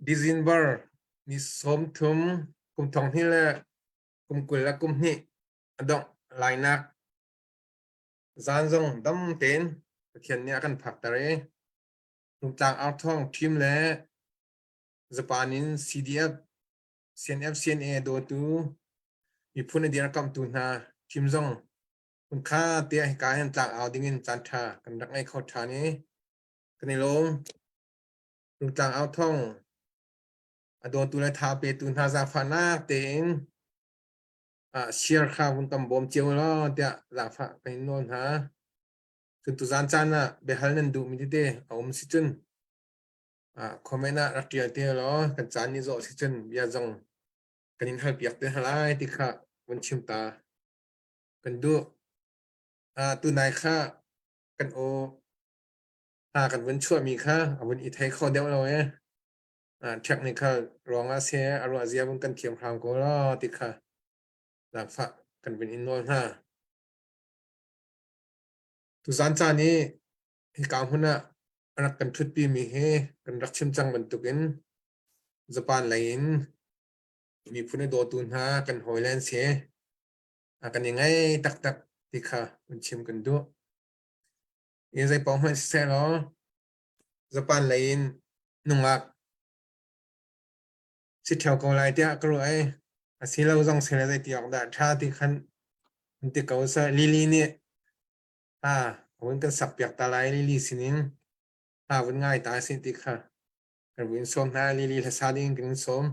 December ni 30 kum thong hnih le kum 22 a dongh lainak zan zong dam tein Pathian nih a kan phakter i Rungtlang Arthawng team le Japan in CDF, CNF, CNA dawtu miphun a dirkamhtu hna team zong hmunkha te ah hika hin tlang au dingin caan ṭha kan rak ngei kho ṭhan i kan i lawm. Rungtlang Authawng a dawtu le tha petu hna zaangfahnak tein share kha vun kan bawm cio law tiah zaangfah kan in nawl hna. Cun tuzaan caan ah biahal nan duhmi tete a um si cun comment ah rak ṭial te law kan caan nih zawh si cun bia zong kan in halpiak te hna lai ti kha vun chim ta kan duh. Tunai kha kan aw kan vun chuahmi kha a vun i thei kho deuh lo ee. Technical ruangah seh a ruah zia vun kan thiam hram ko law ti kha zaangfah kan vun in nawl hna. Tuzaan caan i hika hmun ah a rak kan ṭhutpimi hi kan rak chim cang bantukin Japan lei in miphun a dawtu hna kan hawile an si. Kan i ngai taktak ti kha vun chim kan duh. I zeipaoh hmanh siseh law Japan lei in nungak si ṭheo ko lai tiah ka ruah i a si lo zong si le zeiti awk dah ṭha ti khan an ti ko seh. Lily nih a vun kan sakpiak ta lai Lily sinin a vun ngai ta si ti kha. Kan in sawm hna Lily hlasa ding kan in sawm.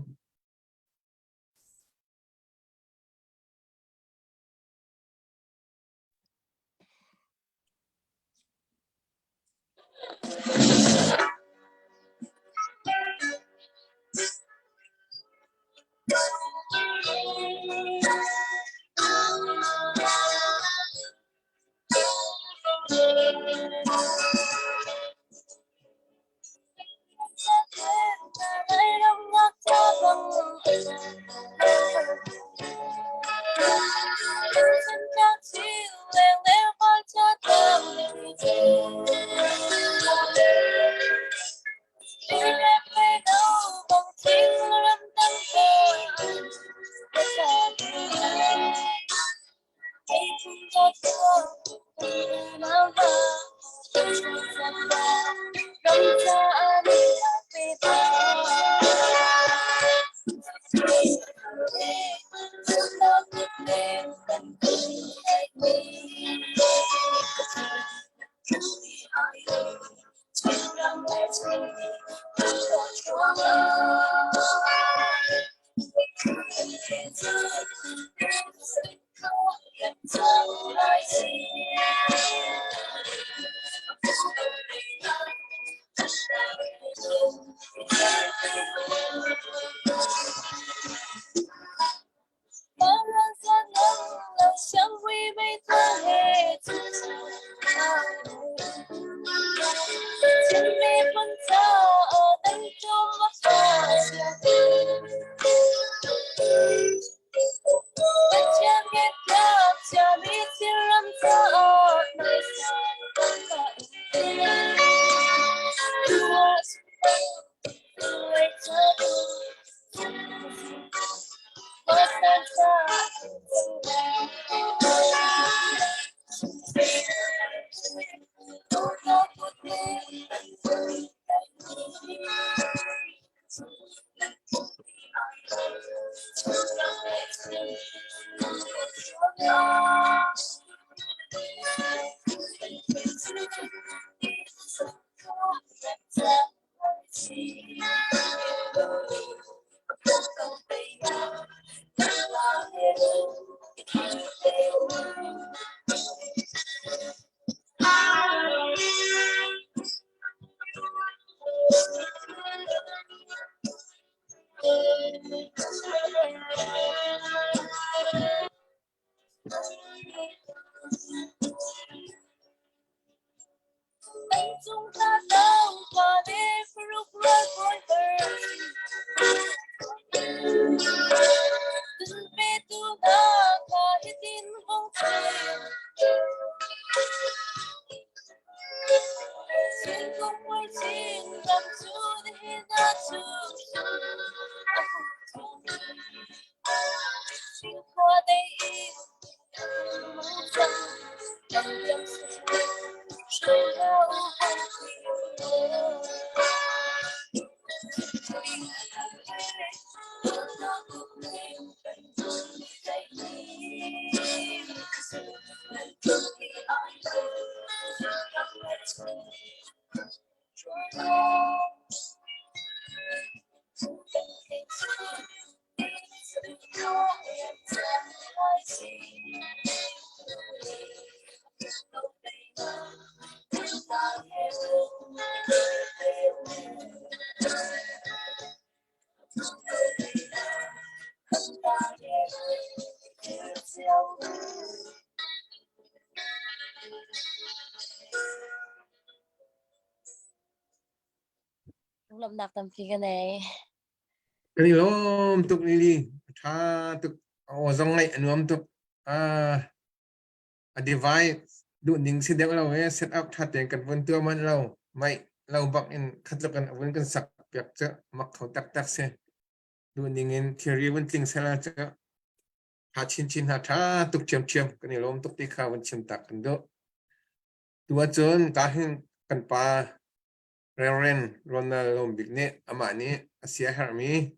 Lawmhnak tampi ka nei. Kan i lawm tuk Lily. A ṭha tuk. Aw zong ngaih a nuam tuk. Ah, a device duh ning si deuh lo e set up ṭha tein kan vun tuah manh lo. Mai lo bak in khatluk in a vun kan sak piak cu mak kho taktak si. Duh ning in thilri vun tling sela cu ṭha chinchin hna ṭha tuk ṭhiamṭhiam kan i lawm tuk ti kha vun chim tak kan duh. Tu ahcun ka hin kan pa Reverend Ronald Lawm Bik nih amah nih a siaherhmi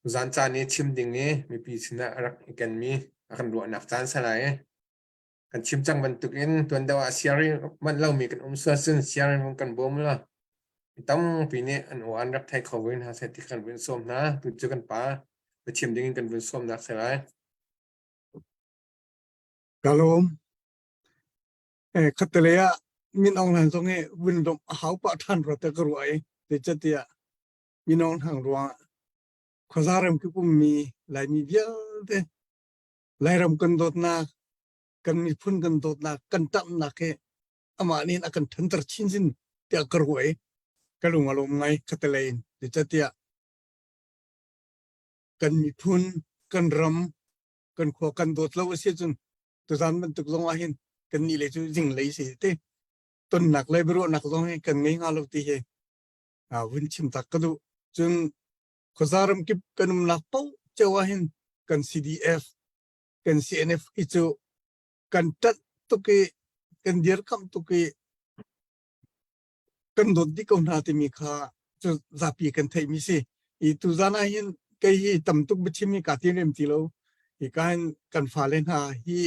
zan caan i chim ding i mipi sinah a rak i kenmi a kan ruahnak caan salai. Kan chim cang bantukin tuan deuh ah siari manh lomi kan um sual cun siari kan bawm la. Mi tampi nih an aw an rak thei kho ve hna seh ti kan vun sawm hna. Tu cu kan pa biachim ding in kan vun sawmnak si lai. Ka lawm. Eh, khattale ah Min Aung Hlaing zong hi vun lawmh a hau pah ṭhan rua te ka ruah i zeicatiah Min Aung Hlaing ruangah khuaza ramkip ummi Laimi vialte Lairam kan dawtnak, kan miphun kan dawtnak, kan ṭamhnak hi amah nih a kan ṭhanter chinchin tiah ka ruah i ka lung a lawm ngai khatalei in. Zeicatiah kan miphun, kan ram, kan khua kan dawt lo a si ahcun tuzan bantuk zong ah hin kan nih le cu zinglei si te tonnak le biaruahnak zong hi kan ngei hnga lo ti hi vun chim tak ka duh. Cun khuaza ramkip kan umnak paoh cio ah hin kan CDF, kan CNF hi cu kan ṭanh tuk i kan dirkamh tuk i kan dawt dih ko hna timi kha cu zapi kan theihmi si. I tuzan ah hin kei hi tam tuk biachim hi kaa tim rem ti lo. Hi ka hin kan fale hna hi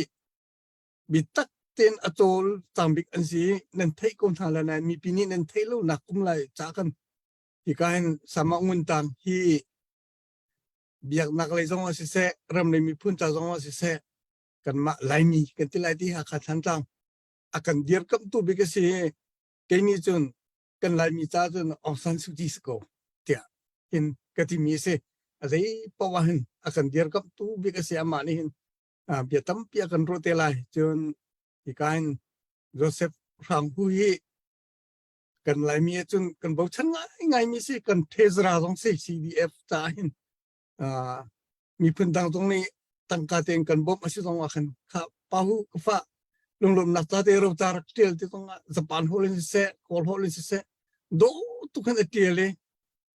bitak tein a cawl cang bik an si. Nan theih ko hna la nain mipi nih nan theih lo nak um lai ca kan hika hin Sama Ngun Tang hi biaknak lei zong ah siseh, ram lei miphun ca zong ah siseh, kanmah Laimi kan ti lai ti Hakha Thantlang a kan dirkamhtu bik a si. Kei nih cun kan Laimi ca cun Aung San Suu Kyi si ko tiah hin ka timi a si. A zei paoh ah hin a kan dirkamhtu bik a si. Amah nih hin bia tampi a kan ruah te lai. Cun hika hin Joseph Hrang Hu hi kan Laimi ah cun kan bochan ngaingaimi si. Kan thezra zong si CDF ca hin miphun dang zong nih tangka tein kan bawmh a si zong ah khan kha pahu ka fa lunglawmhnak ca te ro ca rak tial ti zong ah Japan holh in siseh Kawl holh in siseh dawh tuk khan a tial i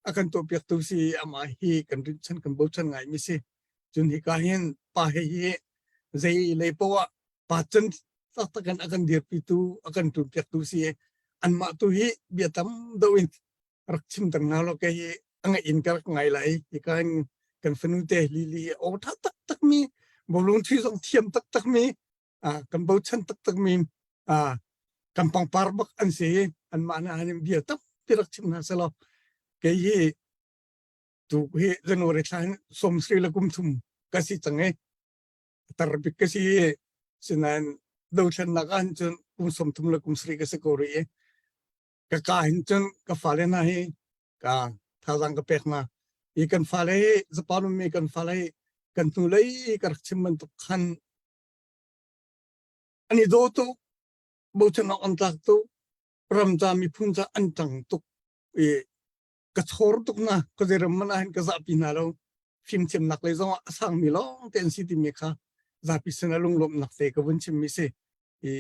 a kan tuahpiak tu si amah hi kan rinhchan kan bochan ngai mi si. Cun hika hin pa he hi zei lei poah ah pa cun taktak in a kan dirpi tu a kan ṭunpiak tu si. Anmah tu hi bia tam deuh in rak chim tang hna law kei hi a ngaih in ka rak ngai lai. Hika hin kan fanu te Lily hi aw ṭha taktak mi bawlung ṭhi zong thiam taktak mi kan bochan taktak mi kan pangpar bak an si. Anmah na hin bia tampi rak chim hna selaw kei hi tu hi January thla hin 30 le kum thum ka si cang i tar bik ka si. Sinain dothlennak ah hin cun kum 30 le kum 70 ka si ko rih i ka ka hin cun ka fale hna hi ka thazaang ka pek hna i kan fale hi Japan ummi kan fale hi kan hnulei ka rak chim bantuk khan an i daw tuk, bochan awk an tlak tuk, ram ca miphun ca an ṭang tuk i ka chor tuk na ka zeiram man ah hin ka zahpi hna lo. Fimthiamnak lei zong ah a sangmi lawng te an si timi kha zapi sin ah lunglawmhnak te ka vun chimmi si i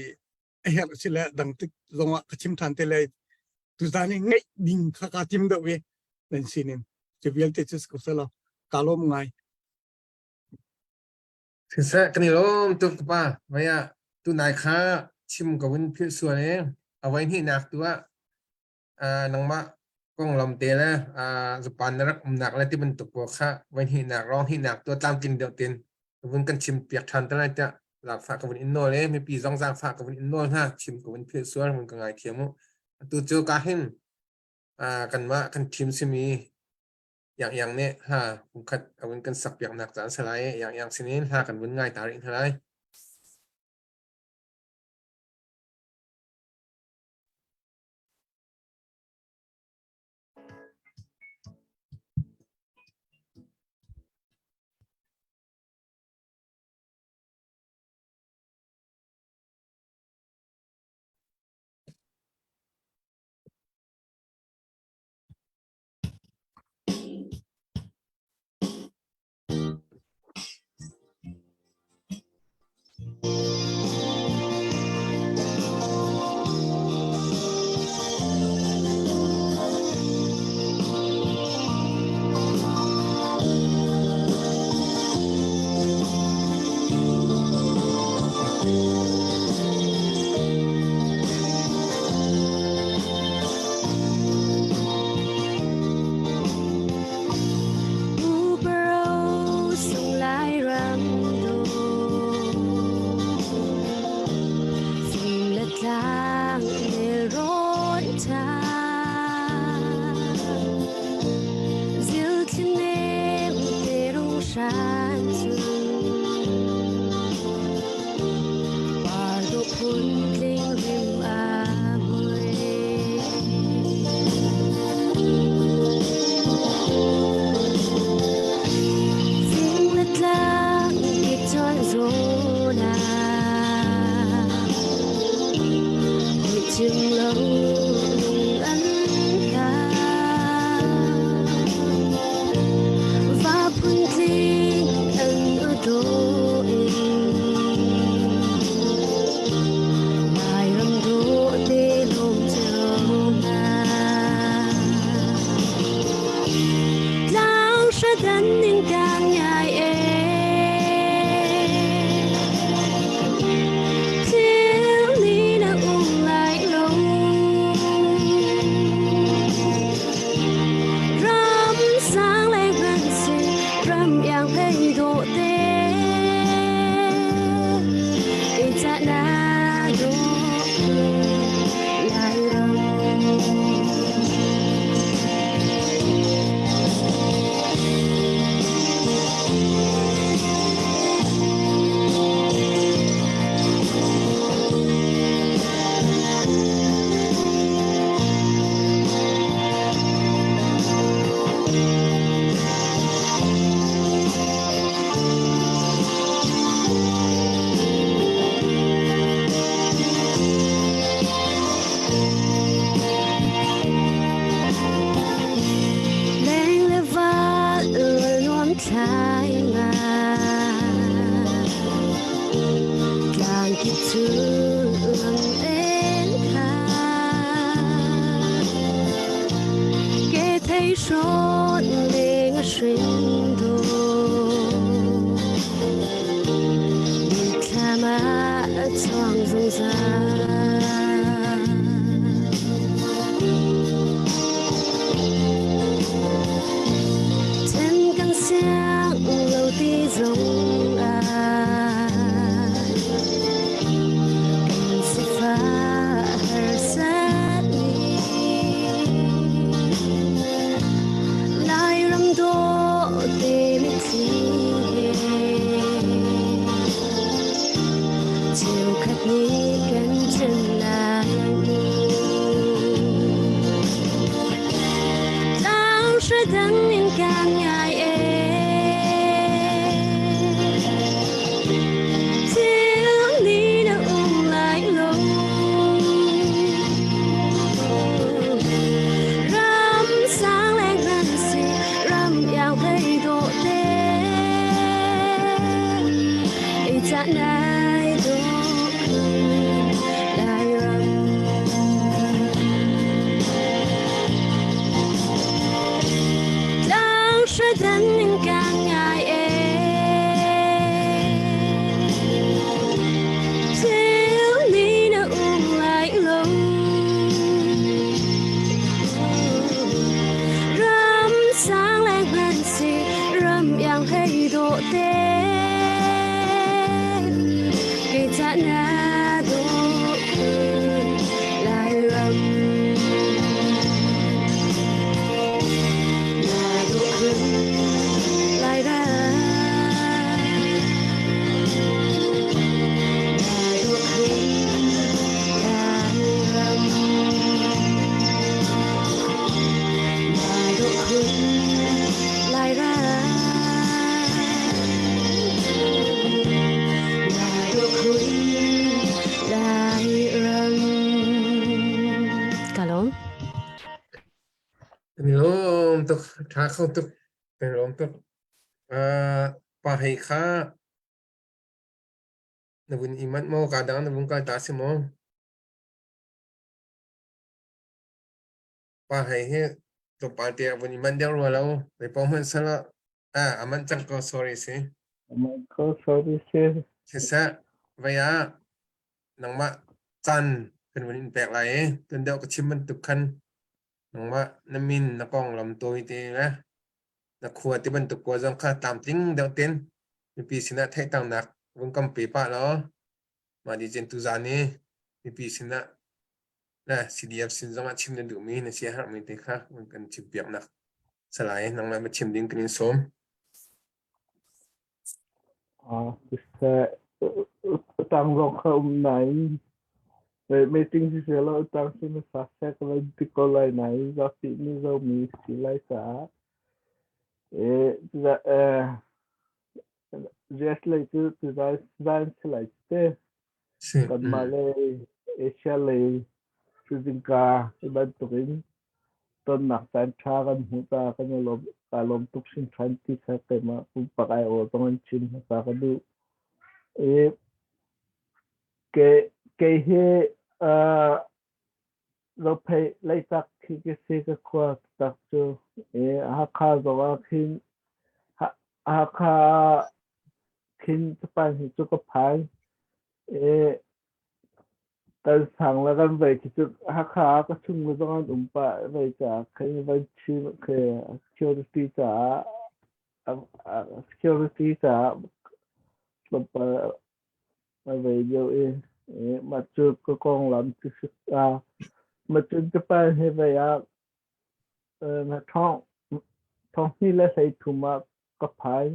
a herh si le dang tik zongah ka chim ṭhan te lai. Tuzan i ngeih ding kha kaa tim deuh i nan sinin cu vialte cu si ko selaw kaa lawm ngai. Siseh, kan i lawm tuk ka pa. Vai ah tunai kha chim ka vun philh sual i a voi hnihnak tu ah nangmah konglam te le Japan na rak umnak le ti bantuk pawl kha voi hnihnak rong hnihnak tu tlamtling deuh tin ka vun kan chim piak ṭhan te lai tiah zaangfah ka vun in nawl i mipi zong zaangfah ka vun in nawl hna. Chim ka vun philh sual, vun ka ngaithiam u. Atu cu ka hin kanmah kan team simi Yang Yang nih hla kumkhat a vun kan sak piaknak caan si lai i Yang Yang sinin hla kan vun ngai ta rih hna lai. Hrawn leng a hrin do Mitthlam ah a chuang zungzal. Then kan siang lo ti zong ah kan sifah harsat ni Lairam dawh te mitthli he cheukhat nih kan ṭhen lai mu. Tlang hra dang in kan ngai e Thil ni na um lai lo Ram sang leng nan si ram iang hlei dawh te Ei ca nai dawh khun lai ram Tlang hra dan in ka ngai e Thil ni na um lai lo Ram sang leng hman si ram iang hlei dawh te Kei ca na dawh khun lai ram Na dawh khun lai ram Na dawh khun lai ram Na dawh khun lai ram Na dawh khun lai ram Ka lawm. Kan i lawm tuk, ṭha kho tuk, kan i lawm tuk. Pa hei kha na vun i manh maw, kaa dang na vung kal ta si maw? Pa hei hi tlawmpal te a vun i manh deuh rua lo, zei paoh hmanh sal ah a manh cang ko, sorry si. Manh ko, sorry si. Siseh, vei ah nangmah caan kan vun in pek lai i tuan deuh ka chim bantuk khan nangmah na min na konglam tawi te le na khua ti bantuk pawl zong kha tlamtling deuh ten mipi sinah theihternak vun kam pe pah law mah di cen tuzan i mipi sinah le CDF sin zongah chim na duhmi na siaherhmi te kha vun kan chim piaknak salai nangmah ma chim ding kan in sawm. Siseh, tang zong kha um nain meeting siseh law tang cu na sa seh ka van ti ko lai nain zapi nih zomi si lai caah US lei cu tuzan si lai te. Kanmah le Asia lei cu zingka hi bantukin tonnak caan ṭha kan hmuh caah kan i lawm, kaa lawm tuk hringhran ti kha keimah pumpak aiawh zong in chim hmasa ka duh. I kei hi Zophei Leitak khi ka si ka khua taktak cu. I Hakha zong ah khin Hakha khin Japan hi cu ka phan. I kan sang le kan vei khi cu Hakha ah ka chung le zong an um pah vei caah khin van chim khi security caah security caah tlawmpal a vei deuh i mah cu ka konglam cu si mah cu Japan hi vei ah 2023 ah ka phan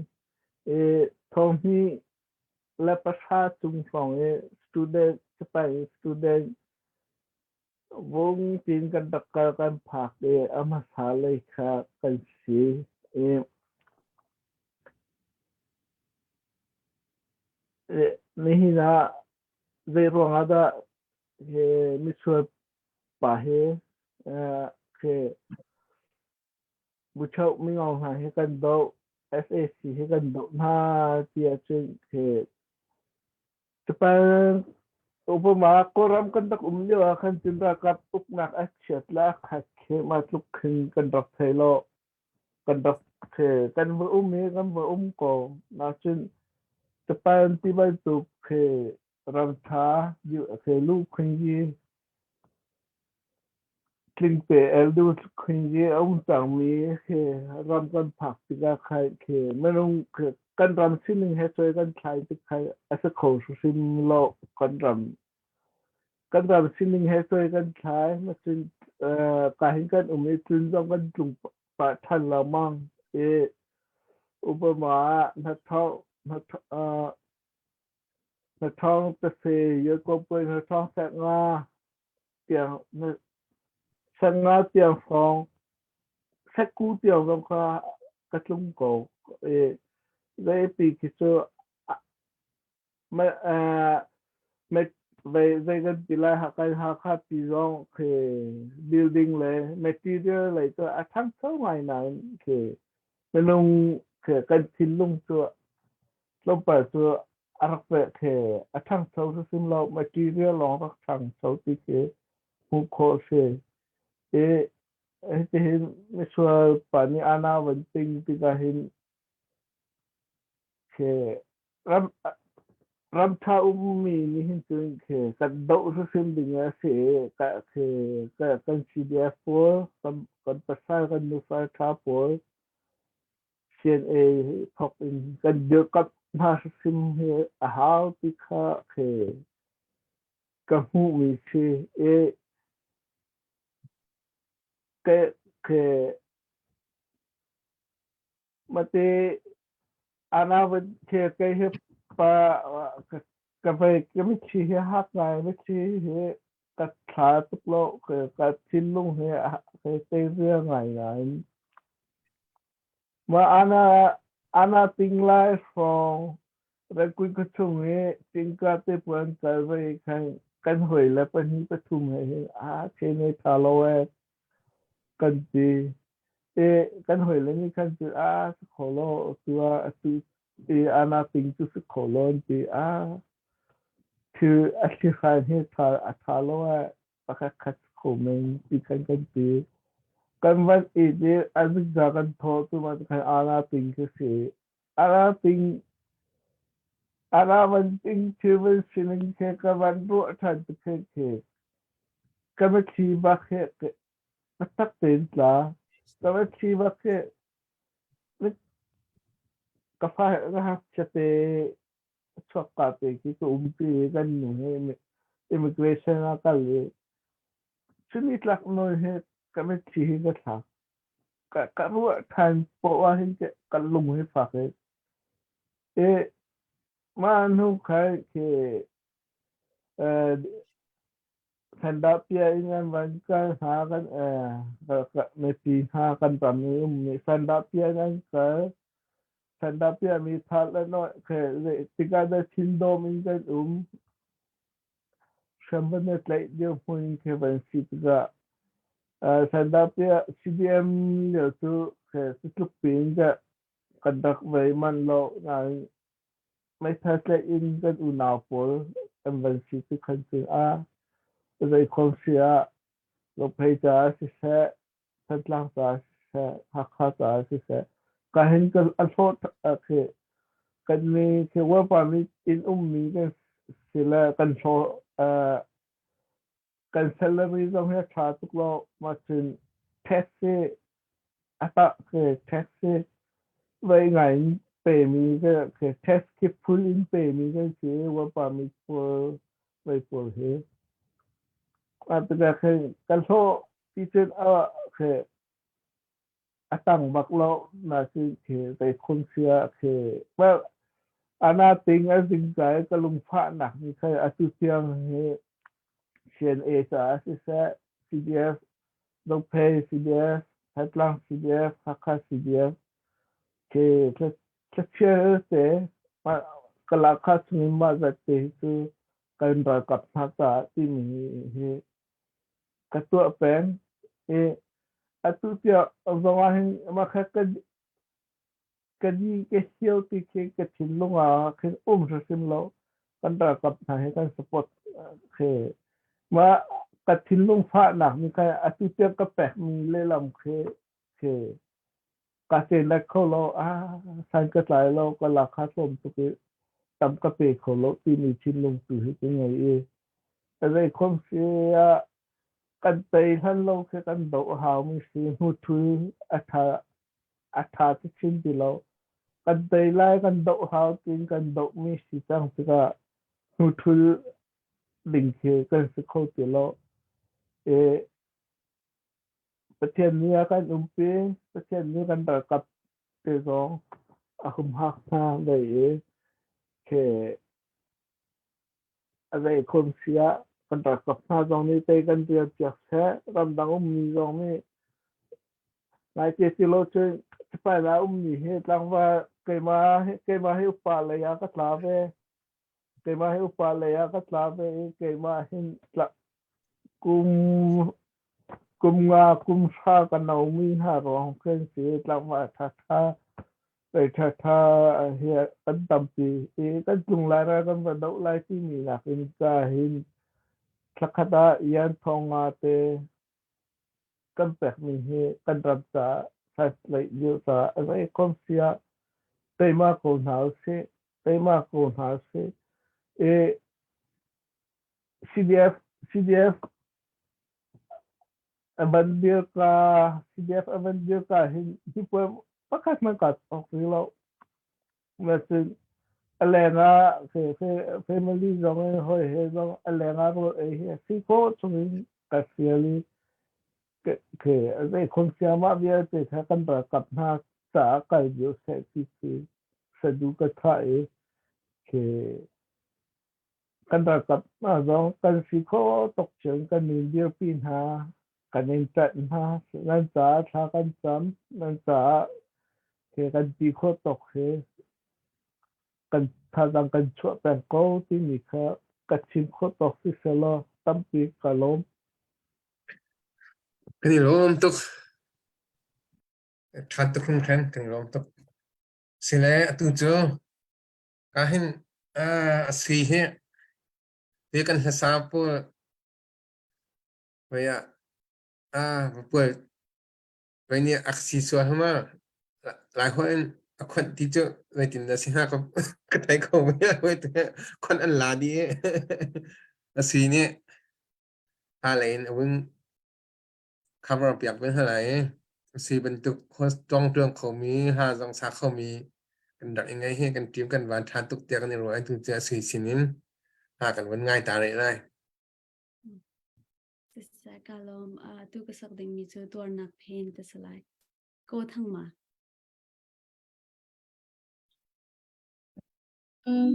i 2010 cung hrawng i student Japan i student vung tiin kan rak kal kan phak i a hmasa lei kha kan si i Nihin ah zei ruang ah dah hi misual pa hi khi Buchoh mingo hna hi kan doh, sac hi kan doh hna ti ahcun khi Japan Upama Kawlram kan rak um lio ah khan cun ralkap uknak a chiat le a khat khi mah tluk khin kan rak thei lo. Kan rak the kan va um i kan va um ko. Nacun Japan ti bantuk khi ramtha khi lu khungi Tlingte el du khuingi a um cangmi khi ram kan phak tikah khan khi minung khi kan ram sining he cuai kan thlai tik khan a si kho hrimhrim lo. Kan ram sining he cuai kan thlai. Macun ka hin kan um i tlun zong kan tlung pah ṭhan lengmang i upama ah hnathawng tase yakuapui hnathawng sek nga tiang sanga tiang hrawng sekku tiang zong kha ka tlung ko i zeipi khi cu zei kan ti lai kan Hakha pi zong khi building le material lei cu a ṭhangcho ngai nain khi minung khi kan thinlung cu tlawmpal cu a rak peh khi a ṭhangcho hrimhrim lo. Material lawng rak ṭhangcho ti khi hmuh khawh a si. I hitihin misual pa nih ana van ting tikah hin khi ram ram ṭha ummi nih hin cun khi kan doh hrimhrim ding a si i khi kan CDF pawl kan pasal kan nufa ṭha pawl CNA thawk in kan dirkamh hna hrimhrim hi a hau ti kha khi ka hmuhmi si i khi mate ana van khi kei hi pa ka vei ka mitthli hi hak ngai mitthli hi ka thla tuk lo ka thinlung hi a tei zia ngai nain Mah ana ting lai hrawng Rangoon khuachung i tingka te puan kal ve khan kan hawi le pahnih pathum he hin a the ne tha lo ee kan ti. I kan hawi le nih khan cun a si kho lo tu ah atu i ana ting cu si kho lo an ti. A thil a thli hi tha a tha lo ee pakhat khat kho men ti khan kan ti. Kan van i i a zingza kan thawh tu ma khan ana ting khi si. Ana ting ana van ting thil van sining khi ka van ruah ṭhan ti khi khi ka mitthli bak he taktak tein tla. Ka mitthli bak he ka fa ka ngakchia te chuak ka te khi ka umpi i kan nu he immigration ah kal i cuni tlak nawi he ka mitthli hi ka thlak. Ka ruah ṭhan poah ah hin ka lung hi fak i i mah hnu khan khi Sandahpiah in an van kal hna kan mipi hna kan ram i ummi sandahpiah in an kal. Sandahpiah mi thal le nawih khi tikah dah thindawm in kan um. Hriam van i tlaih dirhmun in khi van si tikah sandahpiah CDM lio cu khi tluk piin kan rak vei manh lo nain meithal tlaih in kan unau pawl an van si ti khan cun a zei khom si ah Zophei caah siseh, Thantlang caah siseh, Hakha caah siseh, ka hin ka a hlawt khi kan mi khi worpa mi inn ummi kan si le kan hlawh kan salary zong hi a ṭha tuk lo mah cun tax hi a tah khi tax hi voi ngai in pemi khi tax khi phul in pemi kan si work permit pawl voi pawl hi a tikah khin kan hlawh ti cun a khi a tang bak lo na si khi zei khun sia khi well ana ting a zing kai ka lungfahnak ni khai atu tiang hi CNA caah siseh CDF Zophei CDF Thantlang CDF Hakha CDF khi thlachia te kalakha chungin mah zat te hi cu kan ralkap hna caah timi hi ka tuah peng i atu tiang zong ah hin mah kha ka ka di ka hio ti khi ka thinlung ah khin um hrimhrim lo. Kan ralkap hna hi kan support. Khi mah ka thinlung fahnak nih khan atu tiang ka pekmi lehlam khi khi ka cenak kho lo, ah san ka tlai lo, ka lak kha tlawm tuk i tam ka pe kho lo timi thinlung tu hi ka ngei i zei khom si ah kan tei hlan lo khi kan doh a haumi si. Hnu-thui a ṭha a ṭha chin ti lo. Kan tei lai, kan doh hau tiin kan dohmi si cang tikah hnuthul ding khi kan si kho ti lo. I Pathian nih a kan umpi, Pathian nih kan ralkap te zong a humhak hna ve i khi a zei khun si ah kan ralkap hna zong nih tei kan rian piak seh. Ramdang ummi zong nih ngaite ti lo cun sipai la ummi hi tlangval keimah hi upa lei ah ka tla ve. Keimah hi upa lei ah ka tla ve i keimah hin kum kum nga kum hra ka nomi hna ruang khin si. Tlangval ṭhaṭha zei ṭhaṭha hi kan tampi i kan tlung lai ral kan va doh lai timi nakin ca hin thlakhat ah yan thong nga te kan pekmi hi kan ram caah translate lio caah a zei kom si ah teima ko hna usih, teima ko hna usih. I CDF a van dir ka CDF a van dir ka hin hi puai pakhat hmanh kaa thawk rih lo. Cun a leng ah family zong in hawi he zong a leng ah rawl ei hi a si khawh chung in ka sial i zei khon siamah vialte kha kan ralkap hna caah kal dih seh ti khi sadu ka thah i khi kan ralkap hna zong kan si khawh tuk cun kan in dirpi hna, kan in ṭanh hna. Nan caah thla kan cam, nan caah he kan ti khawh tawk he kan thazaang kan chuah peng ko timi kha ka chim khawh tawk si selaw tampi ka lawm. Kan i lawm tuk. Ṭha tuk hringhran, kan i lawm tuk. Sile atu cu ka hin a si hi ti kan hlasa pawl hoi ah pual hoi nih a si sual hama lai holh in a khonh ti cu zeitin dah si hnga ka ka thei kho ve. Khonh an la dih i a si nih ha lei in a vun cover piak ve hna lai i si bantuk tawng tuang khomi ha zong sa khomi kan rak i ngei hi kan team kan van ṭha tuk tiah kan i ruah i tu cu a sui sin in ha kan vun ngai ta rih lai. Siseh ka lawm. Tu ka sak dingmi cu tuarnak phen ka si lai. Ko thang ma. Thei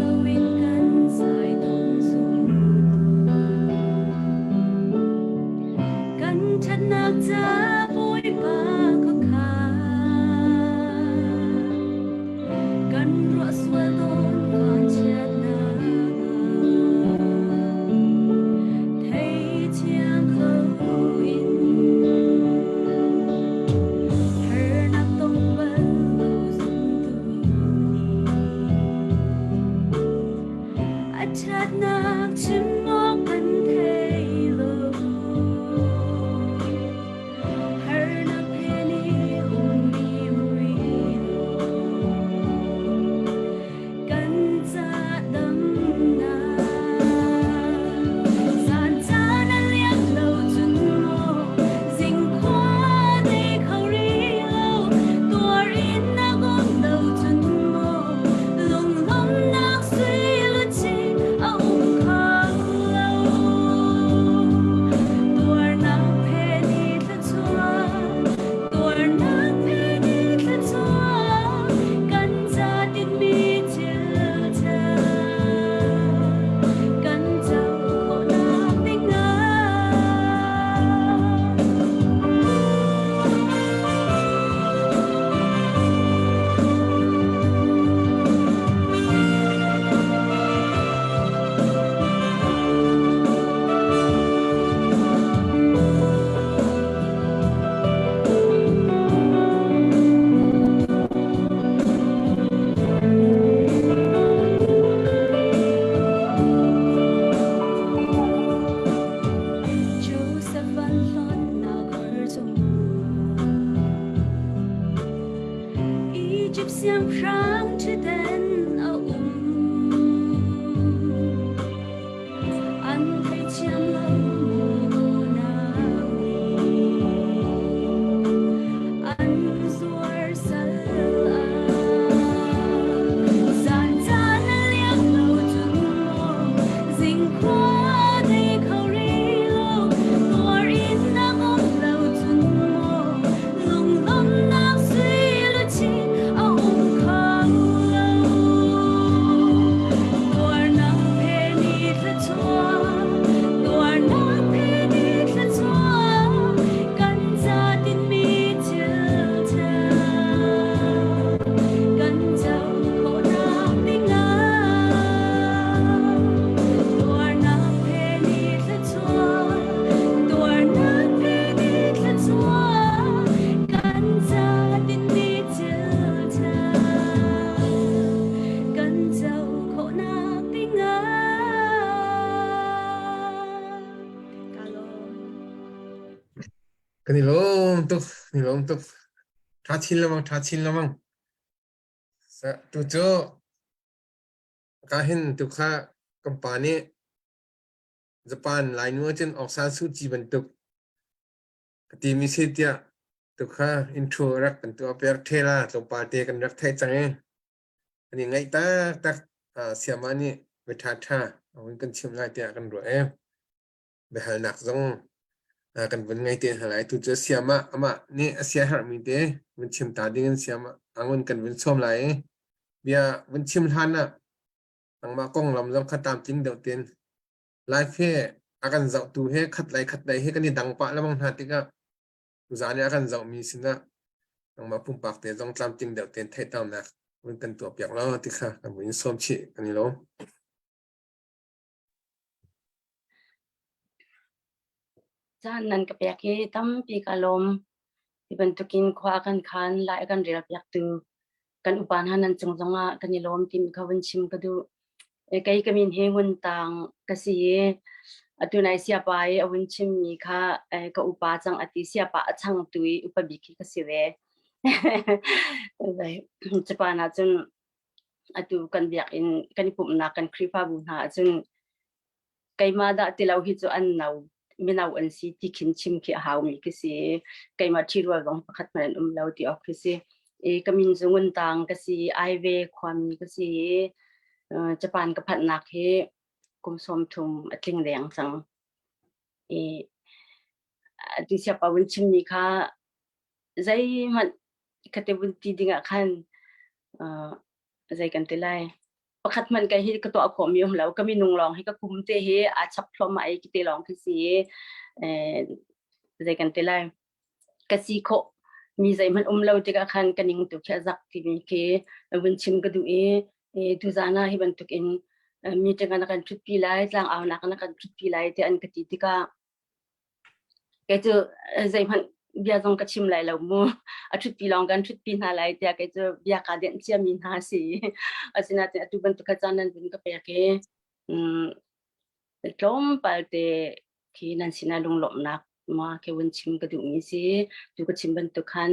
loin kan zai thong zungzal. Kan Egypt siangpahrang ṭhutdan a um. An theithiam lo maw nang nih an zuar sal ah. Zan caan a liam lo cun maw zingkhua dei kho rih lo tuar in na um lo cun maw lunglawmhnak sui luchin a um kho lo. Tuarnak phe ni thluachuah, tuarnak phe ni thluachuah, kan ca tinmi thil ṭha. Kan co khawhnak dingah tuarnak phe ni thluachuah, tuarnak phe ni thluachuah, kan ca tinmi thil ṭha. Kan co khawhnak dingah ka lawm. Kan i lawm tuk, ni lawm tuk. Ṭha chin lengmang, ṭha chin lengmang. Tu cu ka hin tu kha kan pa nih Japan Lainu ahcun Aung San Suu Kyi bantuk ka timi si tiah tu kha intro rak kan tuah piak ṭhela tlawmpal te kan rak theih cang i kan i ngaih taktak siama nih bia ṭhaṭha a hun kan chimh lai tiah kan ruah i biahalnak zong kan vun ngei te hna lai. Tu cu siamah amah nih a siaherhmi te vun chim ta ding in siamah angun kan vun sawm lai i bia vun chim hlan ah nangmah konglam zong kha tlamtling deuh tein life he a kan zohtu he khat lei khat lei he kan i dang pah lengmang hna tikah tuzaan i a kan zohmi sinah nangmah pumpak te zong tlamtling deuh tein theihternak vun kan tuah piak law ti kha kan vun in sawm chih kan i lawm. Caan nan ka pek hi tampi ka lawm. Hi bantukin khua kan khan lai a kan rel piaktu kan upa hna nan cung zongah kan i lawm timi kha vun chim ka duh. Kei ka min hi Ngun Tang ka si i atu nai siapa i a vun chimmi kha ka upa cang a ti siapa a changtu i upa bik hi ka si ve. Japan ah cun atu kan biakinn kan i pumhnak kan Khrihfabu hna ahcun keimah dah ti lo hi cu an no mino an si ti khin chim khi a haumi khi si. Keimah ṭhirual zong pakhat hmanh an um lo ti awk khi si. I ka min cu Ngun Tang ka si, Aive khuami ka si i Japan ka phanhnak hi kum 30 a tling deng cang. I atu siapa vun chimmi kha zeihmanh ka te vun ti dingah khan zei kan ti lai pakhat hmanh kai hi ka tuah khawh mi um lo ka minung lawng hi ka kum te hi aa chap thluahmah i te lawng khi si zei kan ti lai ka si khawh mi zeihmanh um lo tikah khan ka ning tu khi a zak timi khi vun chim ka duh i tuzan ah hi bantuk in meeting ah na kan ṭhutpi lai tlang aunak na kan ṭhutpi lai tiah an ka ti tikah Kei cu zeihmanh bia zong ka chim lai lo mu. A ṭhutpi lawng kan ṭhutpi hna lai tiah kei cu bia kaa denh ciami hna a si. Asinain atu bantuk kha caan nan vun ka pek i tlawmpal te khi nan sinah lunglawmhnak ma khi vun chim ka duhmi si. Tu ka chim bantuk khan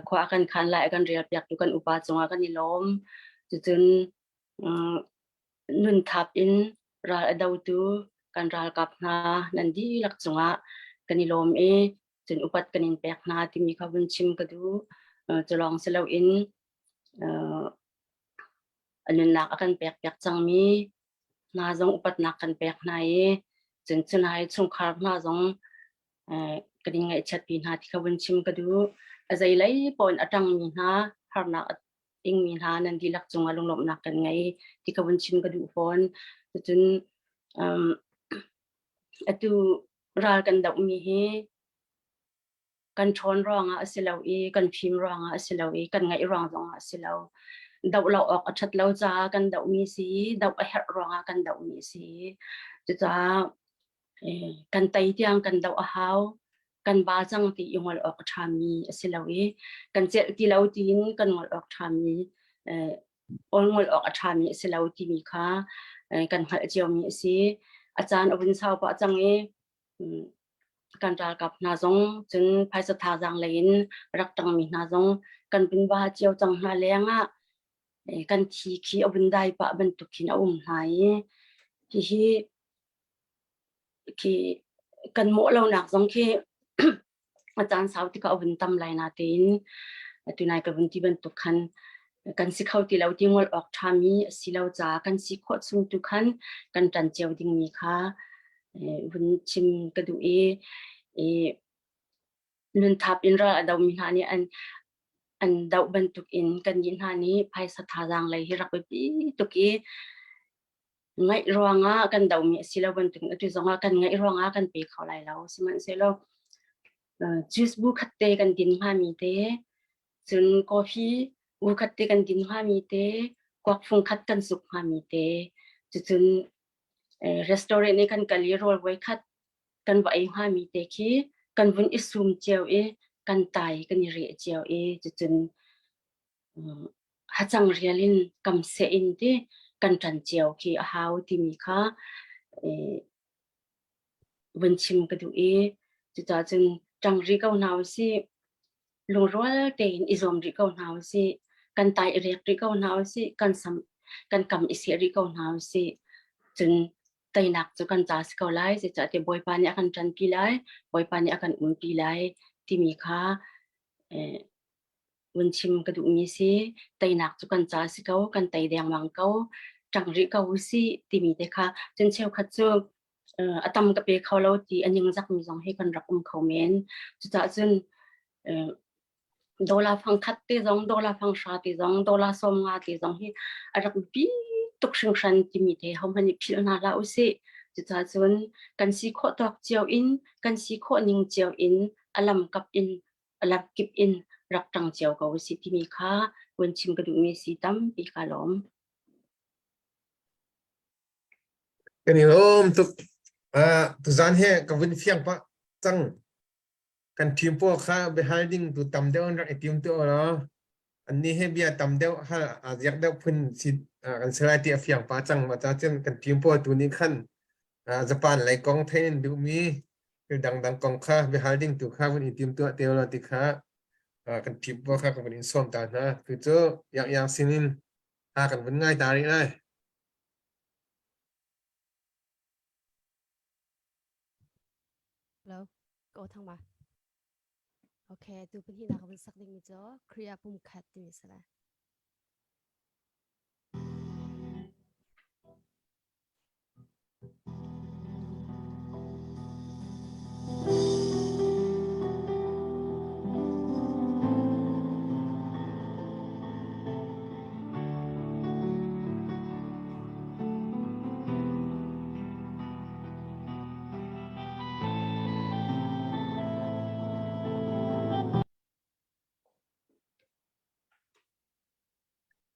khua kan khan lai kan rel piaktu kan upa cungah kan i lawm. Cucun nunthap in ral a dotu kan ralkap hna nan dihlak cungah kan i lawm i cun upat kan in pek hna timi kha vun chim ka duh. Cu lawng si loin a nunnak a kan pek piak cangmi hna zong upatnak kan pek hna i cun cu hna i chungkhar hna zong kan in ngaihchiatpi hna ti kha vun chim ka duh. A zeilei paoh in a ṭangmi hna harnak a ingmi hna nan dihlak cungah lunglawmhnak kan ngei ti ka vun chim ka duh fawn. Cucun um, atu ral kan dohmi hi kan ṭhawn ruangah a si lo i kan fim ruangah a si lo i kan ngaih ruang zongah a si lo. Doh lo awk a ṭhat lo caah kan dohmi si i doh a herh ruangah kan dohmi si. Cucaah kan tei tiang kan doh a hau. Kan ba cang ti i ngol awk a ṭhami a si lo i kan celh ti lo tiin kan ngol awk ṭhami ngol awk a ṭhami a si lo timi kha kan hngalh ciomi a si. A caan a vun sau pah cang i kan ralkap hna zong cun phaisa thazaang lei in rak ṭangmi hna zong Kan vun va cio cang hna lengah kan thi khi a vun dai pah bantuk khin a um hna i hihi khi kan mawh lonak zong khi a caan sau tikah a vun tam lai natein tunai ka vun ti bantuk khan kan si kho ti lo ti ngol awk ṭhami a si lo caah kan si khawh chung tu khan kan ṭan cio dingmi kha vun chim ka duh i nunthap in ral a domi hna nih an doh bantuk in kannih hna nih phaisa thazaang lei hi rak biapi tuk i ngaih ruangah kan domi a si lo bantuk atu zongah kan ngaih ruangah kan pe kho lai lo. Sihmanhsehlaw juice bu khat te kan din hngami te, cun coffee bu khat te kan din hngami te, kuak fung khat kan zuk hngami te, cucun restaurant i kan kal i rawl voi khat kan va ei hngami te khi kan vun i sum cio i kan tai kan i reh cio i cucun hacang rial in kam seh in ti kan ṭan cio khi a hau timi kha vun chim ka duh i cucaah cun ṭang rih ko hna usih, lungrual tein i zuam rih ko hna usih, kan tai i rek rih ko hna usih, kan sam kan kam i seh rih ko hna usih. Cun teinak cu kan ca si ko lai, zeicahtiah Bawipa nih a kan ṭanpi lai, Bawipa nih a kan umpi lai timi kha vun chim ka duhmi si. Teinak cu kan ca si ko, kan tei dengmang ko, ṭang rih ko usih timi te kha. Cun cheukhat cu a tam ka pe kho lo ti a ningzakmi zong hi kan rak um kho men. Cucaah cun dollar fang khat te zong, dollar fang hra te zong, dollar 50 te zong hi a rak bi tuk hringhran timi te hohmanh nih philh hna hlah usih. Cucaah cun kan si khawh tawk cio in, kan si khawh ning cio in, a lam kap in, a lam kip in rak ṭang cio ko usih timi kha vun chim ka duhmi si. Tampi ka lawm. Kan i lawm tuk. Tuzaan he ka vun fiang pah cang. Kan team pawl kha biahal ding tu tam deuh an rak i tim tu law annih he bia tam deuh hal aa ziak deuh phun si kan si lai ti a fiang pah cang. Mah ca cun kan team pawl tu nih khan Japan lei kong theih in duhmi thil dangdang kong kha biahal ding tu kha vun i tim tuah te law ti kha kan team pawl kha kan vun in sawm ta hna. Tu cu Yang Yang sinin ha kan vun ngai ta rih lai. Hello, ko thang ma. Okay, tu pun hi na ka vun sak ding mi cu Kriya pum khat timi si lai.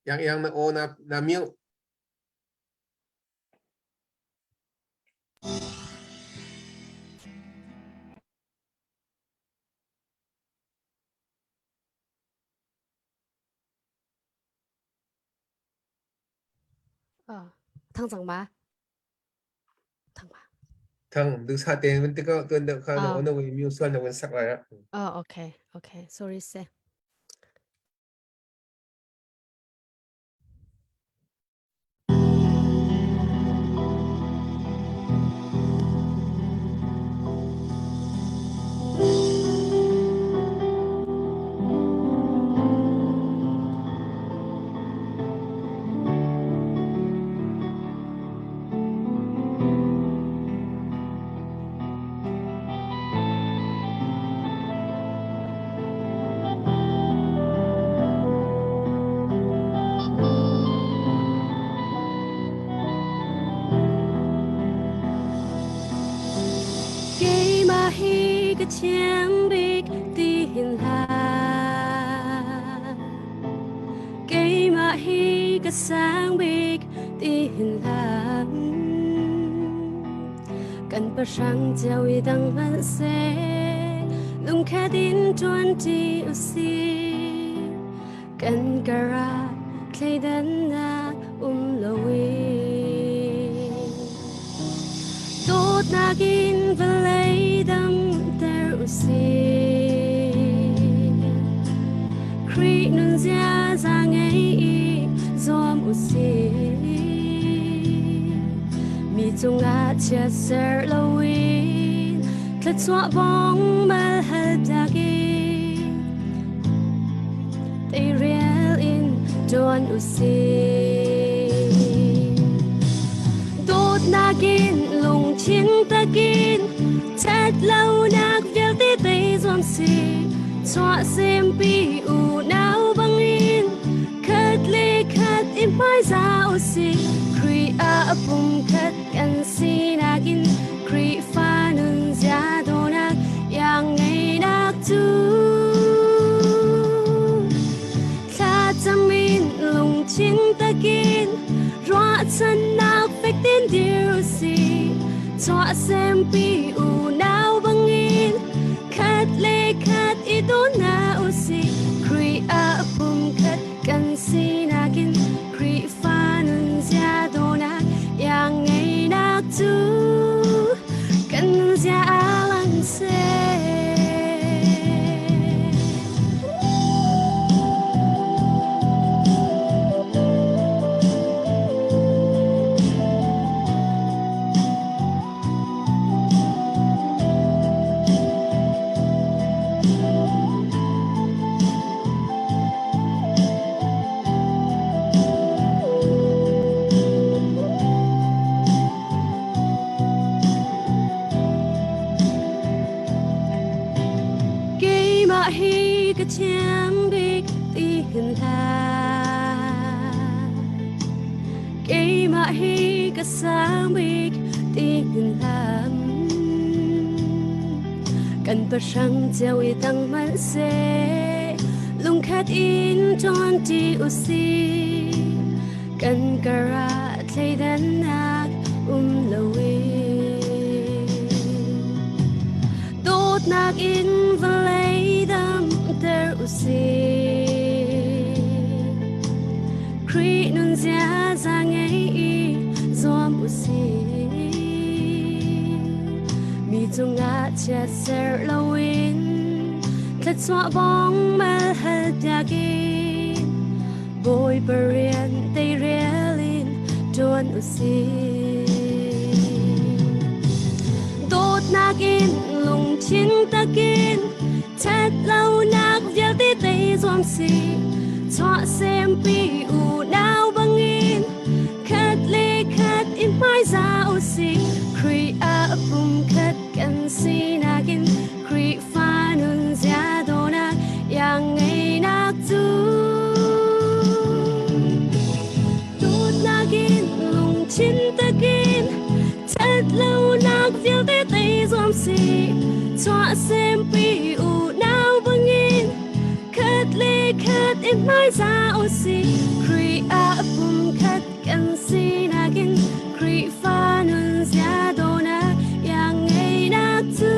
Yang yang na aw na na mute. Thang cang ma? Thang ma? Thang du sa te mun te ko tuan deuh kha na na wei mute sual na wun sak lai. Oh, okay. Okay. Sorry se. Keimah hi ka thiang bik ti hin hlah. Keimah hi ka sang bik ti hin hlah. Kan pahrang cio i dang hmanh seh, lungkhat in ṭuanṭi usih. Kan karah thleidannak um loin. Dawtnak in vawlei damter usih. Khrih Khrih nun ziaza ngei i zuam u sih. Mi cungah chiatser loin thluachuah bong mal hal piak i teirial in ṭuan u sih. Dawtnak in lungthin takin ṭhat lonak vialte tei zuam sih. Chuah sempi unau bangin khat le khat i hmaizah u sih. Khrih ah pumkhat kan sinak in Khrihfa nunzia dawhnak iang ngeinak cu thlacam in lungthin takin ruahchannak fek tein dir u sih. Chuah sempi unau bangin khat le khat i daw hna u sih. Khrih ah pumkhat kan sinak in Khrihfa nunzia dawhnak iang ngeinak cu kan nunzia ah lang seh. Keimah hi ka thiam bik ti hin hlah. Keimah hi ka sang bik ti hin hlah. Kan pahrang cio i tang hmanh seh, lungkhat in ṭuan ṭi u sih. Kan karah thleidannak um loin dawtnak in vawlei damter u sih. Khrih nun ziaza ngei i zuam u sih. Mi cungah chiatser loin thluachuah bong mal hal piak in Bawipa rian teirial in ṭuan u sih. Dawtnak in lungthin takin ṭhat lonak vialte tei zuam sih. Chuah sempi unau bangin khat le khat in hmaizah u sih. Khrih ah pumkhat kan sinak in Khrihfa nunzia dawhnak iang ngeinak cu dawtnak in lungthin takin ṭhat lonak vialte tei zuam sih chuah sempi unau bangin khat le khat i hmaizah u sih Khrih ah pumkhat kan sinak in Khrihfa nunzia dawhnak iang ngeinak cu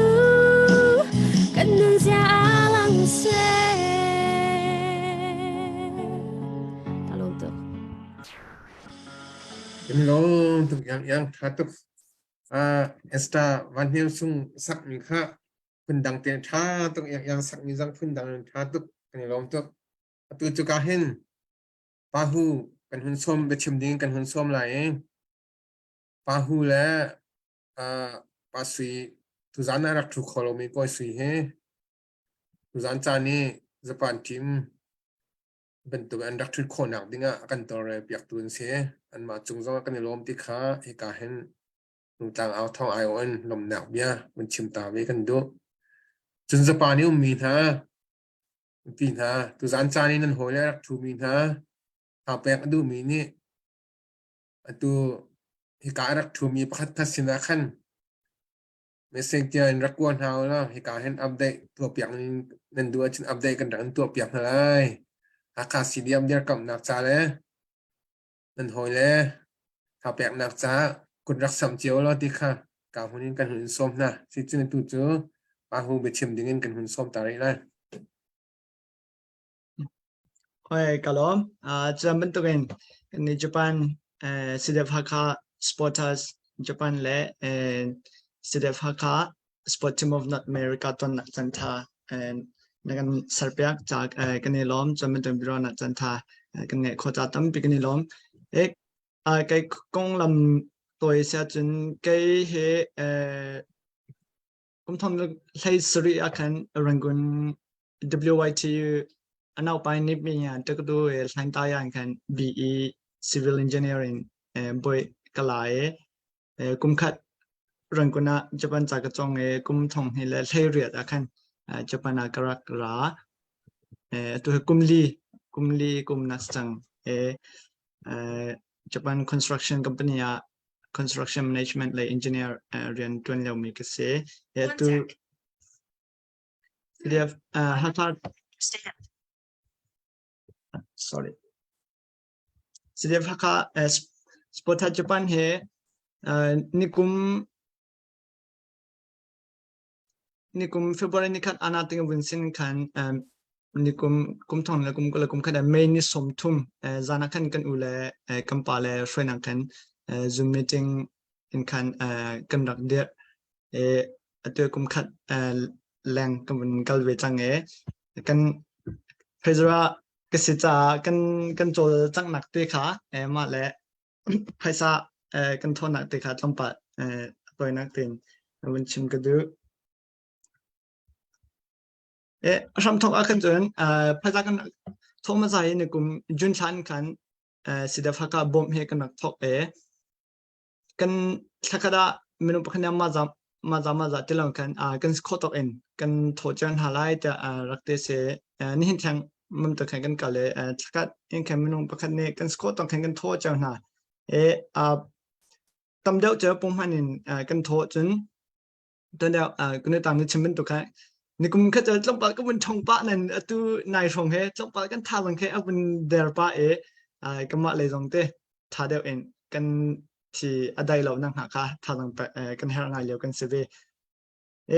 kan nunzia a lang seh. Ka lawm tuk. Kan lawm tuk yang yang tha tuk. Esther Van Hnial sung sak mi kha phundang te tha tuk yang yang sak mi zang phundang tha tuk kan i lawm tuk. Atu cu ka hin Pahu kan hun sawm biachim ding kan hun sawm lai i Pahu le Pa Sui tuzaan ah rak ṭhu kho lomi Kawi Sui hi tuzaan caan i Japan team bantuk an rak ṭhut khawhnak dingah a kan tawlrel piaktu an si. Anmah cung zongah kan i lawm ti kha hika hin Rungtlang au thawng aiawh in lawmhnak bia vun chim ta ve kan duh. Cun Japan i ummi hna Mipi hna, tuzaan caan i nan hawile a rak ṭhumi hna, thapek a duhmi nih atu hika a rak ṭhumi pakhat khat sinah khan message tiah in rak kua hna u law hika hin update tuahpiak nan duh ahcun update kan rak in tuahpiak hna lai. Hakha CDM dirkamhnak ca le nan hawile thapeknak caah kut rak samh cio law ti kha ka hun in kan hun in sawm hna. Sicun atu cu Pahu biachim ding in kan hun sawm ta rih lai. Hoi ka lawm. Cuan bantukin ni Japan CDF Hakha Supporters Japan le CDF Hakha Sport Team of North America tonnak cantha. Na kan serpiak ca kan i lawm. Cun bantuk biro na caan tha kan ngeih khawh ca tampi kan i lawm. E kei konglam tawi sia cun kei he kum thong hlei sarih ah khan Rangoon WYTU anaupai ni mi ya tekdu e hlain ta yan khan BE Civil Engineering boi kala e kum khat Rangoon ah Japan ca ka cong e kum thong hnih le hlei riat ah khan Japan ah ka rak ra. Atu hi kum li kum li kum nak cang e Japan construction company ah construction management le engineer rian tuan lio mi ka si. Atu Hakha sorry CDF Hakha Spota Japan he nikum nikum February ni khat ana ting vun sin khan nikum kum thong le kum kul kum khat May ni som thum zana khan kan u le kan pa le hruainak khan Zoom meeting in khan kan rak dir atu kum khat leng kan vun kal ve cang e kan treasurer ka si caah kan kan cawl cangnak te kha mah le phaisa kan thawnnak te kha tlawmpal tawinak tein vun chim ka duh. E hramthok ah khan cun phaisa kan thawh hmasa hi ni kum June thla in khan CDF Hakha bawmh he kan rak thawk e kan thlakhat ah minung pakhat nih mah za mah za mah za ti lo khan kan si khawh tawk in kan thawh cio hna lai tiah rak ti si. Nihin theng mam tu khan kan kal i thlakhat in khan minung pakhat nih kan si khawh tawk khan kan thawh cio hna. E tam deuh cu punghman in kan thawh cun tuan deuh kan tang ni chim bantuk khan nikum khat cu tlawmpal ka vun ṭhong pah nan atu nai hrawng he tlawmpal kan tha zong khi a vun der pah i kanmah lei zong te ṭha deuh in kan thi a dai lo nak hnga kha tha zong kan herh ngai lio kan si ve.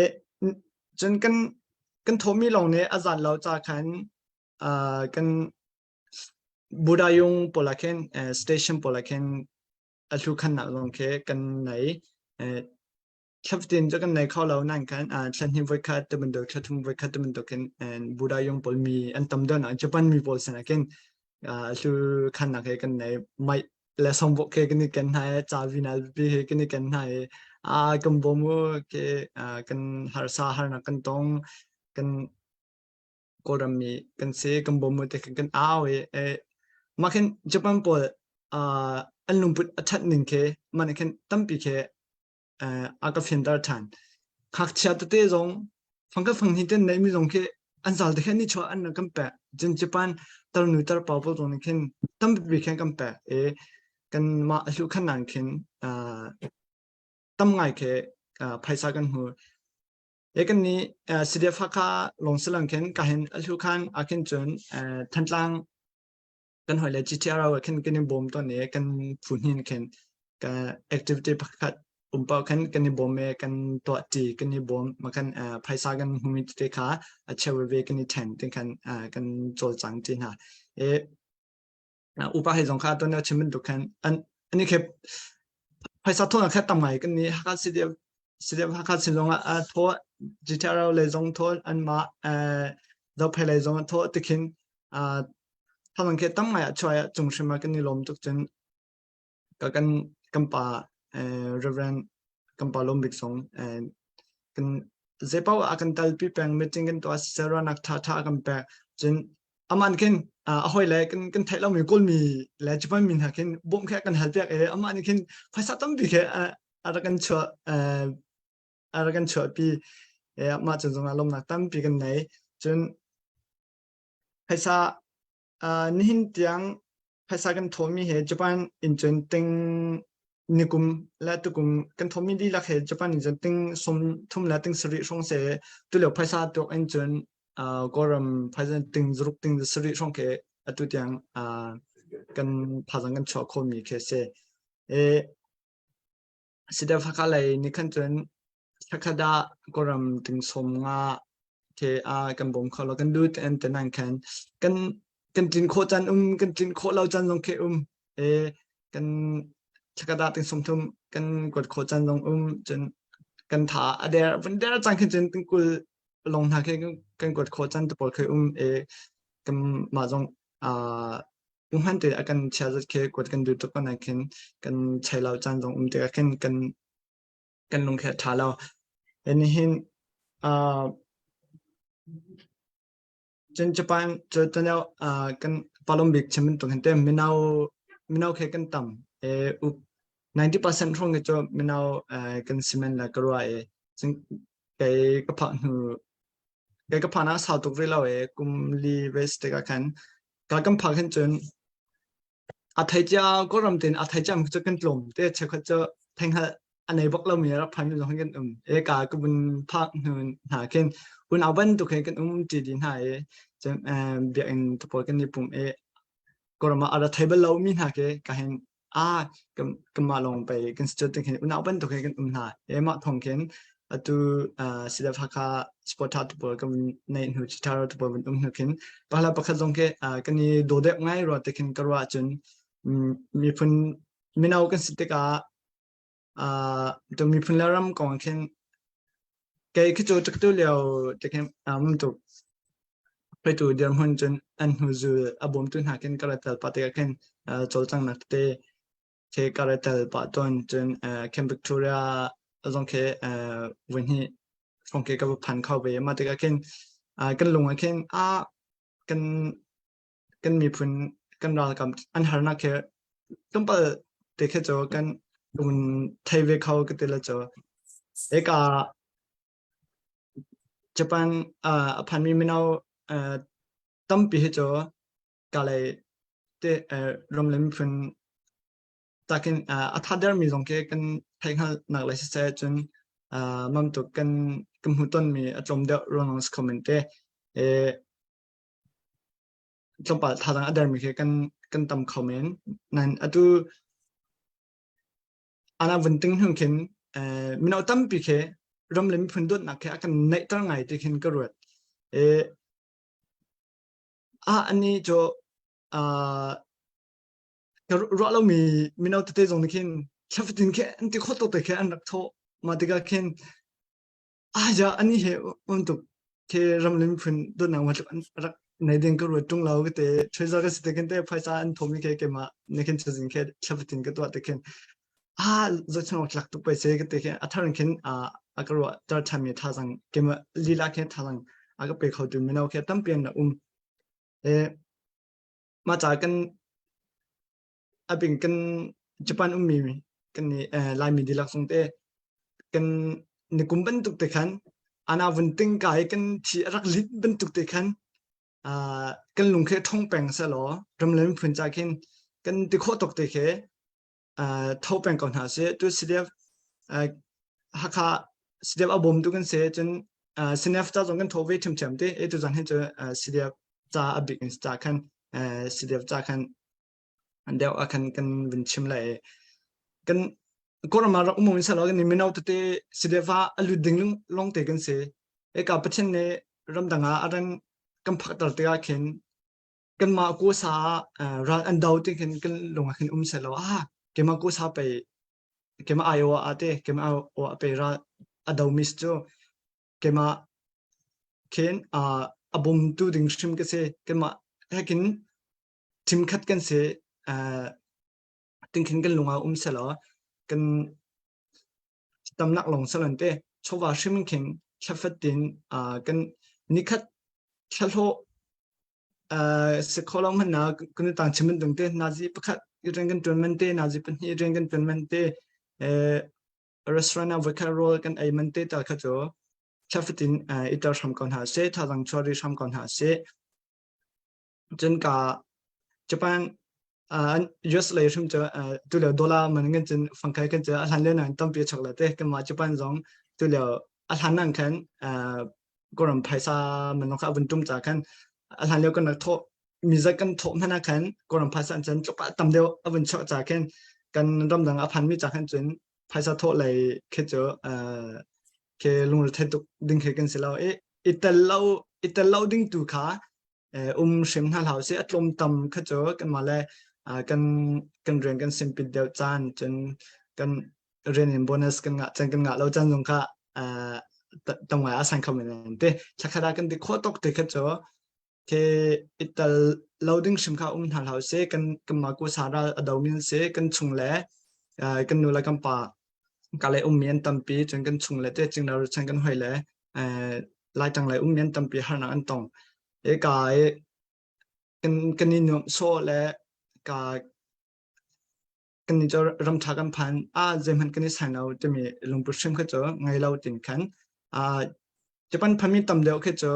E cun kan kan thawhmi lawng nih a zat lo ca khan kan Budayung pawl ah khin station pawl ah khin a hlu khannak zong khi kan nei. Thlaftin cu kan nei kho lo nain khan thla hnih voikhat ti bantuk thla thum voikhat ti bantuk khin Budayung pawl mi an tam deuh nak Japan mi pawl sinah khin hlu khannak he kan nei. Mai le songbawk he kan i ken hna i ca vinal pipi he kan i ken hna i a kan bawm u ke kan harsa harnak kan tong kan Kawlram mi kan si kan bawm u te khan kan au i mah khin Japan pawl an lungput a ṭhat ning khi mah nih khin tampi khi a ka fianter ṭhan. Ngakchia tete zong fangkhat fanghnih ten neihmi zong khi an zal te khin nichuah an kan pek. Cun Japan tarnu tarpa pawl zong nih khin tampi khin kan pek i kanmah a hluh khan nan khin tam ngai khi phaisa kan hmu. E kan nih CDF Hakha lawng silang khin ka hin a hlu khan ah khin cun Thantlang kan hoi le GTRO ah khin kan i bawm tawn i kan phu hnin khin ka activity pakhat um paoh khan kan i bawm i kan tuah ṭi kan i bawm ma khan phaisa kan hmumi tete kha a cheu veve kan i ṭhen tin khan kan cawlcang ṭi hna. E upa he zong kha tuan chim bantuk khan an ani khe phaisa thawnak kha tam ngai kan ni Hakha CDF CDF Hakha sin zong ah thaw GTRO le zong thaw an mah Zophei lei zong thaw tikhin thawng khi tam ngai ah chuai ah cung hrim ah kan i lawm tuk cun ka kan kan pa Reverend kan pa Lawm Bik Song kan zeipau ah kan talpi peng meeting kan tuah siseranak tha tha kan pek cun aman khin a hoi le kan kan theih lomi kawlmi le Japan mi hna khin bawmh khe kan hal piak i amah nih khin phaisa tampi khe a rak kan chuah a rak kan chuahpi mah cun zongah lawmnak tampi kan nei cun Phaisa nihin tiang phaisa kan thawhmi he Japan in cun ting nikum le tukum kan thawhmi dihlak he Japan in cun ting sum thum le ting sarih hrawng se tulio phaisa tuak in cun Kawlram phaisa ting zaruk ting sarih hrawng khi atu tiang kan phazang kan chuah khawhmi khi a si. E, Sidef Hakha lei nih khan cun thlakhat ah Kawlram ting sawm nga the a kan bawm kho lo kan lut an te nan khan kan kan tlin khawh caan um kan tlin khawh lo caan zong khi um e kan thlakhat ah ting sawm thum kan kuat khawh caan zong um cun kan tha a der vun der cang khin cun tingkul. long hna khi kan kuat khawh caan te pawl khi um i kan mah zong hman te a kan chia zat khi kuat kan duh tuk ko nain khin kan chei lo caan zong um tikah khin kan kan lung khi a ṭha lo. Nihin cun Japan cu tunio kan palom bik chim bantuk hin te mino mino khi kan tam i up 90% hrawng khi cu mino kan si men le ka ruah i cun kei ka phak hnu kei ka phak ah sau tuk rih lo i kum li ve si tikah khan ka kan phak hin cun A thei cia Kawlram tein a thei ciami cu kan tlawm te cheukhat cu theihngalh a nei bak lomi rak phanmi zong kan um. Eka ka vun phak hnu hna khin unau bantuk he kan um ṭi dih hna i cun biakinn te pawl kan i pum i Kawlram ah a ra thei bal lomi hna khi ka hin a kanmah lawng pei kan si cu ti khin unau bantuk he kan um hna. E mah thawng khin atu CDF Hakha sport tha te pawl kan neih hnu thar te pawl um hnu khin pakhat pakhat zong khi kan i daw deuh ngai rua te khin ka ruah ahcun miphun mino kan si tikah tu miphun le ram kong khin kei khi cu tu lio te khin um tuk hruaitu dirhmun cun an hnu zul a bawmtu hna khin ka rat tel pa tikah khin cawlcanghnak tete khi ka rat tel pah tawn cun Camp Victoria zong khi vui hnih hrawng khi ka va phan kho ve mah tikah khin kan lung ah khin a kan kan miphun kan ralkap an harnak khi tlawmpal te khi cu kan un thei ve kho ka ti la cu eka Japan a phanmi mino tampi hi cu kalay te ram le miphun takin a tha dermi zong khi kan theihhngalhnak le siseh cun mam tuk kan kan hmuhtonmi a tlawm deuh ruang si kho men te tlawmpal thazaang a dermi khi kan kan tam kho men nan atu ana vun ting hnung khin mino tampi khi ram le miphun dawtnak khi a kan neihter ngai ti khin ka ruat ah ani cu ka ruah lomi mino tete zong nih khin thla fatin khi an ti khawh tuk te khi an rak thawh mah tikah khin ah ja ani he um tuk khi ram le miphun dawtnak ma tluk an rak nei ding ka ruat ṭung lo ka te treasure ka si te khin te phaisa an thomi khi keimah ne khin chazin khi thla fatin ka tuah te khin ah zohchun awk tlak tuk pei se ka te khi a thar in khin a ka ruah tar ṭhanmi thazang keimah lila khi thazang a ka pe kho tu mino khi tampi an um e mah ca kan abing kan Japan ummi kan ni Laimi dihlak zong te kan nikum bantuk te khan ana vun ting kai kan thi a rak lit bantuk te khan kan lung khi ṭhong peng selaw ram le miphun ca khin kan ti khawh tuk te khi tho peng ko hna sih tu CDF Hakha CDF a bawmtu kan si cun CNF ca zong kan tho ve ṭhiamṭhiam te e tu zan hin cu CDF ca a bik in ca khan CDF ca khan deuh ah khan kan vun chim lai kan Kawlram ah rak um in selaw kan mino tete CDF ah a lut ding long te kan si eka Pathian nih ramdang ah a ran kan phakter tikah khin kanmah kuasa ral an do ti khin kan lung ah khin um selaw ah keimah kuasa pei keimah Iowa ah te keimah Iowa pei ral a do mis cu keimah khin a bawmtu ding hrim ka si keimah hekin thimkhat kan si tingkhin kan lung ah um selaw kan tamnak lawng salon te chawva hrim khin thlafatin kan nikhat thlahlawh si kho lo hmanh na kan tang chim ding te nazi pakhat rian kan tuan man te nazi pahnih rian kan tuan man te restaurant ah voikhat rawl kan ei man te tal kha cu thlafatin i tel hram ko hna seh thazang chuah ri hram ko hna seh cun ka Japan US lei hrim cu tu lio dollar man kan cun fangkai kan cu a hlan lio nan tampi chok la te kanmah Japan zong tu lio a hlan nan khan Kawlram phaisa man kha vun tum ca khan a hlan lio kan rak thawh mi zat kan thawh hmanh ah khan Kawlram phaisa an cun tluk tam deuh a vun chuah ca khin kan ramdang a phan mi ca khan cun phaisa thawh lei khi cu ke lungre tuk ding khi kan si lo i i tel lo i tel lo ding tu kha um hrim hna hlah usih a tlawm tam kha cu kanmah le kan kan rian kan simpit deuh caan cun kan rian in bonus kan ngah caan kan ngah lo caan zong kha. tam ngai a sang kho men te thlakhat ah kan ti khawh tok te kha cu ke ital lo ding hrim kha um hna hlah se kan kan ma ko sa ral a do min se kan chung le kan nu le kan pa ka le um mi an tampi cun kan chung le te ching lo chan kan hoi le lai tang lai um mi an tampi harnak an tong e ka e kan kan i nuam so le ka kan ni cu ram ṭha kan phan a zeihmanh kan i sai lo timi lungput hrim kha cu ngei lo tin khan a Japan phami tam deuh khi cu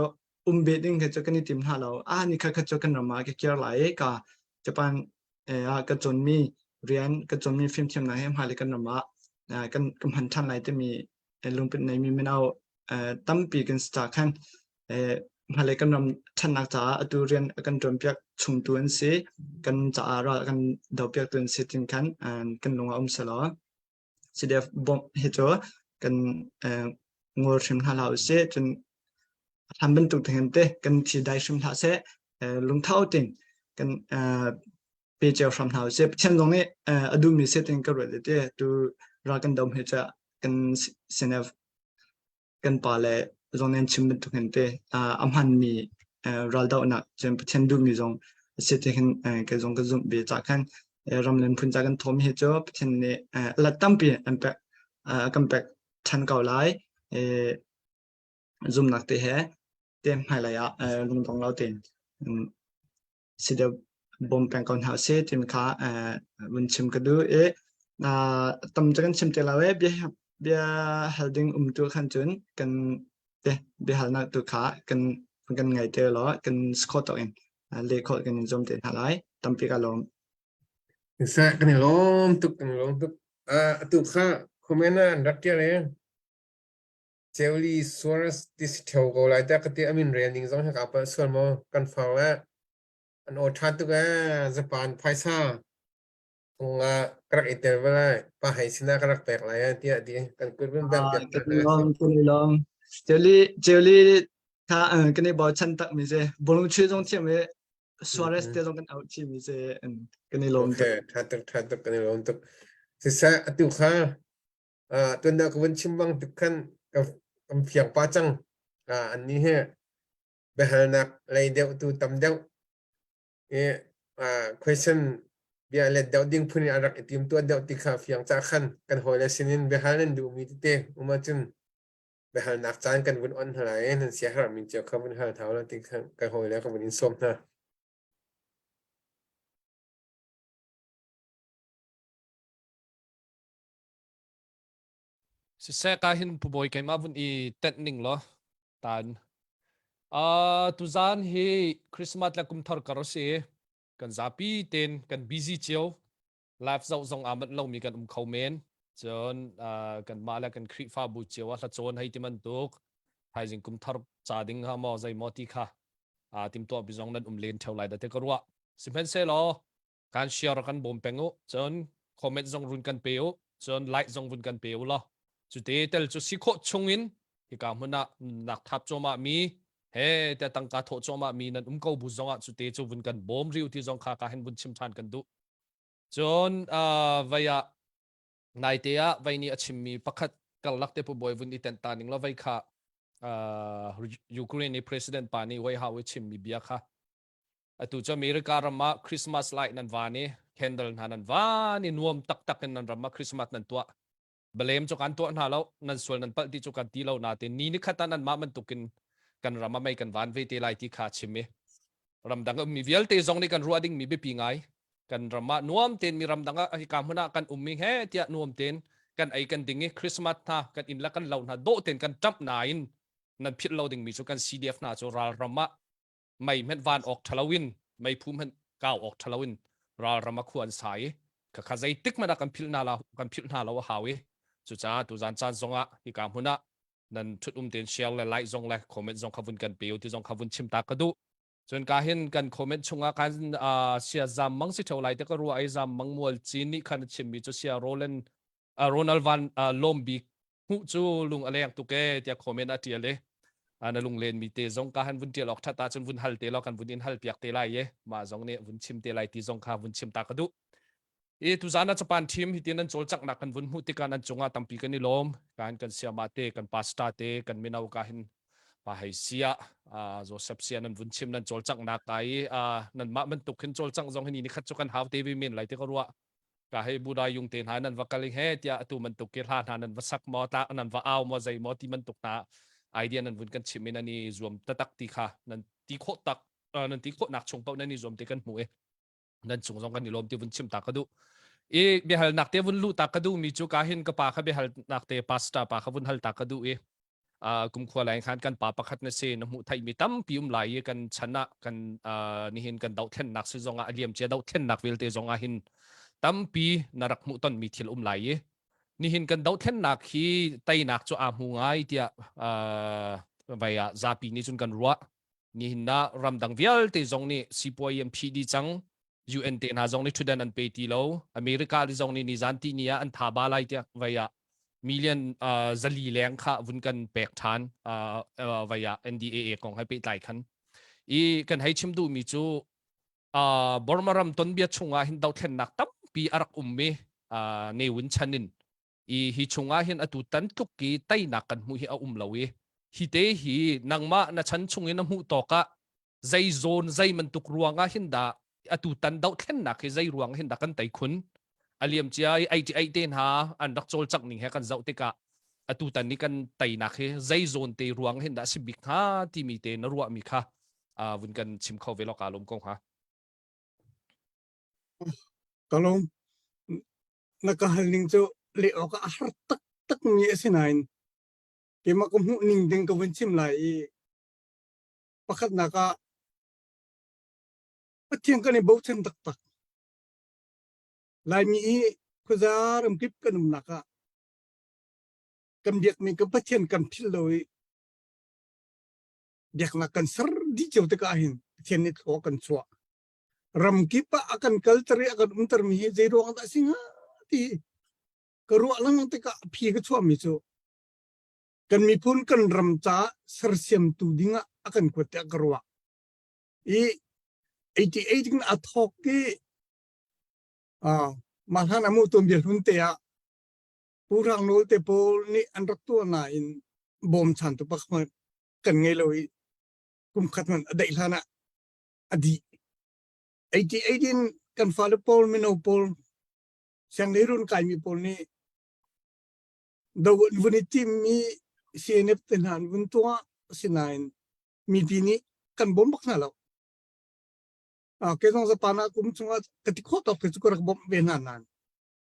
um ve ding khi cu kan i tim hna lo a ni kha kha cu kan ram ah ka kir lai ka Japan ah ka cawnmi rian ka cawnmi fimthiamnak he hmailei kan ram ah kan ka hman ṭhan lai timi lungput neimi mino tampi kan si ca khan hmailei kan ram ṭhannak caah atu rian a kan ṭuanpiak chungtu an si kan caah ral kan dopiaktu an si tin khan kan lung ah um selaw CDF bawmh hi cu kan ngol hrim hna hlah usih cun hlan bantuk te hin te kan thi dai hrim hlah seh lungtho tin kan pe cio hram hna usih Pathian zong nih a duhmi si tin ka ruat te tu ral kan dom hi ca kan CNF kan pa le zong nih an chim bantuk hin te a hmanmi raldohnak cun Pathian duhmi zong a si ti hin kei zong ka zumh ve ca khan ram le miphun ca kan thawm hi cu Pathian nih lat tampi an pek kan pek ṭhan ko lai zumnak te he te hmailei ah lungdong lo tein si deuh bawm peng ko hna usih timi kha vun chim ka duh i tam cu kan chim te lo i bia bia hal ding um tu khan cun kan te bia halnak tu kha kan kan ngai te law kan score tok in leh khawh kan in zuam te hna lai tampi ka lawm. Seh kan i lawm tuk kan i lawm tuk. Atu kha comment ah an rak tial i Ceuli Suarez ti si ṭheo ko lai tiah ka ti. A min rel ning zong hi kaa palh sual maw? Kan far le an aw ṭha tuk ee. Japan phaisa kong ah ka rak i tel ve lai. Pa hei sinah ka rak pek lai eh tiah a ti. Kan kut vun bengh piak Kan i lawm, kan i lawm. Ceuli, Ceuli kha kan i bochan tak mi si. Bawlung chuih zong thiam i Suarez te zong kan out chih mi si. Kan i lawm tuk. Okay, ṭha tuk, ṭha tuk, kan i lawm tuk. Siseh, atu kha Tuan ka vun chim bang tuk khan kan fiang pa cang. Annih hi biahalnak lei deuh tu tam deuh i question bia let deuh ding phun in an rak i tim tuah deuh ti kha fiang ca khan kan hawile sinin biahal nan duhmi tete um ahcun biahalnak caan kan vun on hna lai i nan siaherhmi cio kha vun hal hna u law ti kha kan hawile ka vun in sawm hna. Siseh ka hin Pu Bawi keimah vun i tenh ning law tan. Uh, tuzan hi Christmas le kumthar kar a si. Kan zapi ten kan busy cio. Live zoh zong aa manh lomi kan um kho men. Cun uh, kan mah le kan Khrihfabu cio ah hlacawn hei ti bantuk thaizing kumthar ca ding ha maw zei maw ti kha uh, timtuah bi zong nan um len theo lai da te ka ruah. Sihmanhsehlaw kan share kan bawm peng u cun comment zong run kan pe u cun like zong vun kan pe u law cute tel cu si khawh chungin hika hmun ah nak thap cuahmah mi he te tangka thawh cuahmah mi nan um ko bu zong ah cute cu vun kan bawm riu ti zong kha ka hin vun chim than kan duh cun vei ah naite ah vei nih a chimmi pakhat karlak te pu bawi vun i tenh ta ning lo vei kha Ukraine i president pa nih White House i chimmi bia kha Atu cu America ram ah Christmas light nan van i candle hna nan van i nuam taktak in nan ram ah Christmas nan tuah. Blame cu kan tuah hna lo, nan sual nan palh ti cu kan ti lo nain ni ni khat ah nanmah bantukin kan ram ah mei kan van ve te lai ti kha chim i ramdang ummi vialte zong nih kan ruah dingmi biapi ngai. Kan ram ah nuam tein mi ramdang ah hika hmun ah kan ummi he tiah nuam tein kan ei kan ding i Christmas hna kan inn le kan lo hna dawh tein kan ṭamh nain nan philh lo dingmi cu kan CDF hna cu ralram ah mei hmenh van awk ṭhalo in meiphu hmenh kau awk ṭhalo in ralram a khu an sa i khakha zeitik hmanh ah kan philh hna lo kan philh hna lo a hau i cucaah tuzan caan zongah hika hmun ah nan ṭhut um tein share le like zong le comment zong kha vun kan pe u ti zong kha vun chim ta ka duh cun ka hin kan comment chungah khan sia zam mang si ṭheo lai te ka ruah ai zam mang mual cin nih khan a chimmi cu sia Roland Ronald Van Lawm Bik hmuh cu lung a leng tuk e tiah comment a tial i na lunglen mi te zong ka han vun tial awk that ahcun vun hal te law kan vun in hal piak te lai i mah zong nih vun chim te lai ti zong kha vun chim ta ka duh. I tuzan ah Japan team hi tin an cawlcanghnak kan vun hmuh tikah nan cungah tampi kan i lawm. Kan kan siama te, kan pastor te, kan mino ka hin pa hei sia Joseph sia nan vun chim nan cawlcanghnak ka i nan mah bantuk hin cawlcangh zong hi ni khat cu kan hau te vi men lai te ka ruah. Ka hei Buddha yung te hna nan va kal he tiah atu bantuk ki hla hna nan va sak maw ta nan va au maw zei maw ti bantuk hna idea nan vun kan chim in nan i zuam tatak ti kha nan ti khawh tak nan ti khawh nak chung paoh nan i zuam te kan hmu i nan cung zong kan i lawm ti vun chim ta ka duh i biahalnak te vun luh ta ka duh mi cu ka hin ka pa kha biahalnak te pastor pa kha vun hal ta ka duh i kumkhua lai khan kan pa pakhat na si na hmuh theih mi tampi um lai i kan chan ah kan nihin kan dohthlennak si zong ah a liam cia dohthlennak vialte zong ah hin tampi na rak hmuh ton mi thil um lai i nihin kan dohthlennak hi teinak cu aa hmu ngai tiah vai ah zapi nih cun kan ruah Nihin ah ramdang vialte zong nih sipuai an phih dih cang. UN te hna zong nih ṭhutdan an pe ti lo. America te zong nih nizan ti ni ah an tha ba lai tiah vai ah million uh, zali leng kha vun kan pek ṭhan uh, uh, vai ah NDAA kong he pehtlai khan. I kan hei chim duhmi cu uh, Burma ram tonbia chungah hin dothlennak tampi a rak um mi uh, Ne Win chan in i hi chungah hin atu tan tluk i teinak kan hmuh hi a um lo i hi te hi nangmah na chan chung in na hmuh tawk ah zei zawn zei bantuk ruangah hin dah atu tan dohthlennak hi zei ruang hin dah kan tei khun a liam cia i ai ai te hna an rak cawlcangh ning he kan zoh tikah atu tan ni kan teinak hi zei zawn te ruang hin dah si bik hnga timi te na ruahmi kha vun kan chim kho ve lo ka lawm ko hnga Ka lawm. Na ka hal ning cu leh awk ah a har taktak mi a si nain keimah ka hmuh ning ding ka vun chim lai i pakhatnak ah Pathian kan i bochan taktak. Laimi i khuaza ramkip kan umnak ah kan biakmi kan Pathian kan philh lo i biaknak kan ser dih cio tikah hin Pathian nih thlua kan chuah. Ramkip ah a kan kalter i a kan umtermi hi zei ruang dah a si hnga ti ka ruah lengmang tikah a phi ka chuahmi cu kan miphun kan ram caah sersiamtu dingah a kan kuat tiah ka ruah. I 88 in a thawk i uh, mah hlan amu tuanbia hlun te ah Pu Hrang Nawl te pawl nih an rak tuah nain bawmchantu pakhat kan ngei lo i kum khat hmanh a daih hlan ah a dih. 88 in kan fale pawl mino pawl sianghleirun kaimi pawl nih do an vun i timmi CNF te hna an vun tuah asinain mipi nih kan bawm bak hna lo. Uh, kei zong Japan ah kum chungah ka ti khawh tawk te cu ka rak bawmh ve hna nain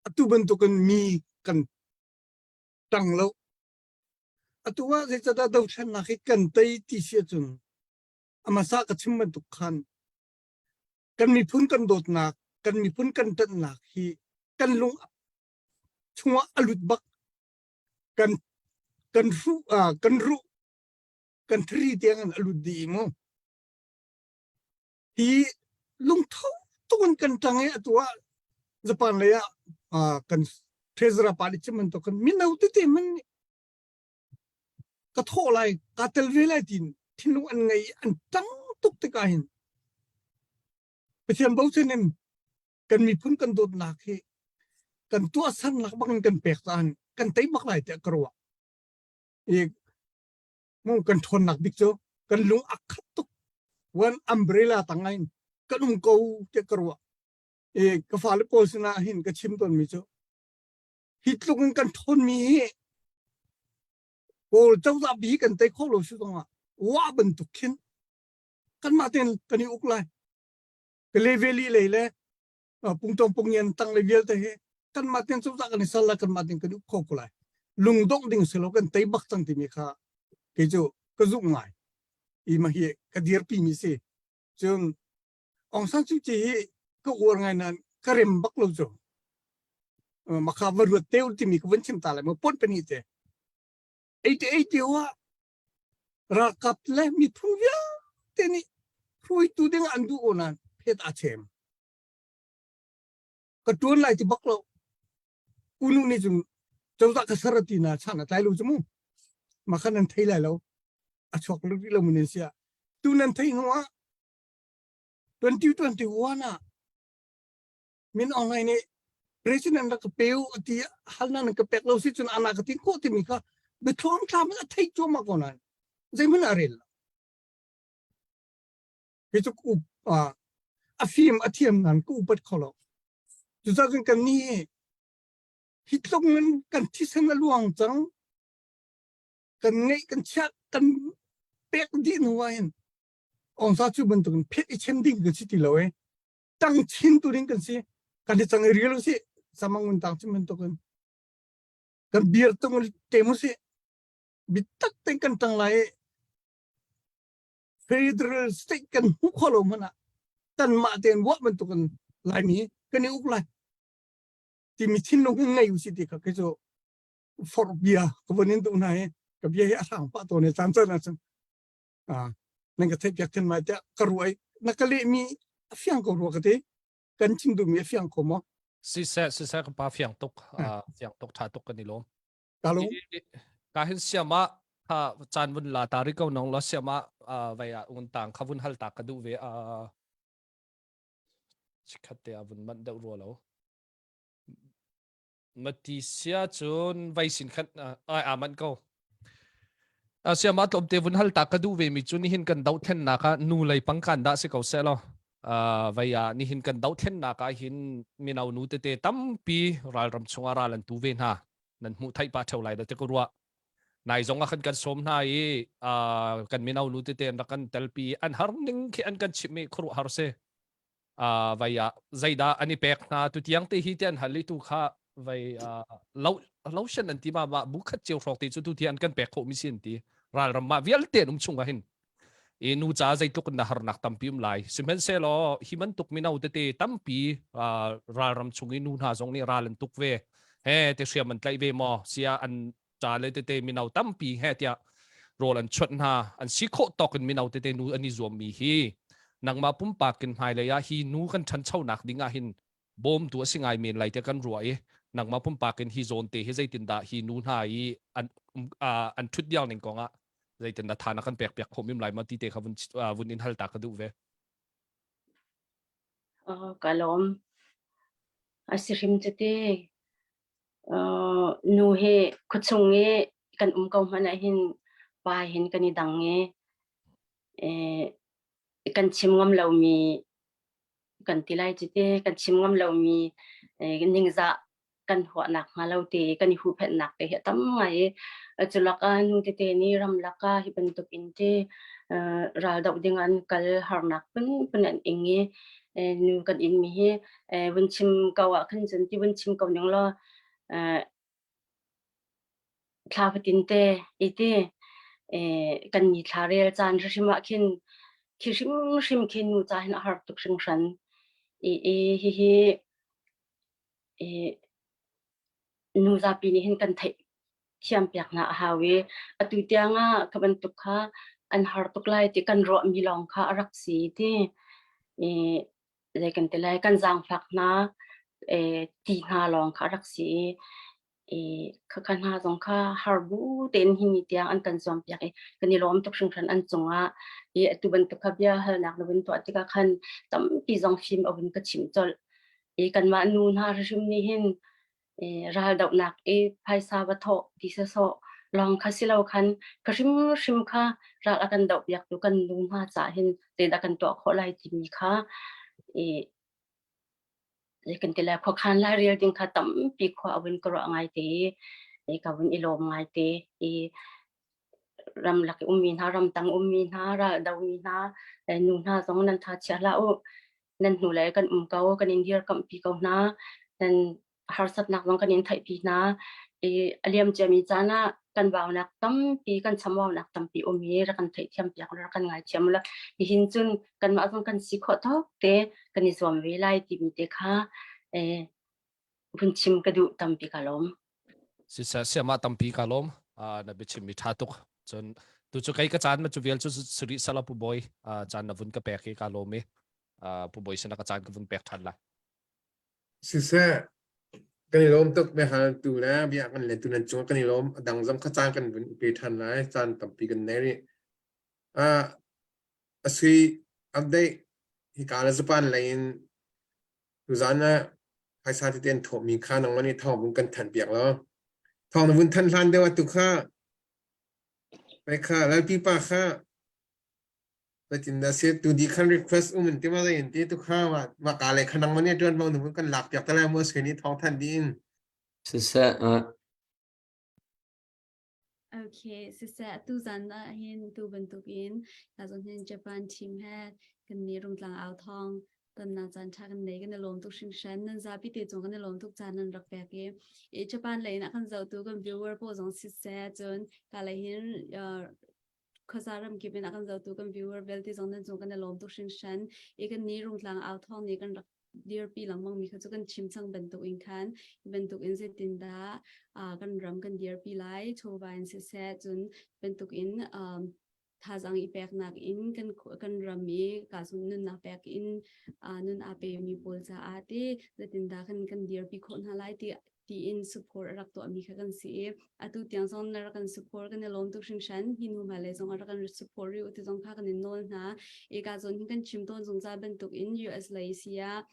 atu bantukin mi kan tang lo. Atu ah zeicadah dothlennak hi kan tei ti si ahcun a hmasa ka chim bantuk khan kan miphun kan dawtnak kan miphun kan ṭanhnak hi kan lung chungah a lut bak kan kan hruh uh, kan ruh kan thri tiang in a lut dih mu hi lungtho tukin kan ṭang i atu ah Japan lei ah uh, kan treasurer pa nih chim bantuk kan mino tete man ka thawh lai kaa tel ve lai tiin thinlung an ngei i an ṭang tuk tikah hin Pathian bochan in kan miphun kan dawtnak hi kan tuahsernak bangin kan pek caan kan tei bak lai tiah ka ruah. I mu kan ṭhawnnak bik cu kan lung a khat tuk one umbrella tang in kan um ko tiah ka ruah. I ka fale pawl sinah hin ka chim tawnmi cu hi tluk in kan ṭhawnmi hi Kawl cozah bi kan tei kho lo si zongah wa bantuk khin kanmah tein kan i uk lai. Kale Valley lei le Pungtong Pungyen tang le vialte hi kanmah tein cozah kan i sal lai kanmah tein kan i uk kho ko lai. Lungdongh ding si lo kan tei bak cang timi kha kei cu ka zumh ngai. I ma hi ka dirpi mi si. Cun Aung San Suu Kyi hi ka uar ngai nain ka rem bak lo cu. Makha va ruat te timi ka vun chim ta lai maw pon pahnih te. 88 lio ah ralkap le miphun vialte nih hruaitu ding an duh ko nain phet aa chem. Ka tuan lai ti bak lo. Unu nih cun cozah ka ser ti na chan a tlai lo cu mu. Makha nan thei lai lo. A chuak rih lo mun in sia. Tu nan thei hnu ah 2021 ah Min Aung Hlaing nih President rak ka pe u ti hal nan ka pek lo si cun ana ka tin ko timi kha biathluam thlam in a theih cuahmah ko nain zeihmanh a rel lo. Hi cu a fim a thiam nan ka upat kho lo. Cucaah cun kan nih hi tluk in kan thisen a luang cang kan ngeih kan chiah kan pek dih hnu ah hin Aung San cu bantukin phet i chem ding kan si ti lo i tang chin tu ding kan si kan i cang i rial usih samang un tang chin bantukin kan bir tung tem usih bitak ten kan tang lai i federal state kan hmu kho lo hmanh ah kanmah tein wah bantukin laimi kan i uk lai timi thinlung in ngei usih ti kha kei cu forh bia ka von in duh hna i ka bia hi a hrang pah tawn i caan caan ahcun nan ka theih piak than mai tiah ka ruah i na ka lehmi a fiang ko rua ka ti kan chim duhmi a fiang ko maw siseh siseh ka pa fiang tuk fiang tuk tha tuk kan i lawm ka lawm ka hin siama kha caan vun la ta ri ko nong lo siama vai ah un tang kha vun hal ta ka duh ve a chikhat te a vun manh deuh rua lo Mati sia cun vai sin khan ai aa manh ko. Siama tlawmte vun hal ta ka duh ve mi cu nihin kan dohthlennak ah nu lei pang kan dah si ko seh law vai ah nihin kan dohthlennak ah hin mino nu tete tampi ralram chungah ral an tu ve hna nan hmuh theih pa theo lai da te ka ruah nai zong ah khan kan sawm hna i kan mino nu tete an rak kan telpi an har ning khi an kan chimh mi khuaruahhar si vai ah zeidah an i pek hna tu tiang te hi te an hal i tu kha vai lo lotion an ti ma ma bu khat cio hrawk ti cu tu ti an kan pek khawh mi si an ti ralram ma vialte an um chung ah hin i nu ca zeitluk in na harnak tampi um lai sihmanhsehlaw hi bantuk mino tete tampi ralram chung i nu hna zong nih ral an tuk ve he te hriam an tlaih ve maw sia an ca le tete mino tampi he tiah rawl an chuanh hna an si khawh tawk in mino tete nu an i zuammi hi nangmah pumpak in hmailei ah hi nu kan ṭhanchonak ding ah hin bawmtu a si ngai men lai tiah kan ruah i nangmah pumpak in hi zawn te hi zeitindah hi nu hna i an an ṭhut diang ning kong ah zeitindah tha na kan pek piak khawh mim lai ma ti te kha vun vun in hal ta ka duh ve. Ka lawm. A si hrim cu ti. Nu hi khuachung i kan um ko hmanh ahhin pa hin kan i dang i kan chim ngam lomi kan ti lai cu ti kan chim ngam lomi ningzah kan huahnak hnga lo te kan i huhphenhnak te hi a tam ngai i cu lakah nu tete nih ramlak ah hi bantuk in te raldoh ding an kal harnak phunphun an ing i nu kan in mi hi vun chim ko ah khan cun ti vun chim ko ning law thla fatin te i ti kan ni thla rel caan hrim ah khin khi hrimhrim khi nu ca hin a har tuk hringhran i i hihi i nu zapi nih hin kan theih thiam piak hna a hau i atu tiang ah kha bantuk kha an har tuk lai ti kan ruahmi lawng kha a rak si ti i zei kan ti lai kan zaangfak hna ti hna lawng kha a rak si i i khakha hna zong kha har bu tein hi ni tiang an kan zuam piak i kan i lawm tuk hringhran an cungah i atu bantuk kha bia halnak na vun tuah tikah khan tampi zong fim a vun ka chimh colh i kanmah nu hna hrim nih hin raldohnak i phaisa va thawh ti sawsawh lawng kha si lo khan ka hrimhrim kha ral a kan doh piaktu kan nu hna caah hin zeidah kan tuah khawh lai timi kha i kan ti lai khuakhan lai rel ding kha tampi khua a vun ka ruah ngai te i ka vun i lawm ngai te i ramlak i ummi hna ramtang ummi hna ral domi hna nu hna zong nan tha chia hlah u nan hnulei kan um ko kan in dirkamhpi ko hna nan harsatnak zong kan in theihpi hna i a liam ciami caan ah kan vaunak tampi kan chamwaunak tampi um i rak kan theihthiam piak rak kan ngaithiam la nihin cun kanmah zong kan si khawh tawk te kan i zuam ve lai timi te kha eh, vun chim ka duh tampi ka lawm Siseh siamah tampi ka lawm. Na biachim mi ṭha tuk. Cun tu cu kei ka caan ma cu vial cu siri sala pu bawi caan na vun ka pek i ka lawm i pu bawi sin ka caan ka vun pek ṭhan lai. Siseh kan i lawm tuk biahal tu le bia kan le tu nan cung kan i lawm a dang zong kha caan kan vun pe ṭhan lai caan tampi kan nei rih. A sui update hika le Japan lei in tuzaan ah. Phaisa tete an thawhmi kha nangmah nih thawng vun kan thanh piak law. Thawng na vun thanh hlan deuh atu kha Vai kha Lalpi pa kha Zeitindah si tu di khan request um in ti ma zei in ti tu kha ma ma ka le kha nangmah nih tuan bang nu kan lak piak te lai mu sui nih thawng thanh dih in. Siseh, uh, Okay, siseh tu zan ah hin tu bantuk in ka zong hin Japan team he kan ni rungtlang au thong ton na caan tha kan nei kan i lawm tuk hringhran nan zapi te cung kan i lawm tuk caan nan rak pek i i Japan lei in a kan zohtu kan viewer pawl zong siseh cun ka lei hin uh, khuaza ramkip in a kan zohtu kan viewer vialte zong nan cung kan i lawm tuk hringhran i kan ni rungtlang au thawng nih kan rak dirpi lengmang mi kha cu kan chim cang bantuk in khan bantuk in zeitindah kan ram kan dirpi lai chawva in siseh cun bantuk in thazaang i peknak in kan kan ram i ka sung nunnak pek in nun aa pe mi pawl caah ti zeitindah kan kan dirpi khawh hna lai ti tiin support a rak tuahmi kha kan si i atu tiang zong na rak kan support kan i lawm tuk hringhran hi nu hmailei zong a rak kan support rih ti zong kha kan in nawl hna i ka zawn hin kan chim tawn zungzal bantuk in US lei si ah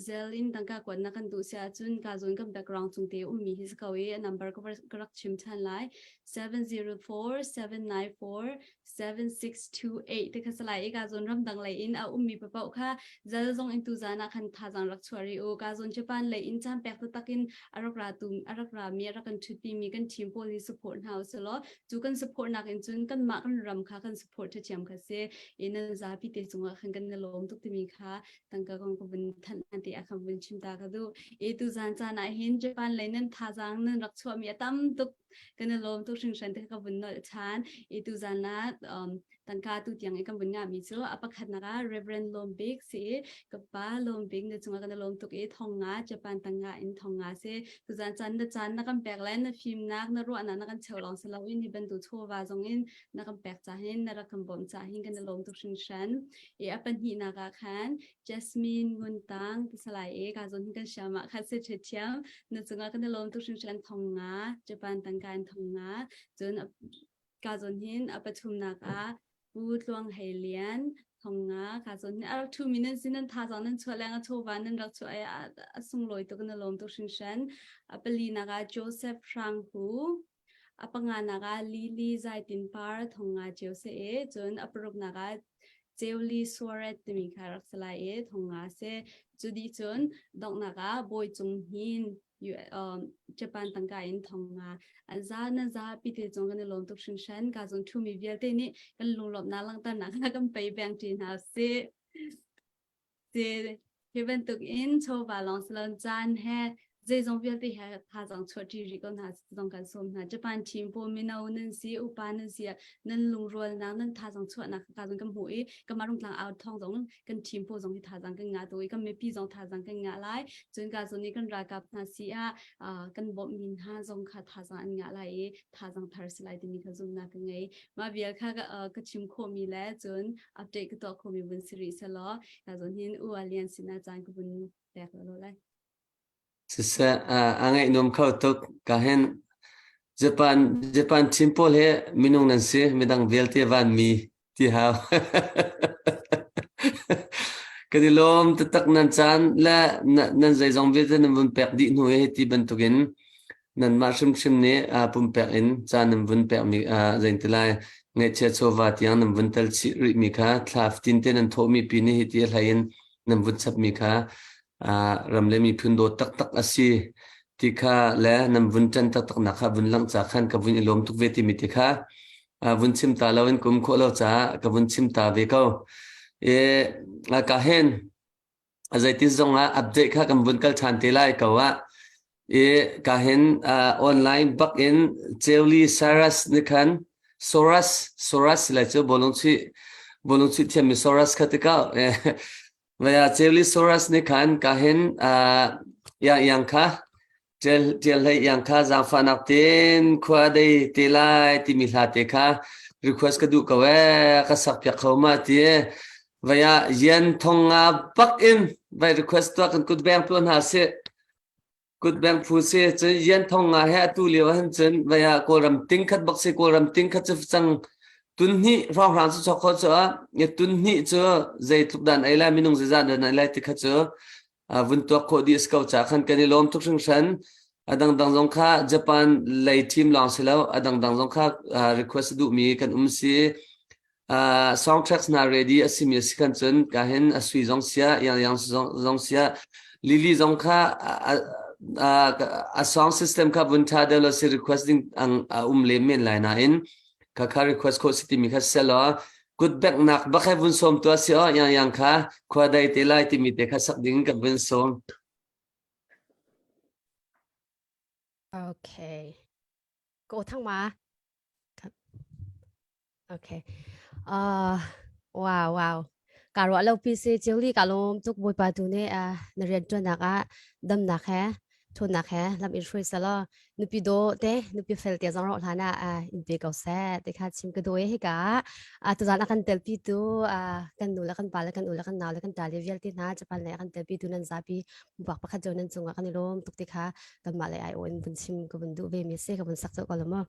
zel in tangka kuatnak kan duh si ahcun ka zawn kan background chung te ummi hi si ko i a number ka rak chim than lai 704 794 7628 te kha salai i ka zawn ramdang lei in a ummi papoh kha zal zong in tu zan ah khan thazang rak chuah rih u ka zawn Japan lei in caan pek taktak in a rak ra tu a rak ra mi a rak kan ṭhutpi mi kan team pawl hi support hna usih law cu kan support nak in cun kanmah kan ram kha kan support ṭhathiam kha si i nan zapi te cungah khan kan i lawm tuk timi kha tangka kong ka vun thanh te a khan vun chim ta ka duh i tu zan caan ah hin Japan lei nan thazang nan rak chuah mi a tam tuk kan i lawm tuk hringhran te ka vun nolh ṭhan i tuzan ah um, tangka tu tiang i kan vun ngahmi cu a pakhatnak ah Reverend Lawm Bik si i ka pa Lawm Bik na cungah kan i lawm tuk i thong nga Japan tangka in thong nga si tuzan caan na caan na kan pek le na fimnak na ruahnak na kan cheu lawng si loin hi bantuk chawva zong in na kan pek ca hin na rak kan bawmh ca hin kan i lawm tuk hringhran i a pahnihnak ah khan Jasmine Ngun Tang ti salai e ka zon kan siam ah kha se the thiam na cungah kan i lawm tuk hringhran thong nga Japan tangka in thong nga cun ka zon hin a pathumnak ah Pu Tluang Hei Lian thong nga ka zon hin a rak thu mi nan sin nan thazaang nan chuah leng a chawva nan rak chuah ai a sunglawi tuk na lawm tuk hringhran a pali nak ah Joseph Hrang Hu a panga nak ah Lily Zai Tin Par thong nga cio se e cun a paruk nak ah Ceuli Suaret timi kha rak si lai i thong nga si. Cu dih cun donghnak ah Bawi Cung Hnin Japan tangka in thong nga an za na za pi te cung kan i lawm tuk hringhran ka zong ṭhumi vialte nih kan lunglawmhnak langhternak kha kan pei beng ṭi hna sih. Hi bantuk in chawva lawng si lo caan he zeizong vialte he thazaang chuah ṭi rih ko hna zong kan sawm hna. Japan team pawl mino nan si, upa nan si nan lungrualnak, nan thazaang chuahnak ka zong kan hmuh i kanmah Rungtlang au thawng zong kan team pawl zong hi thazaang kan ngah tuk i kan mipi zong thazaang kan ngah lai. Cun ka zawn i kan ralkap hna si ah kan bawmhmi hna zong kha thazaang an ngah lai i thazaang thar si lai timi kha zumhnak ka ngei. Mah vial kha ka chim khawhmi le cun update ka tuah khawhmi vun si rih selaw ka zawn hin u alian sinah caan ka vun pek lo lai. Siseh, a ngaih nuam kho tuk. Ka hin Japan Japan team pawl he minung nan si, midang vialte van mi ti hau. Kan i lawm taktak nan caan le nan zeizong vialte nan vun pek dih hnu i ti bantukin nanmah hrimhrim nih pumpek in caan nan vun pekmi zeiti lai ngaihchia chawva tiang nan vun tel chih rihmi kha thla fatin te nan thawhmi pi nih hiti a hlei in nan vun chapmi kha ram le miphun dawt taktak a si ti kha le nan vun ṭan taktak nak kha vun langh ca khan ka vun i lawm tuk ve timi ti kha vun chim ta lo in kum khawh lo caah ka vun chim ta ve ko. E, ka hen zeitin zong ah update kha kan vun kal ṭhan te lai ko ah i ka hin online bak in Ceuli Cyrus nih khan Soras Soras lai cu bawlung chuih bawlung chuih thiammi Soras kha tikah Vaya Ceuli Soras nih khan ka hin yang yang kha Ṭial hlei iang kha zaangfahnak tein khua dei te lai timi hla te kha request ka duh ko ee ka sak piak kho ma ti vai ah yen thong nga bak in vai request tuah kan kut beng tuah hna sih kut beng phu si cun yen thong nga he atu lio ah hin cun vai ah kawlram ting khat bak si kawlram ting khat cu cang tun hnih hrawnghrang cu chok kho cu ah tun hnih cu zeitluk dan ei lai minung zeizat dan ei lai ti kha cu. Vun tuak khawh dih a si ko ca khan kan i lawm tuk hringhran. A dangdang zong kha Japan lei team lawng si lo, a dangdang zong kha request duhmi kan um si. Soundtracks hna ready a simi a si khan cun ka hin a sui zong sia, yang yang zong sia, Lily zong kha a song system kha vun tha deuh lo si request ding ang a um lem men lai nain kha kha request khawh si timi kha selaw kut beknak bak he vun sawm tua si aw yang yang kha khua dai te lai timi te kha sak ding kan vun sawm. Okay. Ko thang ma. Okay. Wow, wow. Ka ruah lo pi si Chiuli ka lawm tuk Bawipa tu nih na rian ṭuannak ah damnak he ṭhawnnak he lam in hruai selaw nupi dawh te nupi fel te zong rawh hlan ah in pe ko seh ti kha chim ka duh i hika ah tuzaan a kan telpi tu kan nu le kan pa le kan u le kan nau le kan ṭa le vialte hna Japan le a kan telpi tu nan zapi bak pakhat jo nan cungah kan i lawm tuk ti kha kanmah le ai in vun chim ka vun duh ve mi si ka vun sak ko lo mu.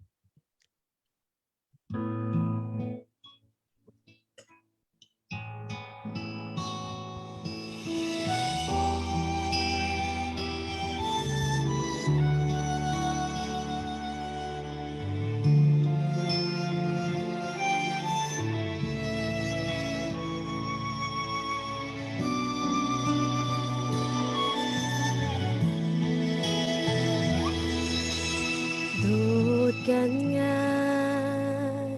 Dawt kan ngai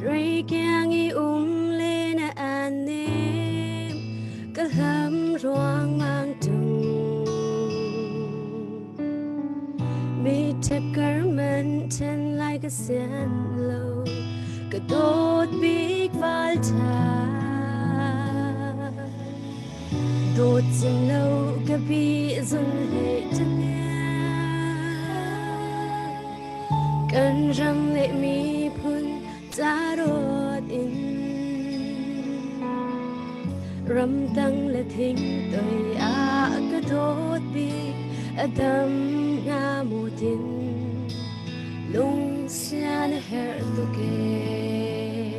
Reikiang i um le na an nem Ka hlam ruangmang tung Mi ṭhekar man ṭhen lai ka sian lo Ka dawt bik val ṭha Dawt cim lo ka bi zun hlei Kan ram le miphun ca rawt in Ramtang le thing toi ah ka dawt bik a dam nga mu tin Lung sia na herh tuk ee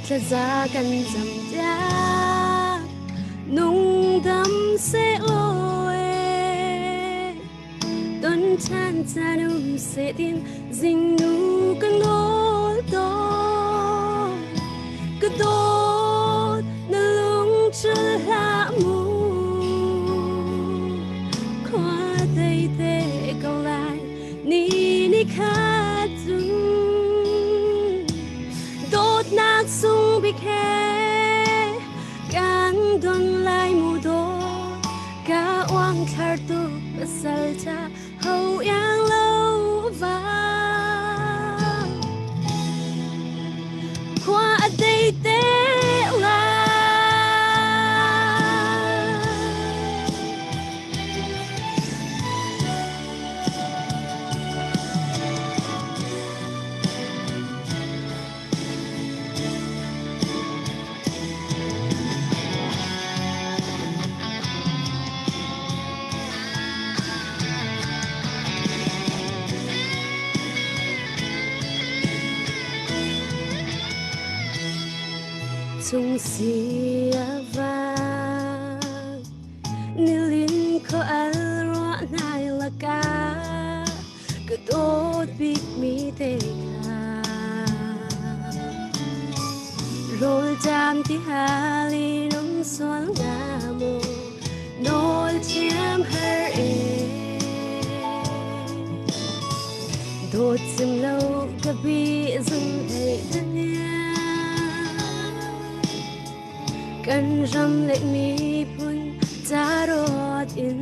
Thlaza kan cam tiah nung dam seh law ee Ton ṭhan caan um seh tin zingnu ka nawl tawn Ka dawt na lung chul hlah mu Khua dei te ko lai ni ni khat cun Dawtnak sung bik he kan don lai mu dawt Ka uang thlar tuk pasal cha ho yang lo va Khua a dei te lai. Chung si a vang nilin kho al ruah nai laka ka dawt bik mi te kha rawl jam ti halin um sual nga mu nawl thiam har e dawt sim lo ka bi zum thei dunia Kan ram le miphun ca rawt in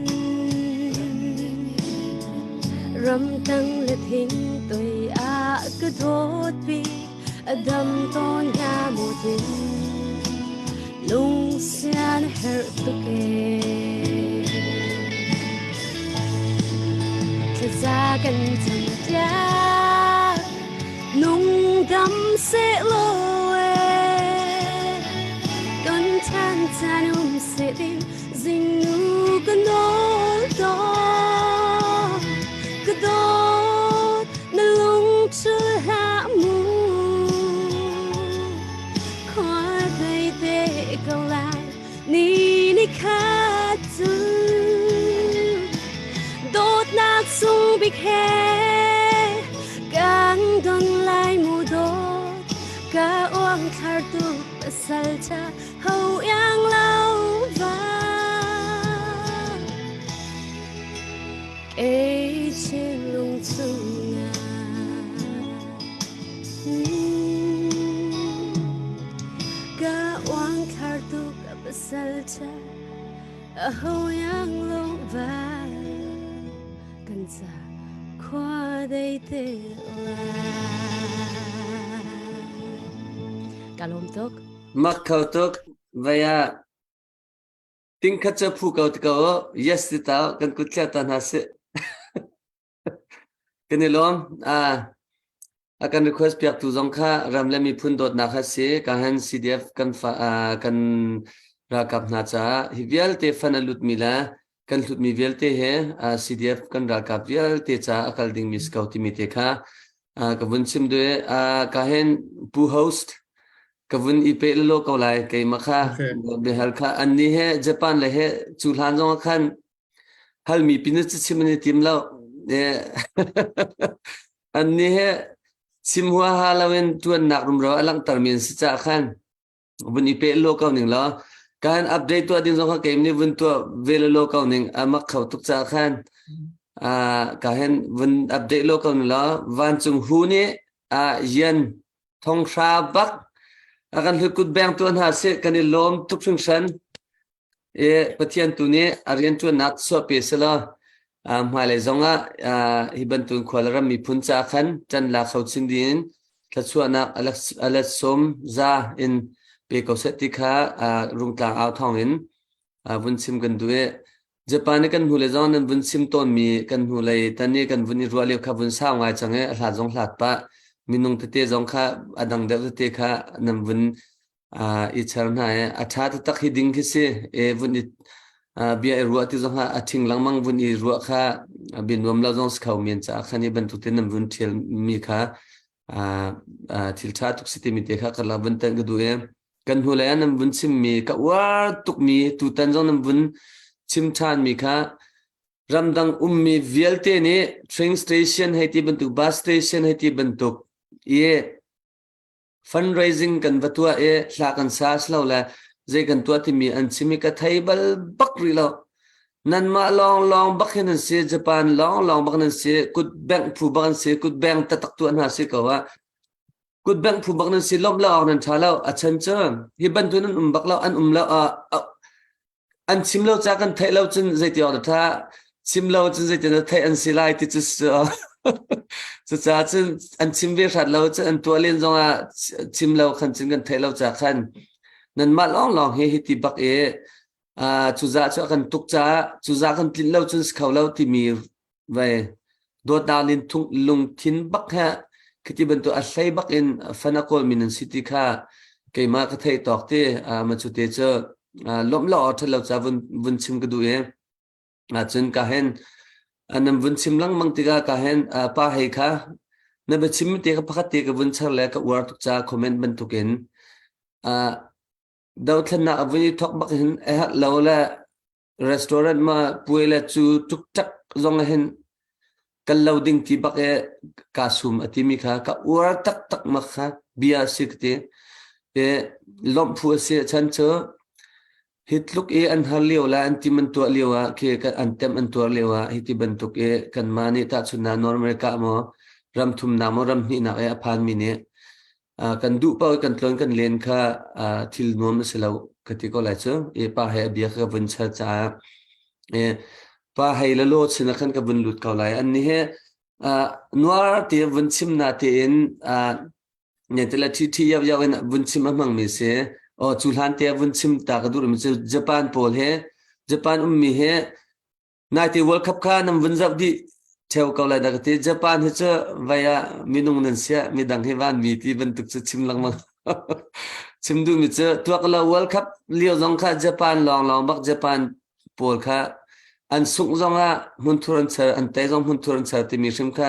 ramtang le thing toi ah ka dawt bik a dam tawn hnga maw tin lungsian herh tuk ee thlaza kan cam tiah nung dam seh law ee ton ṭhan caan um seh ding zingnu ka nawl tawn ka dawt na lung chul hlah mu khua dei te ko lai ni. Nikhat cu dawtnak sung bik he kan don lai mu dawt ka uang thlar tuk pasal cha ho yang lo va kei thinlung chungah ka uang thlar tuk pasal cha a ho yang lo va kan ca khua dei te lai Ka lawm tuk. Mak kho tuk. Vaya Tingkhat cu phu ko ti ko u. Yes ti ta kan kut thliah ta hna sih. Kan i lawm. Ah, a kan request piaktu zong kha ram le miphun dawtnak kha si. Ka han CDF kan fa, ah, kan ralkap hna caah hi vialte fan a lutmi le kan hlutmi vialte he ah, CDF kan ralkap vialte caah a kal dingmi si ko timi te kha ah, ka vun chim duh. Ah, ka hen pu host ka vun i pe lalo ko lai keimah kha Okay. biahal kha an ni he Japan le he cu hlan zong ah khan halmi pin cu chim an i tim lo an ni he chim huaha loin tuannak rumro a langhtermi an si caah khan vun i pe lo ko ning law kan update tuah ding zong kha keim nih vun tuah ve lo ko ning a mak kho tuk caah khan ka hen vun update lo ko ning law vancung hu nih a yan Thonghra bak a kan hlut kut beng tuah hna sih kan i lawm tuk hringhran. I Pathian tu nih a rianṭuannak chuahpi selaw hmailei zongah hi bantuk khua le ram miphun ca khan ṭan la kho chin ding in thluachuahnak a let sawm za in pe ko seh ti kha rungtlang au thawng in vun chim kan duh i Japan i kan hnulei zong nan vun chim tawnmi kan hnulei tan i kan vun i ruah lio kha vun sau ngai cang i a hlat zong hlat pah minung tete zong kha a dang deuh tete kha nan vun i char hna i a ṭha taktak hi ding khi si e vun i bia i ruah ti zong ah a ṭhing lengmang vun i ruah kha bia nuam lo zong si kho men caah khan hi bantuk te nan vun ṭhial mi kha thil ṭha tuk si timi te kha ka la vun tan ka duh i Kan hnulei ah nan vun chimmi ka uar tukmi tutan zong nan vun chim ṭhanmi kha ramdang ummi vialte nih train station hei ti bantuk bus station hei ti bantuk i fundraising kan va tuah i hla kan sa silo le zei kan tuah timi an chim i ka thei bal bak rih lo. Nanmah lawnglawng bak hin an si, Japan lawnglawng bak nan si, kut bengh phu bak an si, kut beng taktak tuah hna si ko ah Kutbengh phu bak nan si lawmh lo awk nan ṭha lo. A chan cu hi bantuk nan um bak lo, an um lo. An chim lo ca kan theih lo cun zeiti awk dah ṭha. Chim lo cun zeiti na theih an si lai ti cu cucaah cun an chim ve hrat lo cun an tuah len zongah chim lo khan cun kan theih lo ca khan nanmah lawnglawng hi hiti bak i cuza cu a kan tuk caah cuza kan tlinh lo cun si kho lo timi Vai dawtnak lungthin bak he khiti bantuk a hlei bak in fan a kawlmi nan si ti kha keimah ka theih tawk ti ma cu te cu lawmh lo awk ṭhat lo ca vun vun chim ka duh i cun ka hen nan vun chim lengmang tikah ka hen pa hei kha na biachim te ka pakhat te ka vun char le ka uar tuk ca comment bantukin dothlennak a vun i thawk bak hin a herh lo le Restaurant ma puai le cu ṭukṭak zong hin kal lo ding ti bak i kaa sum a timi kha ka uar taktak mak kha bia a si ka ti. I lawmh phu a si chan cu hi tluk i an har lio le an tim an tuah lio ah khi an temh an tuar lio ah hi ti bantuk i kanmah nih tahchunhnak North America maw ram thumnak maw ram hnihnak i a phanmi nih kan duh paoh kan tlawn kan len kha thil nuam a si lo ka ti ko lai cu i pa he a bia ka vun chal caah i pa hei la law chin ah khan ka vun lut ko lai an ni he nuar te vun chim na tein ne te la thi thi yaw yaw in vun chim a hmang mi si o cu hlan te vun chim ta ka duh mi cu Japan pawl he Japan ummi he Naite World Cup kha nan vun zoh dih theo ko lai dah ka ti. Japan hi cu vai ah minung nan siah midang hi vanmi ti bantuk cu chim lengmang. chim duhmi cu tuak lo World Cup lio zong kha Japan lawnglawng bak Japan pawl kha an sungh zong ah hmunthur an ser an tei zong hmunthur an ser timi hrim kha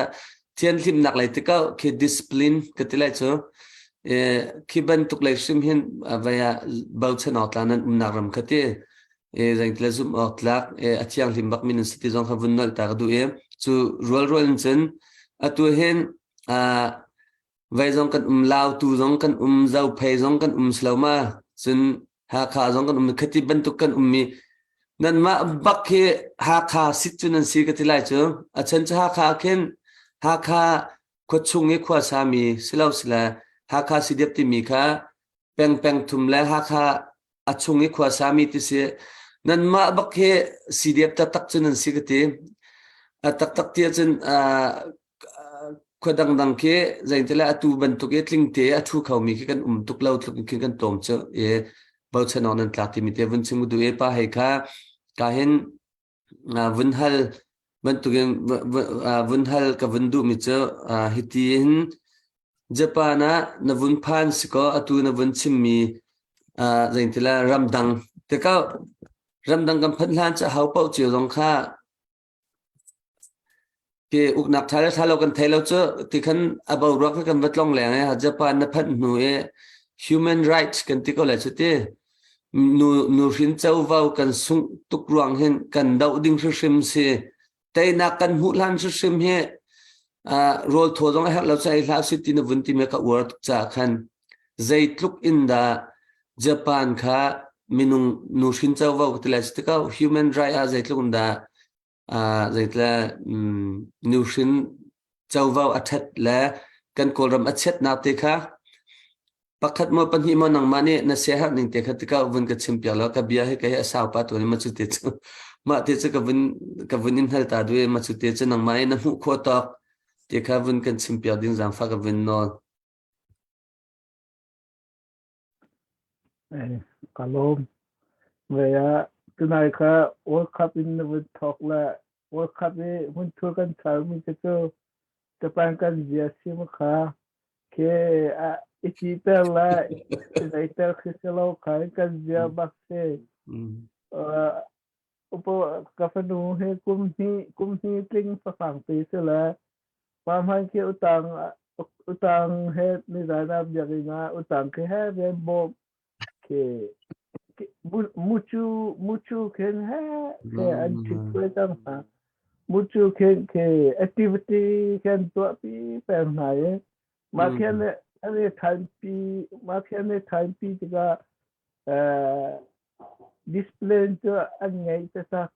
thianhlimnak lei ti ko khi discipline ka ti lai cu khi bantuk lei hrim hin vai ah bochan awk tla nan umnak ram kha ti. E zengtile zumh awk tlak e a thianghlim bak mi nan si ti zong kha vun nolh ta ka duh i cu rualrual in cun atu hin vai zong kan um Lautu zong kan um Zophei zong kan um si lo ma cun Hakha zong kan um khati bantuk kan um mi nanmah bak hi Hakha sit cu nan si ka ti lai cu a chan cu Hakha khin Hakha khuachung i khua sami silo sile Hakha CDF timi kha peng peng thum le Hakha a chung i khua sami ti si nanmah bak hi CDF taktak cu nan si ka ti a taktak ti ahcun khua dangdang khi zeintile atu bantuk i tlingte a thu khomi khi kan um tuk lo tluk in khin kan tlawm cu i bochan awk nan tlak timi te vun chim du e pa hei kha ka hin vun hal bantukin vun hal ka vun duhmi cu hiti hin Japan ah na vun phan si kaw atu na vun chimmi zeintila ramdang tikah ramdang kan phanh hlan cu hau paoh cio zong kha Ke uknak ṭha le ṭha lo kan thei lo cu ti khan a boruak kha kan va tlong leng i Japan na phanh hnu i human rights kan ti ko lai cu ti. Nu nuhrin covo kan sungh tuk ruang hin kan doh ding hrimhrim si. Teinak kan hmuh hlan hrimhrim hi uh, rawl thaw zong a herh lo ca i hlah si ti na vun ti me ka uar tuk caah khan zeitluk in dah Japan kha minung nuhrin covo ti lai si tikah human right ah zeitluk in dah uh, zeitle um, nuhrin covo a ṭhat le kan Kawlram a chiatnak te kha pakhat maw pahnih maw nangmah nih na siaherh ning te kha tikah vun ka chim piak law ka bia hi kei a sau pa tuan ma cu te cu mah te cu ka vun ka vun in hal ta duai ma cu te cu nangmah i na hmuh khawh tawk te kha vun kan chim piak ding zaangfah ka vun nawl. Ka lawm. Ve ah tunai kha World Cup in na vun thawk le World Cup i hmunthur kan charmi te cu Japan kan zia si ma kha khi a i titer le i zeiter khi si lo kha kan zia bak si. Upo ka fanu he kum hnih kum hnih tling fafang pi si le Pa hmanh khi utang utang he nizan ah biakinn ah utang khi he rian bawm khi mucu mucu khin he khi an ṭhit khuai cang hna. Mucu khin khi activity khin tuahpi peng hna i mah khi an an i thanpi mah khi an i thanpi tikah eh discipline cu an ngei taktak.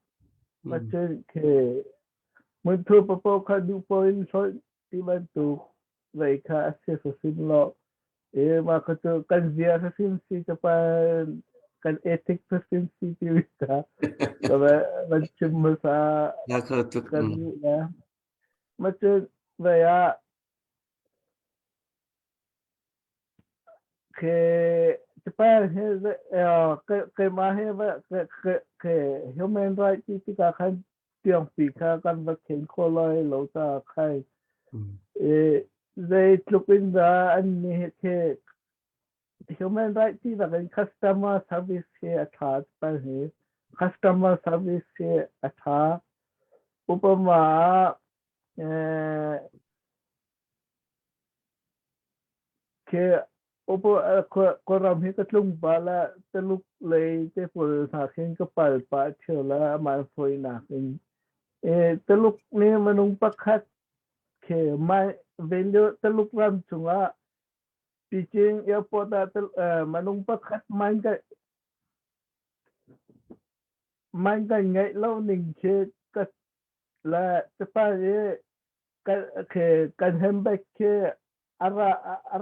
Mah cun khi Hmunthu paohpaoh kha duh paoh in hlonh ti bantuk vei kha a si hrimhrim lo. I mah kha cu kan zia hrimhrim si capan kan ethic hrimhrim si ti kha ka van chim hmasa kan duh le. Mah cun vei ah Khi Japan hi keimah hi khi human right ti tikah khan tiangpi kha kan va khen kho lai lo ta khai. I zeitluk in dah an nih khi human right ti bak in customer service hi a ṭha Japan hi customer service hi a ṭha. Upama ah Khi Kawlram hi ka tlung pah le Tuluk lei te pawl hna khin ka pal pah ṭheo le amah fawinak in. Tuluk nih minung pakhat khi Tuluk ram chungah Beijing airport ah minung pakhat man kan ngeih lo ning khi ka le Japan i kan handbag khi a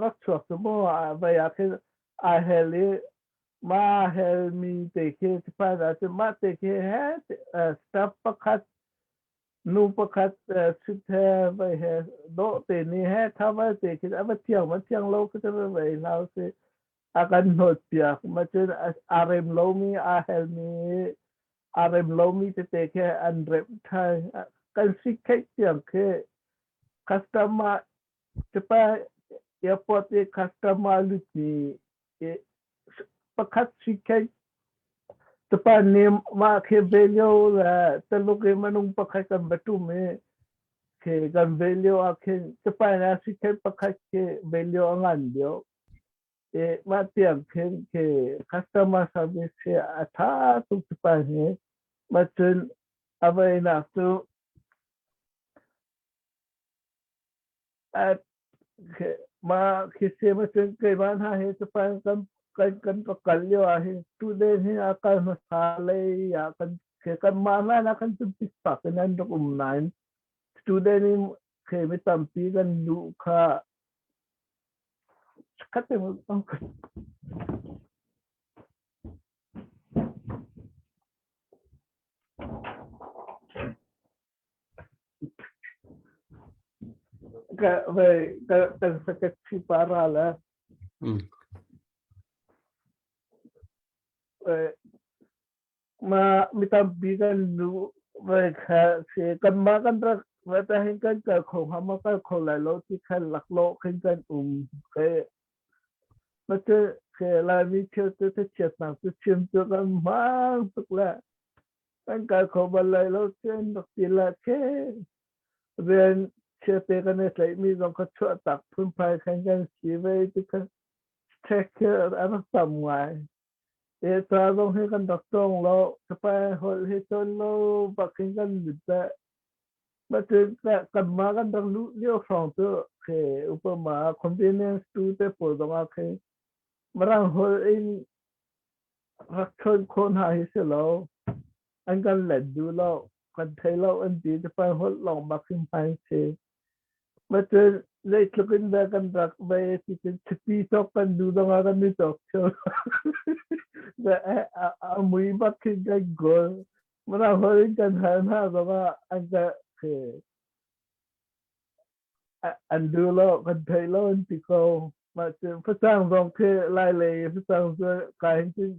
rak chuak cu mu vai ah khin aa hel i mah hel mi te khi Japan ah cun mah te khi he staff pakhat nu pakhat suit he vai he dawh te nih he tha vai te khi a va thiang va thiang lo khi cu vai hna si a kan hnawt piak ma cun aa rem lomi aa hel mi aa rem lomi tete khi an remh ṭhan. Kan sikheih tiang khi customer Japan airport i customer lutmi pakhat sikheih Japan nih mah khi value le Tuluk i minung pakhat kan va ṭum i khi kan value ah khin Japan ah sikheih pakhat khi value a ngan deuh. E mah tiang khin khi customer service hi a tha tuk pa hi ma cun a voinak cu Ma khi si ma cun keimah hna hi Japan kan kan kan va kal lio ah hin student hi a kal hmasa lei ah kan khi kanmah hlan ah khan cun pikpak in an rak um nain student in khi mi tampi kan luh kha khat te Ka vai ka kan secretary para la. Ma mi tampi kan lu vai kha se kan ma kan rak vai ta hin kan kal kho ha ma kal kho lai lo ti khan laklawh khin kan um ke ma te ke Laimi thil te te chiatnak cu chim cu kan hmang tuk le Kan kai kho bal lai lo tiah rak ti la khe. Rian chiate kan i tlaihmi zong kha chuahtak phunphai khan kan si ve ti kha check khi a rak tam ngai. E ca zong hi kan rak cawng lo, capai holh hi cawn lo bak in kan lut le Macun kanmah kan rak luh lio hrawng cu khi upama convenience tu te pawl zong ah khi Mirang holh in rak chawn khawh hna hi si lo. An kan let duh lo. Kan thei lo an ti. Japan holh lawng bak hin hman si. Macun zeitluk in dah kan rak ve ti cun chiti cawk kan duh zong ah kan i cawk theo. A mui bak khin kan kawl. Mirang holh in kan hal hna zong ah an ka an duh lo kan thei lo an ti ko mah cu facang zong khi lai lei facang cu kai hin cun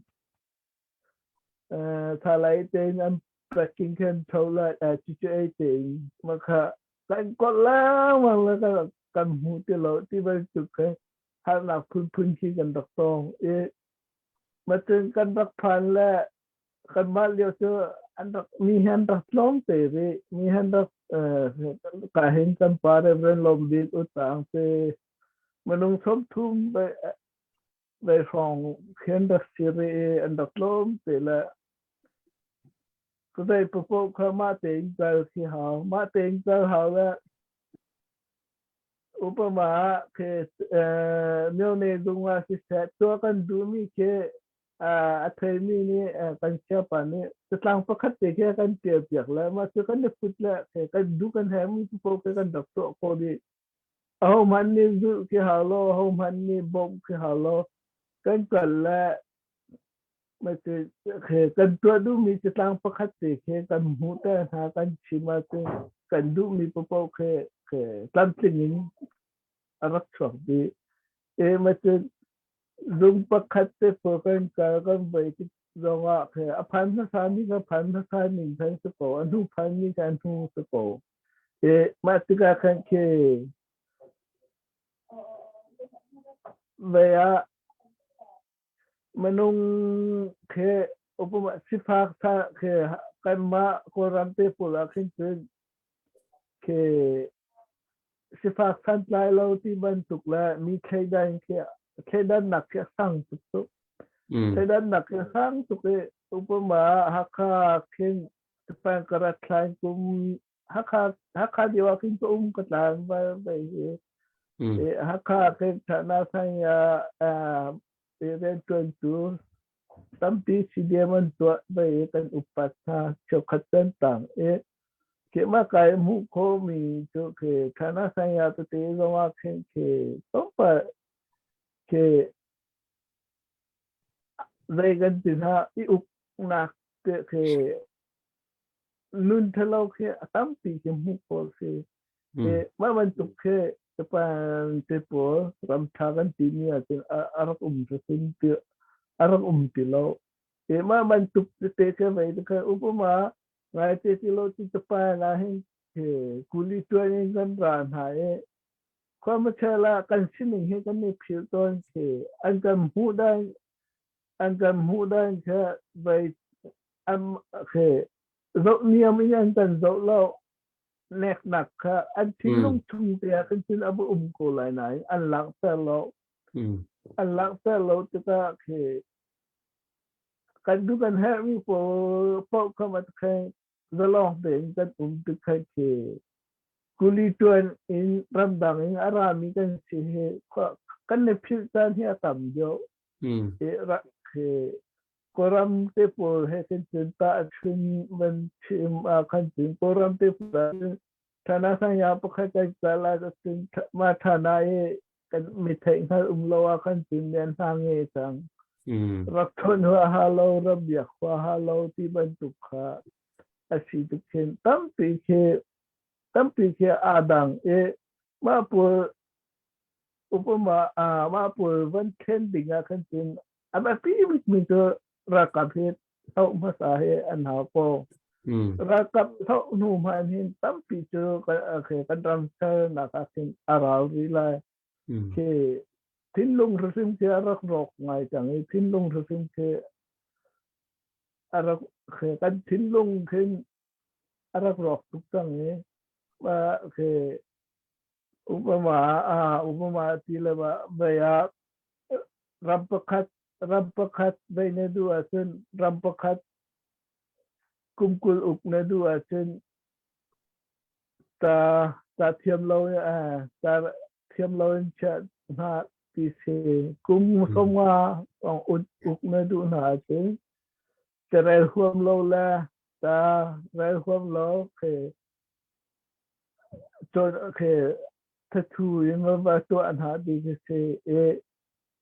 thalai tein an packing khan tho lai cucu ei tein mah kha kan kawlh lengmang le kan kan hmu ti lo ti bantuk kha harnak phunphun khi kan rak tong i mah cun kan rak phan le kanmah lio cu an rak mi hi an rak tlawm te rih mi hi an rak ka hin kan pa Reverend Lawm Bik Utang te minung 30 ve ve hrawng khi an rak si rih i an rak tlawm te le ka zei papoh kha mah tein kal khi hau mah tein kal hau le upama khi myone zung ah siseh tuah kan duhmi khi a theimi nih kan siapa nih catlang pakhat te khi a kan ṭialpiak le mah cu kan i put le kan duh kan herhmi paoh khi kan rak tuah khawh dih. Ahohmanh nih zulh khi hau lo, ahohmanh nih bawmh khi hau lo. Kan kal le kan tuah duhmi catlang pakhat te khi kan hmuh te hna kan chim ahcun kan duhmi paoh khi tlamtling in a rak chuak dih. E mah cu Zung pakhat te pawl kan kal kan voi tik zongah khe a phan hmasa mi kha phan hmasa ning khan si ko, a hnu phan mi kha a hnu si ko. I mah tikah khan khi vei ah minung khi upama sifak tha khi kanmah Kawlram te pawl ah khin cun khi sifak santlai lo ti bantuk le mi thleidan khi thleidannak khi a sang tuk tuk. Thleidannak khi a sang tuk i upama Hakha khin Japan ka rat thlai kum Hakha Hakha lio ah khin ka um ka tlan vai vai hi. Hakha khin thana sang ya rianṭuantu tampi CDM an tuah vai i kan upat hna cheukhat kan tang i Keimah kai hmuh khawhmi cu khi China saya tete zongah khin khi tlawmpal khi zei kan ti hna i uknak te khi nun thalo khi a tampi khi hmuh khawh si. Mah bantuk khi Japan te pawl ramtha kan timi ahcun a rak um hrimhrim ti a rak um ti lo. Mah bantuk tete khi vei te upama Ngaite ti lo ti Japan ah hin kuli tuan in kan ra hna i khuamachel ah kan sining hi kan i philh tawn khi an kan hmuh dan an kan hmuh dan kha vai an khi zoh niam in an kan zoh lo neknak kha an thinlung chung te ah kan cun a va um ko lai nain an langhter lo. An langhter lo tikah khi kan duh kan herhmi pawl paoh kha mat khe zalong tein kan um tik kha khi kuli ṭuan in ramdang in a rami kan si hi kan i philh caan hi a tam deuh. Khi Kawlram te pawl he kan cun tahchun van chim ah khan cun Kawlram te pawl ah cun thana sangya pakhat kan cal ah cun mah thana i kan mi theih hngal um lo ah khan cun men hna nge cang. Rak chawnh huaha lo, rak biak huaha lo ti bantuk kha a si tuk khin tampi khi tampi khi aa dang i mah pawl upama mah pawl van thlen ding ah khan cun a biapi bikmi cu ralkap hi hloh hmasa hi an hau ko. Ralkap hloh hnu hmanh hin tampi cu kan ram sernak ah khin a ral rih lai. Khi thinlung hrimhrim khi a rak rawk ngai cang i thinlung hrimhrim khi a rak kan thinlung khin a rak rawk tuk cang i khi upama upama ti le vei ah ram pakhat ram pakhat vei na duh ahcun ram pakhat kum 20 uk na duh ahcun ta ta thiam lo ta thiam lo in chiah hna ti si kum 50 uk na duh hna ahcun carel huam lo le ta rel huam lo khi khi thathu in va tuah hna ti khi si i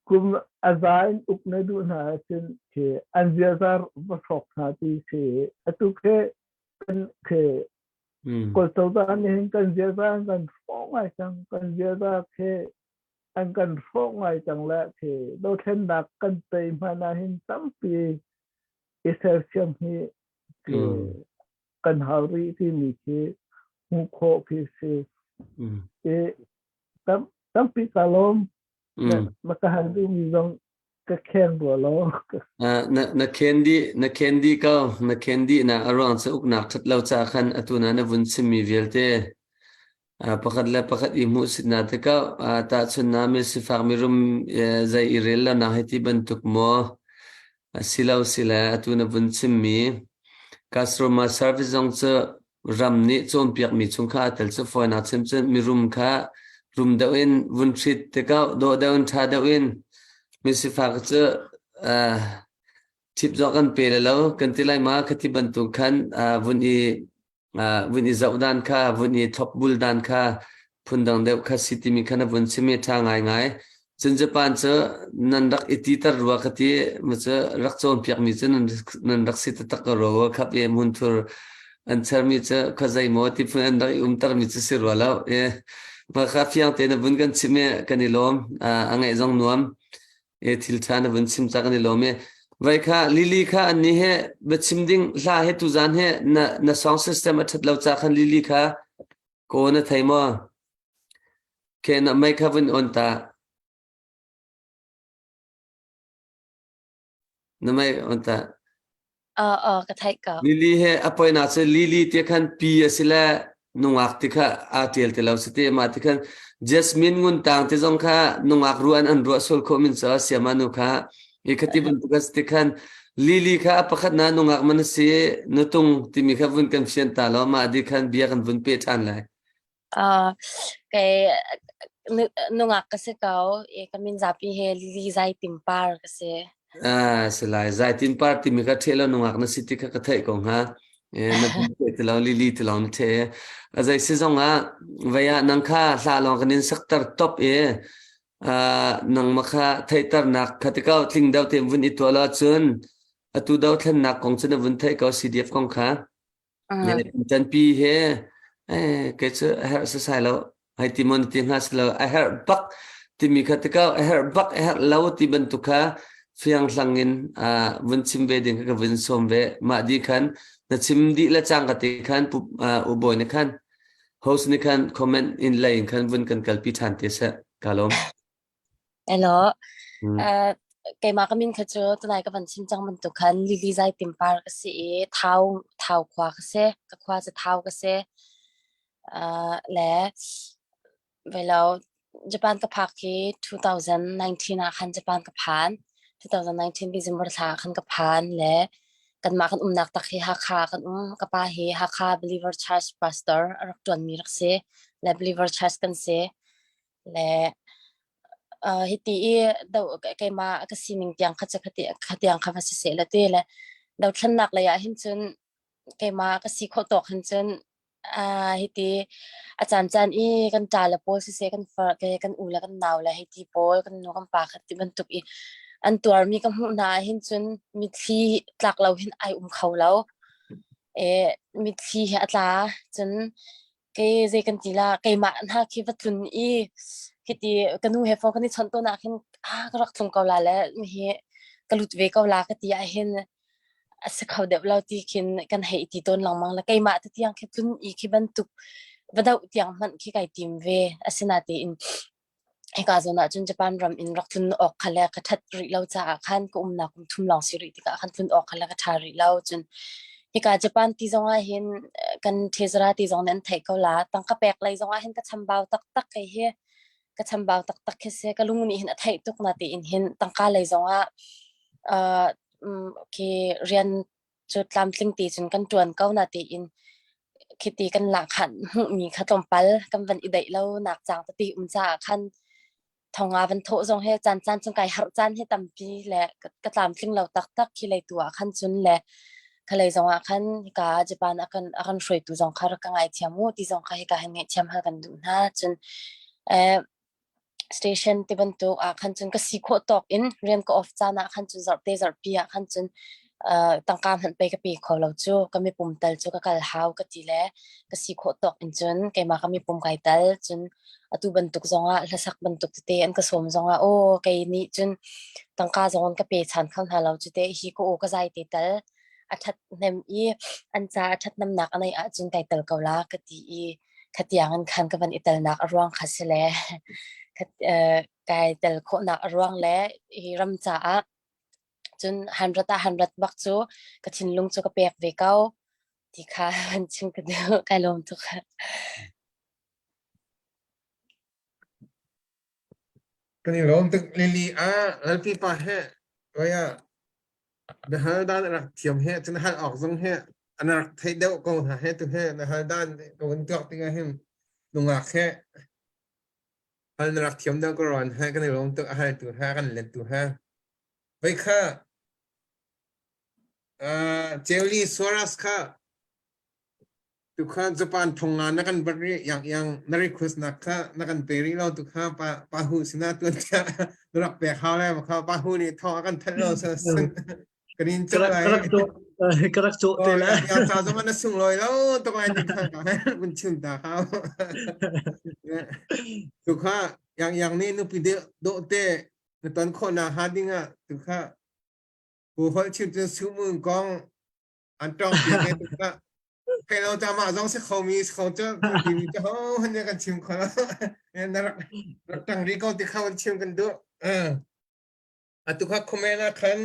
kum a za in uk na duh hna ahcun khi an ziaza va hrawk hna ti si atu khi kan khi Kawl cozah nih hin kan ziaza an kan hrawh ngai cang kan ziaza khi an kan hrawh ngai cang le khi dothlennak kan tei hmanh ah hin tampi i sersiam hi khi kan hau rih timi khi hmuh khawh khi si. I tam, tampi ka lawm. Na ka hal duhmi zong ka kheng rua lo. Na na khen dih na khen dih ko na khen dih na a ruang cu uknak ṭhat lo ca khan atu na na vun chimmi vialte pakhat le pakhat i hmuhsitnak tikah tahchunhnak mi sifak mirum zei i rel lonak hei ti bantuk maw asilo sile atu na vun chimmi customer service zong cu ram nih cawnpiakmi chung kha aa tel cu fawinak chim cun mirum kha rum deuh in vun hrit tikah dawh deuh in ṭha deuh in mi sifak cu thip zawk kan pe le lo kan ti lai ma khati bantuk khan vun i vun i zoh dan kha vun i thlopbul dan kha phundang deuh kha si timi kha na vun chim i ṭha ngaingai. Cun Japan cu nan rak i titer rua ka ti ma cu rak cawnpiakmi cu nan, nan rak si taktak ko rua khap i hmunthur an chermi cu khuazei maw ti phun an rak i umtermi cu si rua lo. E, mah kha fiang tein na vun kan chim i kan i lawm. A ngaih zong nuam. E thil ṭha na vun chim ca kan i lawm i vai kha Lily kha an ni he biachim ding hla he tuzan he na na song system a ṭhat lo ca khan Lily kha ko na thei maw ke na mei kha vun on ta na mei on ta Ka theih ko. Lily he a poina cu Lily ti khan pi a si le nungak ti kha aa ṭial ti lo si ti mah ti khan Jasmine ngun tang ti zong kha nungak ruan an ruah sual khawh min cu siama nu kha i khati bantuk a si ti khan Lily kha a pakhat na nungak man a si nutung timi kha vun kan fian ta lo mah di khan bia kan vun pe ṭhan lai. Uh, kei nungak ka si ko. I ka min zapi he Lily Zai Timpar ka si. Ah, si lai. Zai Timpar timi kha ṭhe lo nungak na si ti kha ka theih ko hnga. Na the ti lo Lily ti lo na the. A zei si zong ah vei ah nang kha hla lawng kan in sakter top i nangmah kha theihternak kha ti ko tling deuh tein vun i tuah lo cun atu dothlennak kong cu na vun theih ko CDF kong kha. Tanpi he kei cu a herh sasai lo hai ti mon ti hnga si lo a herh bak timi kha tikau a herh bak a herh lo ti bantuk kha fiang hlang in vun chim ve ding kha ka vun sawm ve mah di khan na chim dih le cang ka ti khan u bawi na khan host ni khan comment in lei in khan vun kan kalpi ṭhan te seh ka lawm Hello. Uh, keimah ka min kha cu tunai ka van chim cang bantuk khan Lily Zai Timpar ka si i Thau Thau khua ka si. Ka khua cu Thau ka si. Uh, le velo. Japan ka phak hi 2019 ah khan Japan ka phan. 2019 December thla ah khan ka phan le kanmah kan umnak tak hi Hakha kan um. Ka pa hi Hakha Believer Church pastor a rak ṭuanmi rak si. Le Believer Church kan si. Le uh, hiti i do keimah ka sining tiang kha kha tiang kha va si seh la ti le dothlennak lei ah hin cun keimah ka si khawh tawk hin cun Ah, hiti a caancaan i kan ṭale pawl siseh, kan far ke kan u le kan nau le hei ti pawl, kan nu kan pa kha ti bantuk i an tuarmi ka hmuh hna ahhin cun mitthli tlak lo hin ai um kho lo. E, mitthli hi a tla. Cun kei zei kan ti la, keimah hna khi va tlun i hiti ka nu he phone kan i chawnh tawn ah khin ah ka rak tlung ko la le hi ka lut ve ko la ka ti ahhin a si kho deuh lo ti khin kan hei ti tawn lengmang le keimah te tiang khi tlun i khi bantuk va doh tiang hmanh khi kai tim ve. Asinatein hika zawn ah cun Japan ram in rak tlun awk kha le ka ṭhat rih lo caah khan ka umnak kum thum lawng si rih tikah khan tlun awk kha le ka ṭha rih lo. Cun hika Japan ti zong ah hin kan thezara ti zong nih an theih ko la. Tangka pek lei zong ah hin ka chambau taktak kei hi ka chambau taktak khi si. Ka lung nih hin a theih tuk na tiin hin tangka lei zong ah uh, khi rian cu tlamtling ti cun kan ṭuan ko na tiin khiti kan lahkhan hmuhmi kha tlawmpal kan van i daih lo nak cang tete um caah khan thonga van thawh zong he caan caan cun kai harh caan hi tampi le ka tlamtling lo taktak khi lei tu ah khan cun le khalei zong ah khan hika Japan a kan a kan hruaitu zong kha rak ka ngaithiam mu ti zong kha hika hin ngaihthiam hal kan duh hna cun eh station ti bantuk ah khan cun ka si khawh tawk in rian ka off caan ah khan cun zarhte zarhpi ah khan cun uh, tangka hmanh pei ka pe kho lo cu ka mipum tal cu ka kal hau ka ti le ka si khawh tawk in cun keimah ka mipum kai tal cun atu bantuk zongah hlasak bantuk tete an ka sawm zongah aw kei nih cun tangka zong an ka pe chan kho hna lo cu te hi ka aw ka zai te tal a that hnem i an ca a that namnak a nei ahcun kai tel ko la ka ti i khatiang in khan ka van i telnak a ruang kha si le kai tel khawhnak a ruang le hi ram caah cun hanrat ah hanrat bak cu ka thinlung cu ka pek ve ko ti kha van chim ka duh kai lawm tuk. Kan i lawm tuk Lily a Lalpi pa he oia na hal dan rak thiam he cun hal awk zong he an rak theih deuh ko hna he tu he na hal dan ko in tuak tikah hin nungak he hal na rak thiam deuh ko ron he kan i lawm tuk a hal tu he kan let tu he voi kha Ceuli Suarez kha Tukha Japan thonga na kan bat rih yang yang na request nak kha na kan pe rih lo tukha pa pa hu sina tuan tia na rak pek hau le kha pa hu nih thong a kan thanh lo sa kan in chuk lai ka rak cho ka rak cho te la ya cha zong na sung loi lo to lai ti kha ka mun chim ta kha tukha yang yang ni nu pi de do te na ton kho na ha ding a tukha pu hol chim cun sumun kong an tong pi te tukha Kai lo ta mah zong si kho mi si kho cu timi cu ho han kan chim kho lo. Na rak rak tang ri ko ti kho an chim kan duh. Atu kha comment ah khan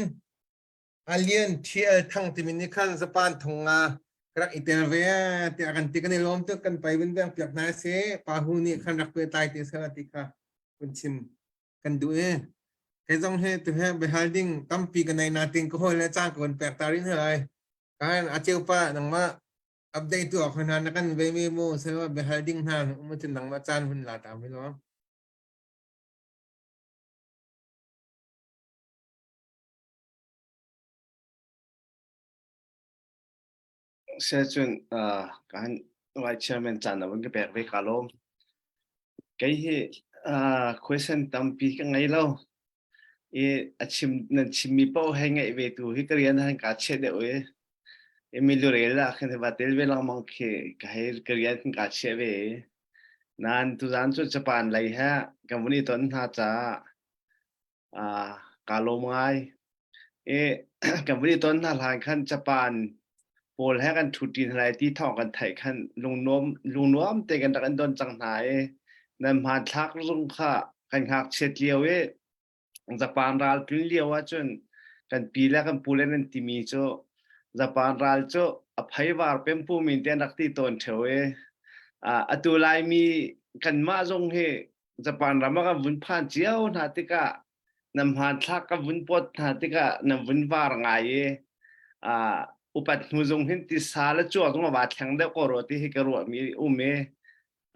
Alien TL Thang timi nih khan Japan thong nga rak i tel ve tiah kan ti kan i lawm tuk kan pai vun beng piak hna si pa hu nih khan rak pe tai ti sala ti kha kun chim kan duh i kei zong he tu he behal ding tampi ka nei na ting ka hoi le cang ka kun pek ta rin lai Kan a cheu pa nangmah update tu awk hna na kan ve mi mu se biahal ding hna um cun nangmah caan hun la ta mi lo. Se cun kan vice chairman caan na vun ka pek ve ka lawm. Kei hi question tampi ka ngei lo. I a chim nan chimmi paoh hei ngaih ve tu hi ka rian han kaa chiah deuh i i milurel ah khin va tel ve lengmang khi ka hei ka rian khin kaa chiah ve i nain tuzaan cu Japan lei he kan vun i ton hna caah ah kaa lawm ngai. I kan vun i ton hna hlan khan Japan pawl he kan ṭhuṭi hna lai ti thawng kan theih khan lungnuam lungnuam te kan rak in don cang hna i nan hmanthlak zung kha kan ngakchiat lio i Japan ral tlun lio ahcun kan pi le kan pu le nan timi cu Japan ral cu a pheivar pempu min te an rak ti tawn ṭheo i atu Laimi kanmah zong hi. Japan ram ah kan vun phan cio hna tikah nan hmanthlak ka vun pawt hna tikah nan vun var ngai i uh, upat hnu zung hin tisa le cuak zong a va thleng deuh ko rua ti hi ka ruahmi um i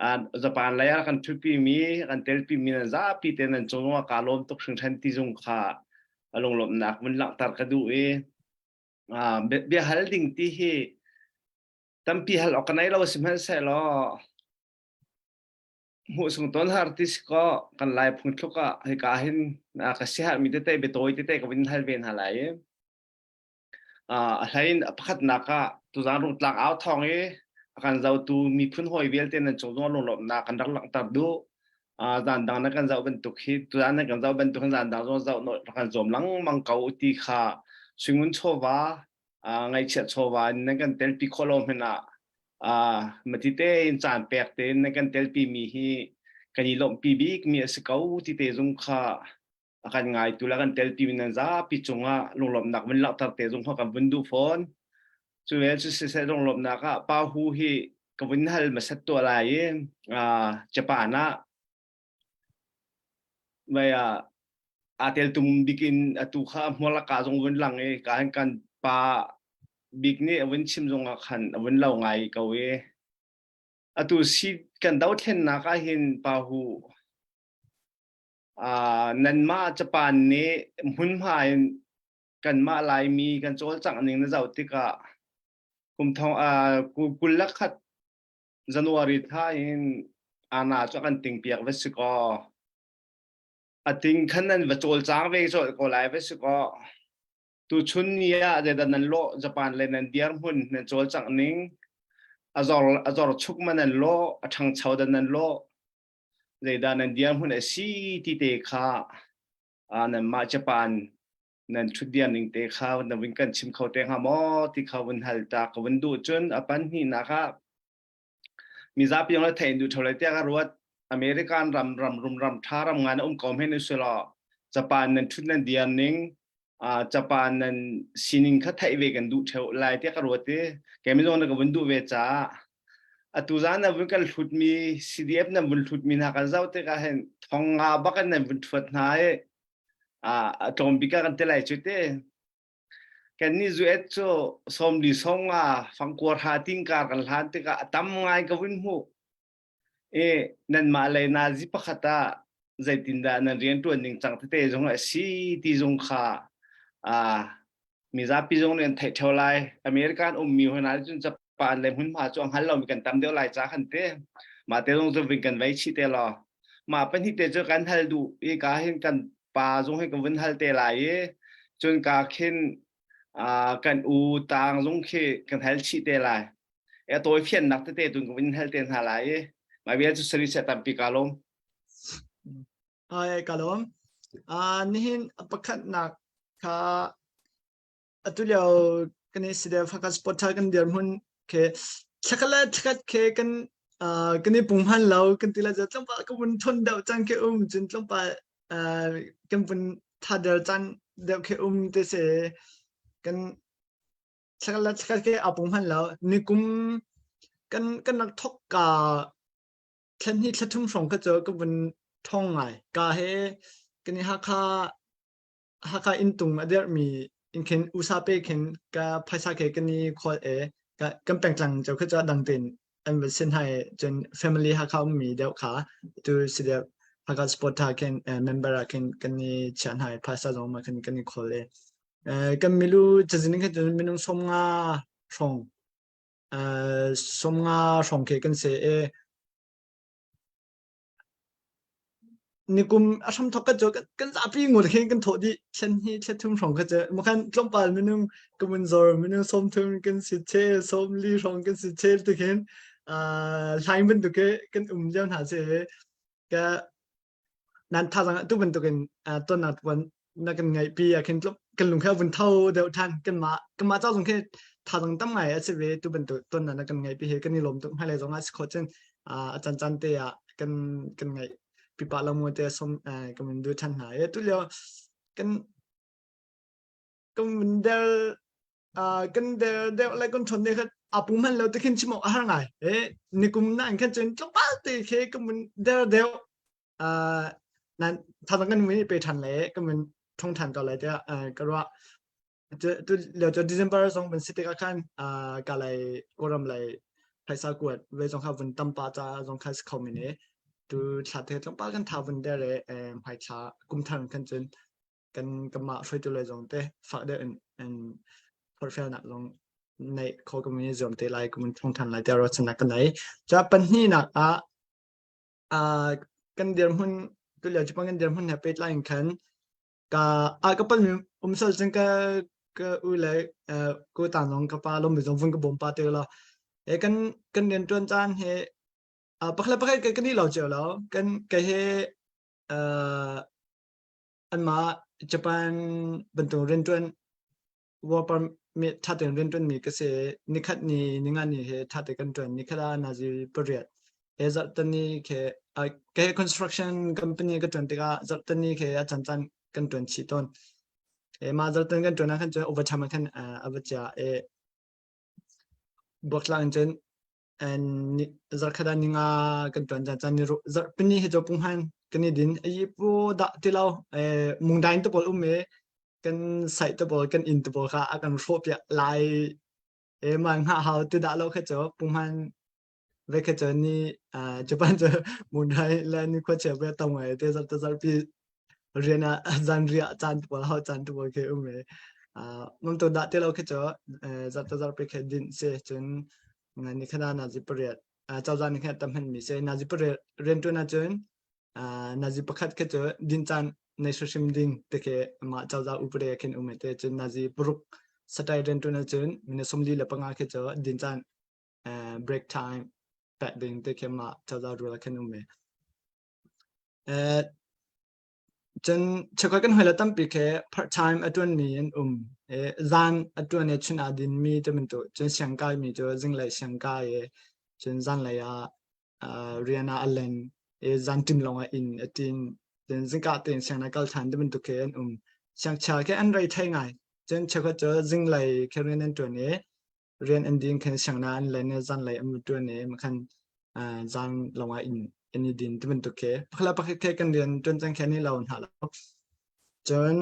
uh, Japan lei ah kan ṭhupi mi kan telpi mi nan zapi te nan cung ah kaa lawm tuk hringhran ti zung kha a lunglawmhnak vun langhter ka duh i uh, bia hal ding ti hi tampi hal awk ka nei lo sihmanhsehlaw hmuh sung ton har ti si kaw kan lai phungthluk ah hika hin ka siaherhmi tete biatawi tete ka vun hal ve hna lai i a hlei in pakhatnak ah tuzaan rungtlang au thawng i a kan zotu miphun hawi vialte nan cung zong lunglawmhnak kan rak langhter duh zan dang na kan zoh bantuk hi tuzaan na kan zoh bantuk hin zan dang zong zoh rak kan zuam lengmang ko ti kha suingun chawva ngaihchiat chawva in nan kan telpi khawh lo hmanh ah mati tein caan pek tein nan kan telpi mi hi kan i lawmhpi bik mi a si ko ti te zung kha a kan ngaitu le kan telpi mi nan zapi cungah lunglawmhnak vun langhter te zung kha kan vun duh fawn. Cu ve cu siseh lunglawmhnak ah Pa Hu hi ka vun hal hmasat tuah lai i Japan ah Mei ah aa teltum bik in atu kha hmualaka zong vun lang i ka hin kan pa bik nih a vun chim zong ah khan a vun lo ngai ko i atu si kan dothlennak ah hin pa hu uh, nanmah Japan nih hmunhma in kanmah Laimi kan cawlcangh ning na zoh tikah kum thong uh, kul le khat January thla in ana cu kan ting piak va si kaw a ting khan nan va cawlcang ve colh ko lai va si kaw tuchun ni ah zeidah nan lawh Japan le nan dirhmun nan cawlcangh ning a zor a zor chuk ma nan lawh a ṭhangcho dan nan lawh zeidah nan dirhmun a si ti te kha nanmah Japan nan ṭhutdian ning te kha na vun kan chim kho te hnga maw ti kha vun hal ta ka vun duh cun a pan hnihnak ah mizapi yong le thein duh ṭheo lai tiah ka ruat American ram ram rum ram ṭha ram ngan a um ko men usulaw Japan nan ṭhut nan dian ning Japan nan sining kha theih ve kan duh ṭheo lai tiah ka ruat i keimi zong na ka vun duh ve caah atu zan na vun kan hlutmi CDF nan vun hlutmi hna kan zoh tikah hin thong nga bak in nan vun ṭhuat hna i a tlawm bik ah kan ti lai cu te. Kan nih zuet cu sawmli sawmnga fangkuar ha tingkar kan hlan tikah a tam ngai ka vun hmuh. I nanmah lei nazi pakhat ah zeitindah nan rianṭuan ning cang tete zong a si ti zong kha mizapi zong nih an theih ṭheo lai. American ummi hoi hna cun Japan le hmunhma cu a hngal lomi kan tam deuh lai ca khan te. Mah te zong cu ving kan vei chih te law. Mah pahnih te cu kan hal duh i ka hin kan pa zong hi kan vun hal te lai i cun ka khin kan u tang zong khi kan hal chih te lai. E tawi fiannak tete tun ka vun hal te hna lai i mah vial cu sari seh tampi ka lawm. Ai ka lawm. Uh, nihin pakhatnak kha atu lio kan i sidel fakas potha kan dirhmun ke thlakala thlakhat ke kan uh, kan i punghman lo kan ti la tlawmpal ka vun thon deuh cang ke um cun tlawmpal uh, kan vun tha der cang deuh ke um te se kan thlakala thlakhat ke a punghman lo nikum kan kan rak thok ka thlan hi thlathum hrawng kha cu ka vun thong ngai ka he kan i Hakha Hakha inntung a derhmi in khin usa pe khin ka phaisa ke kan i khawl e ka kan pengtlang ceu kha cu dang tein an va sin hai cun family Hakha ummi deuh kha tu si deuh Hakha sport tha khin member ah khin kan i chiah hna i phaisa zong ma khin kan i khawl e kan milu cazin khin cun minung 50 hrawng 50 hrawng khi kan si i nikum a hramthawk ka cu kan zapi ngul khin kan thawh dih thlen hi thlet thum hrawng kha cu makhan tlawmpal minung ka mun zor minung 30 kan si chel 40 hrawng kan si chel ti khin hlaing bantuk ke kan um lio hna si ka nan thazang tu bantukin tonnak tuan na kan ngaih pi ah khin kan lung kha vun tho deuh than kan mah kan mah ca zong khi thazang tam ngai a si ve tu bantuk ton na kan ngaih pi he kan i lawm tuk hmailei zong ah si khawh cun a caan caan te ah kan kan ngaih pipa lo mu te som kan mun du than hna e tu lio kan kan mun der kan der deuh le kan thon ne kha apu man lo te khin chim a har ngai e nikum na an khan cun tlawmpal te khe kan mun der deuh. Uh, nan thazang kan mun pe than le kan mun thong than ko lai tiah ka ruah. Tu lio cu December zong van si tikah khan ka lei Kawlram lei phaisa kuat ve zong kha vun tam pa ca zong kha si kho men i tu thla te tlawmpal kan tha vun der le hmai thla kum thar khan cun kan kanmah hruaitu lei zong te fak deuh in in forhfialnak zong neih kho kan i zuam te lai kan thong than lai tiah ruahchannak ka nei. Ca pahnihnak ah kan dirhmun tu lio Japan kan dirhmun he pehtlai in khan ka a ka palmi um sal cun ka ka u le ko ta zong ka pa lom zong vun ka bawm pa te la e kan kan rian tuan caan he pakhat pakhat kan kan i lo cio lo kan ka he anmah Japan bantuk riantuan work permit ṭha tein rianṭuan mi ka si. Nikhat ni ninga ni he ṭha te kan ṭuan. Nikhat ah nazi pariat. He zarhtani khe ke construction company ka ṭuan tikah zarhtani khe a chan chan kan ṭuan chih tawn. E mah zarhtan kan ṭuan ah khan cun overtime ah khan a va chia. E buaktlang in cun zarkhat ah ninga kan ṭuan caan caan ni zarhpini hi cu punghman kan i din ayi pu dah ti lo mungdain te pawl um i kan site te pawl kan inn te pawl kha a kan hrawh piak lai e ma ngah hau ti dah lo kha cu punghman ve kha cu ni Japan cu mungdai le ni khua chia ve tam ngai te zarh te zarhpi rian ah zan riah caan te pawl hau caan te pawl khi um i mam to dah ti lo khi cu zarh te zarhpi khi din si cun ni khana nazi pariat cozah nih khan tam hmanmi si nazi pariat rianṭuan ahcun nazi pakhat khi cu din caan nei hrimhrim ding te khi mah cozah upade khin um te cun nazi paruk satai rianṭuan ahcun minute 45 khi cu din caan break time pek ding te khi mah cozah rule khin um Cun cheukhat kan hawi le tampi khi part time a ṭuanmi an um. I zan a ṭuan i chun aa dinmi ti bantuk. Cun siangkaimi cu zinglei siangkai i cun zanlei ah rian ah a leng i zanṭim lawngah inn a ṭin. Cun zingka tein sianginn ah kal ṭhan ti bantuk khi an um. Siangchia khi an rei thei ngai. Cun cheukhat cu zinglei khi rian an ṭuan i rian an din khan sianginn an len i zanlei an ṭuan i makhan zan lawngah inn an i din ti bantuk khi pakhat le pakhat khi kan rian ṭuan cang khi an i lo hna lo. Cun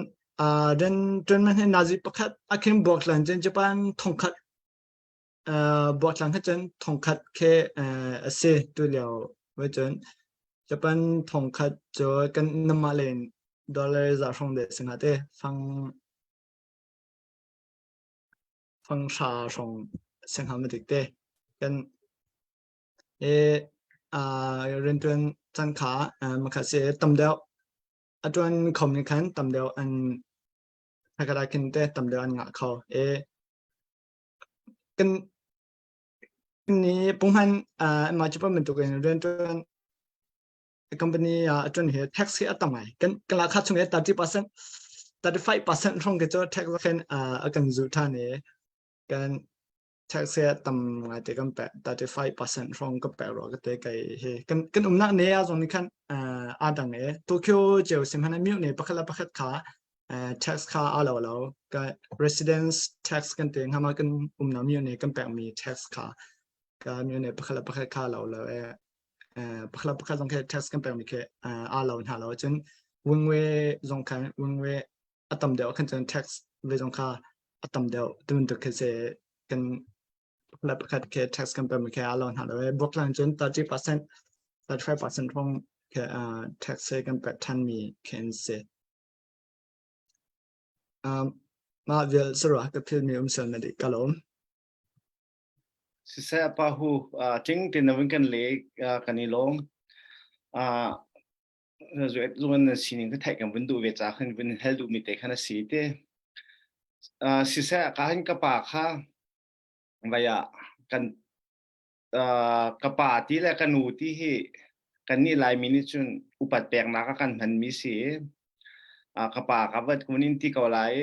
rian ṭuan man hi nazi pakhat a khin buaktlan cun Japan thongkhat buaktlan kha cun thongkhat khi a si tu lio voi cun Japan thongkhat cu kan namah len dollar za hrawng de singa te fang fanghra hrawng si hnga ma dik te. Kan e riantuan caan kha makha si tam deuh a tuan khom ni khan tam deuh an thakara khin te tam deuh an ngah kho. E kan ni punghman ma chu pa bantuk in riantuan company ah a ṭuan hi tax hi a tam ngai. Kan kan lahkhah chung i 30% 35% hrawng khi cu tax khin a kan zulh ṭhan i kan tax hi a tam ngai te kan pek 35% hrawng ka pek rua ka te kai hi kan kan umnak ne a zong nih khan aa dang i Tokyo cio sim han myu ne pakhat le pakhat kha tax kha aa lo lo ka residence tax kan te ngama kan umnak myu ne kan pekmi tax kha ka myu ne pakhat le pakhat kha lo lo e pakhat pakhat zong khi test kan pekmi khi aa lo hna lo cun wingwe zong khan wingwe a tam deuh khan cun tax ve zong kha a tam deuh tu khi se kan pakhat pakhat khi tax kan pekmi khi aa lo hna lo e Brooklyn cun 30% 35% hrawng khi tax he kan pek thanmi khi an si mah vial sarua ka philmi um sel na di ka lawm Siseh pa hu tling tein na vun kan le kan i lawm. Zuan na sining ka theih kan vun duh ve ca khan vun hal duh mi te khan a si te. Siseh ka hin ka pa kha vai ah kan ka pa ti le ka nu ti hi kan nih Laimi nih cun upat peknak a kan hman mi si. Ka pa ka vat kun in ti ko lai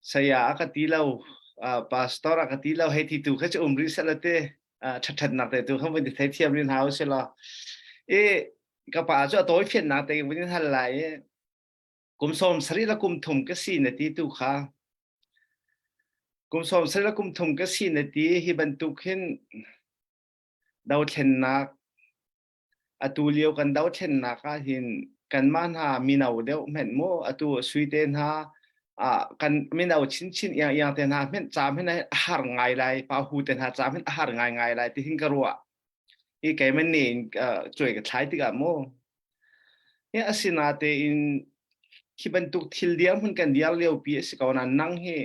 Saya a ka ti lo, pastor a ka ti lo, hei ti tu kha cu um rih seh te ṭhatṭhatnak te tu kha vun ti theithiam rih hna usih law. I ka pa cu a tawi fiannak te vun in hal lai i kum 70 le kum thum ka si na ti tu kha kum 70 le kum thum ka si na ti hi bantuk hin dothlennak. Atu lio kan dothlennak ah hin kanmah hna mino deuh hmenh mu atu suite hna ah kan mino chinchin iang iang te hna hmenh ca hmenh a har ngai lai pa hu te hna ca hmenh a har ngai ngai lai ti hin ka ruah i keiman nih cuai ka thlai tikah mu Hi asinatein hi bantuk thil dirhmun kan dir liopi a si ko nain nang hi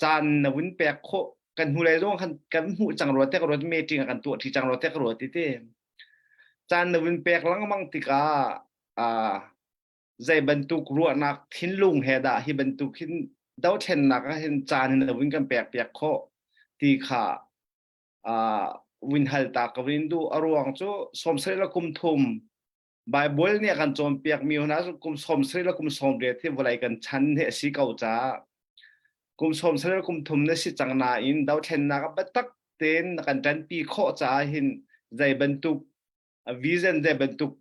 caan na vun pek khawh kan hnulei zong khan kan hmuh cang rua te ka ruat meeting ah kan tuah ṭi cang rua te ka ruat ti ti. Caan na vun pek lengmang tikah ah zei bantuk ruahnak thinlung he dah hi bantuk hin dothlennak ah hin caan na vun kan pek piak khawh ti kha ah vun hal ta ka vun duh a ruang cu 90 le kum thum Baibal nih a kan cawnpiakmi hna cu kum 70 le kum 80 hi vawlei kan chan hi a si ko caah kum 70 le kum thum na si cang nain dothlennak ah biatak tein na kan ṭanpi khawh caah hin zei bantuk vision zei bantuk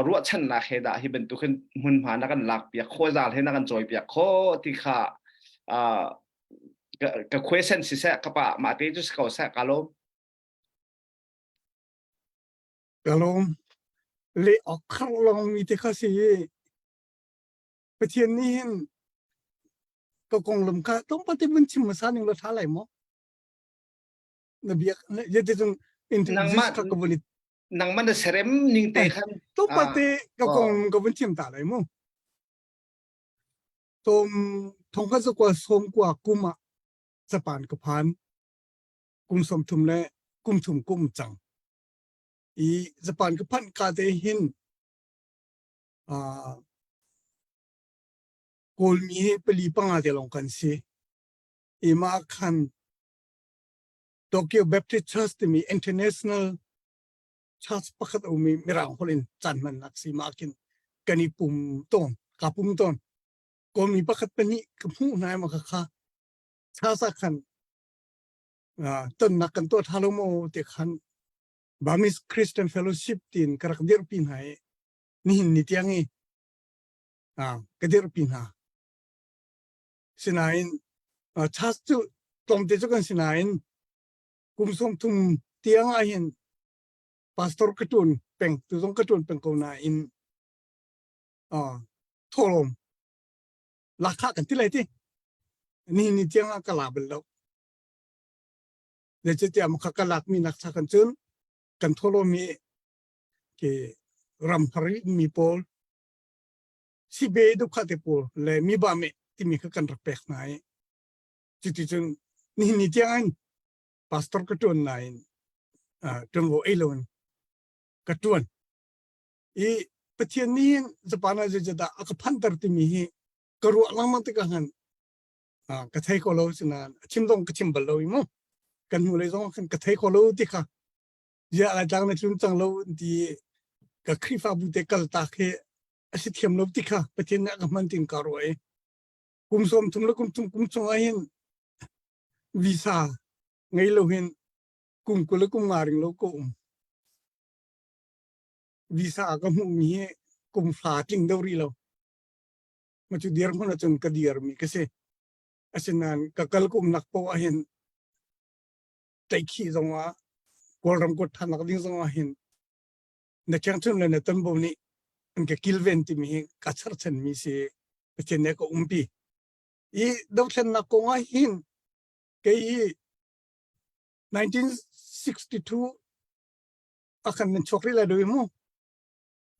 ruahchannak he dah hi bantuk hin hmunhma na kan lakpiak khawh zal he na kan cawipiak khawh ti kha ka question siseh ka pa mah te cu si ko seh ka lawm. Ka lawm. Leh awk khar lawngmi te kha si i Pathian nih hin ka konglam kha tlawmpal te vun chim hmasa ning law ṭha lai maw? Na biak na cun Nangmah kha ka vun i nangmah na serem ning te khan tlawmpal te ka konglam ka vun chim ta lai mu. Tom thongkhat zakua sawm kua kum ah Japan ka phan. Kum 30 le kum thum kum cang. I Japan ka phanh ka te hin uh, Kawlmi hi pali panga te lawng kan si. I mah khan Tokyo Baptist Church timi international church pakhat a um i Mirang holh in caan hmannak si mah khin kan i pum tawn ka pum tawn. Kawlmi pakhat pahnih ka hmuh hna ma kha kha church ah khan tonnak kan tuah ṭha lo maw ti khan Burmese Christian Fellowship tiin ka rak dirhpi hna i nihin ni tiang i ka dirhpi hna. Sinain church cu tlawmte cu kan si nain kum 30 tiang ah hin pastor ka ṭuan peng tu zong ka ṭuan peng ko nain thawhlawm lakha kan ti lai ti nihin ni tiang ah ka la bal lo. Zeicatiah maka ka lakmi nak cha kan cun kan thawhlawm hi ke ram har mi pawl sibe dukha te pawl le mi ba me timi kha kan rak pek hna i cuti cun nihin ni tiang in pastor ka tuan nain ṭuanvo ei loin ka tuan i Pathian nih hin Japan ah zeicadah a ka phanter timi hi ka ruah lengmang tikah khan ka thei ko lo sinain a chim zong ka chim bal lo i mu kan hnu lei zong khan ka thei ko lo ti kha zia lai tlang na tlun cang lo ti ka Khrihfabu te kal tak hi a si thiam lo ti kha Pathian nih a ka hman tin ka ruah i kum sawm thum le kum thum kum chung ah hin visa ngei lo hin kum 20 le kum nga ring lo ko um visa ka hmuh mi hi kum fa tling do rih lo ma cu dirhmun ahcun ka dirmi ka si. Asinain ka kal ka umnak paoh ahhin tlaihkhih zongah Kawlram kuat ṭhannak ding zongah hin na ṭhiangṭhunh le na tonbo nih an ka kilven timi hi ka cherchanmi si Pathian nih a ka umpi. I dothlennak kong ah hin kei hi 1962 a kan nan chuak rih lai do i mu.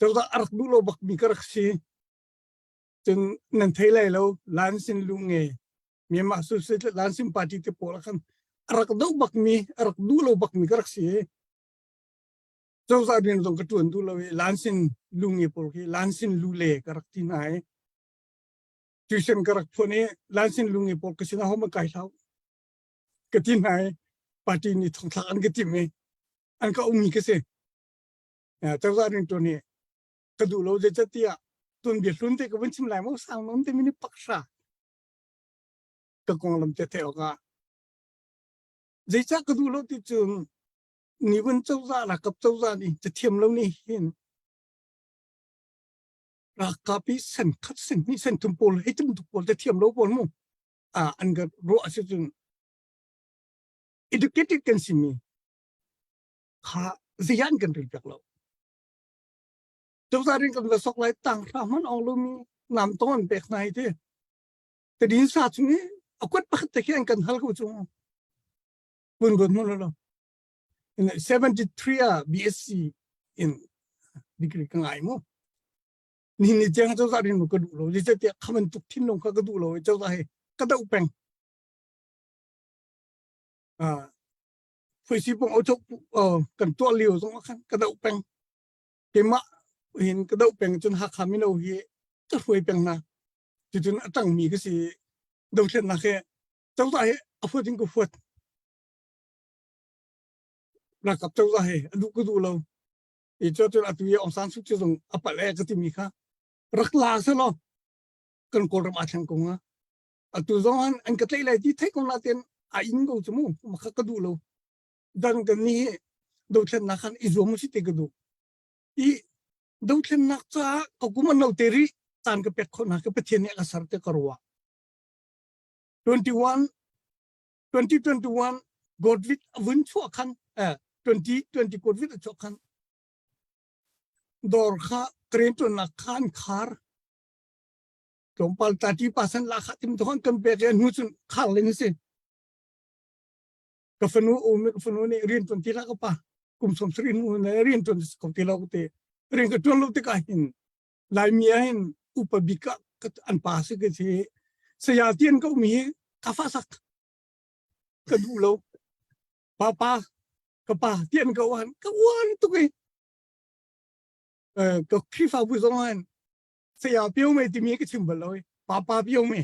Cozah a rak duh lo bakmi ka rak si. Cun nan thei lai lo Lansin lu nge Myanmar Socialist Lansin Party te pawl ah khan a rak doh bakmi a rak duh lo bakmi ka rak si i cozah rian zong ka ṭuan duh lo i Lansin lu nge pawl khi Lansin lu le ka rak ti hna i tuition ka rak phuan i Lansin lu nge pawl ka sinah hom kai hlau ka ti hna i party nih thongthlak an ka timh i an ka ummi ka si cozah rian ṭuan hi ka duh lo zeicatiah tuanbia hlun te ka vun chim lai maw sang nawn te mini pakhra ka konglam te theih awkah zeicah ka duh lo ti cun nivan cozah ralkap cozah nih cathiam lo nih hin ralkap i sen khat sen hnih sen thum pawl hei tum pawl te thiam lo pawl mu a an ka ruah si cun educated kan simi kha zeian kan rel piak lo. Cozah rian kan va sok lai tang hra hman ong lomi nam tong an pek hna hi ti. Tadin sa chung i a kuat pakhat te khi an kan hal ko chung. Vun ruat hmanh lo. In 73 ah BSc in degree ka ngai mu. Ni ni tiang cozah rian ka duh lo. Zeicahtiah kha bantuk thinlung kha ka duh lo i cozah hi ka doh peng. Ah, phuisi pong auchok kan tuah lio zong ah khan ka doh peng. Keimah hin ka doh peng cun Hakha mino hi ka hruai peng hna. Cucun a tangmi ka si dothlennak hi cozah hi a huat in ka huat. Ralkap cozah hi a duh ka duh lo. I cu cun atu i Aung San Suu Kyi zong a palh e ka timi kha rak la selaw kan Kawlram aa thleng ko hnga. Atu zong an an ka tlaih lai ti theih ko nain a in ko cu mu makha ka duh lo. Dan kan ni hi dothlennak khan i zuam usih ti ka duh. I dothlennak caah ka kum an lo te rih caan ka pek khawh hna ka Pathian nih a ka ser te ka ruah. 21 2021 Godwit a vun chuah khan eh 2020 Godwit a chuah khan dawr kha crane ṭuannak kha an khar tlawmpal 30% la kha tim thon kan pek i hnu cun khar ling si ka fanu um ka fanu nih rian ṭuan ti la ka pa kum som sri nu ne rian ṭuan ko ti lo te rian ka ṭuan lo tikah hin Laimi ah hin upa bik ah an pa si ka si saya tian ka um hi ka fa sak ka duh lo papa ka pa tian ka uan ka uan tuk i ka Khrihfabu zong han saya pio me timi ka chim bal lo papa pio me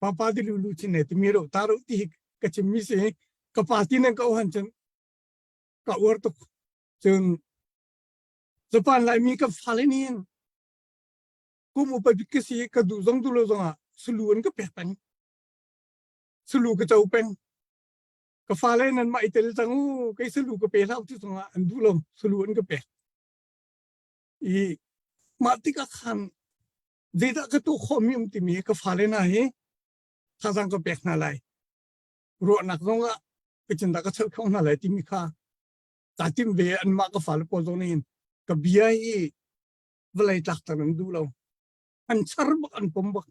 papa ti lu lu chin ne timi ro ta ro ti ka chim mi si ka pa ti nan ka uan cun ka uar tuk cun Japan Laimi kan fale nih hin kum upa bik ka si ka duh zong duh lo zongah sulu an ka pek peng. Sulu ka co peng. Ka fale nan mah i tel cang u kei sulu ka pe hlah ti zongah an duh lo sulu an ka pek. I mah tikah khan zeidah ka tuah khawhmi um timi hi ka fale hna hi thazaang ka pek hna lai. Ruahnak zongah ka cindah ka cheuh kho hna lai timi kha kaa timh ve anmah ka fale pawl zong nih hin ka bia hi vawlei tlakter an duh lo an char bak an pom bak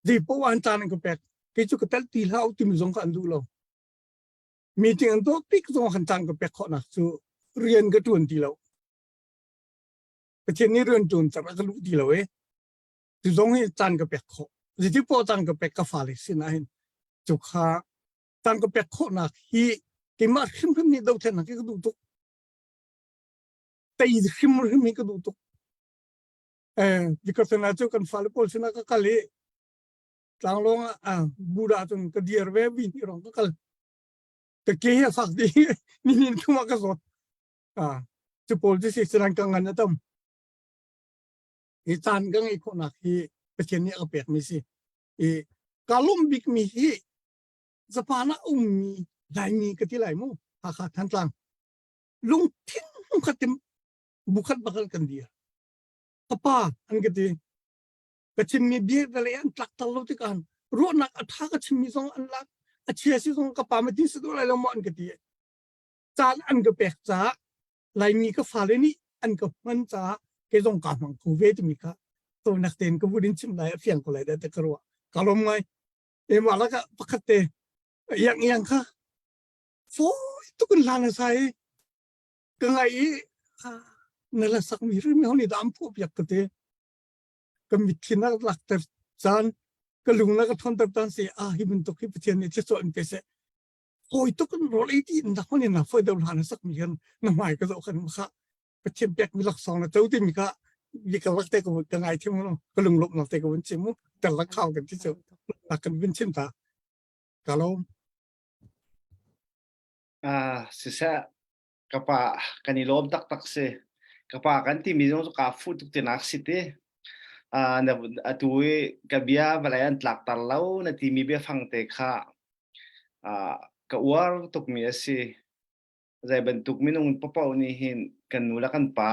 zei poah an caan an ka pek kei cu ka tel ti hlah timi zong kha an duh lo meeting an tuah tik zong khan caan ka pek khawhnak cu rian ka tuan ti lo Pathian nih rian tuan car a ka luh ti lo e tu zong hi caan ka pek khawh zeiti poah caan ka pek ka fale sin ah hin cu kha caan ka pek khawhnak hi keimah hrimhrim nih dothlennak hi ka duh tuk tei hrimhrim hi ka duh tuk eh vikasana cu kan fale pawl sinah ka kal i tlanglawng ah buda cun ka dir ve vi ni rong ka kal ka ke hi a fak di ni nin thuma ka zawt ah cu pawl cu si sinan ka ngan a tam hi caan ka ngeih khawhnak hi Pathian nih a ka pek mi si i ka lawmh bik mi hi Japan ah ummi Laimi ka ti lai mu Hakha Thantlang lungthin khat in bukhat bakal kan dir ka pa an ka ti ka chimmi bia vele an tlak tal lo tikah ruahnak a tha ka chimmi zong an lak a chia si zong ka pa ma tin si do lai lo maw an ka ti caan an ka pek caah Laimi ka fale nih an ka hman caah kei zong ka hmang kho ve timi kha tonak tein ka vun in chim lai a fiang ko lai da te ka ruah ka lawm ngai Keimah lakah pakhat te iang iang kha fawi tuk in hlan a sai i ka ngaih i na la sakmi hrim ho nih dah an phuah piak ka ti. Ka mitthli na lakter caan ka lung na ka ṭhawnter caan si ah hi bantuk hi Pathian nih thluachuah in pe seh. Fawi tuk in rawl ei ti in dah hon in na fawi deuh hlan a sakmi khan na hmai ka zoh khan kha Pathian pekmi laksawng na co timi kha bi ka lak te ka ka ngai thiam lo ka lunglawmhnak te ka vun chim mu tel lak khau kan ti cu lak kan vun chim ta ka lawm Ah, siseh ka pa kan i lawm taktak si. Ka pa kan timi zong cu kaa fuh tuk tinak si ti. Ah, na atu i ka bia vawlei an tlakter lo na timi biafang te kha ah, ka uar tukmi a si. Zei bantuk minung paoh nih hin kan nu le kan pa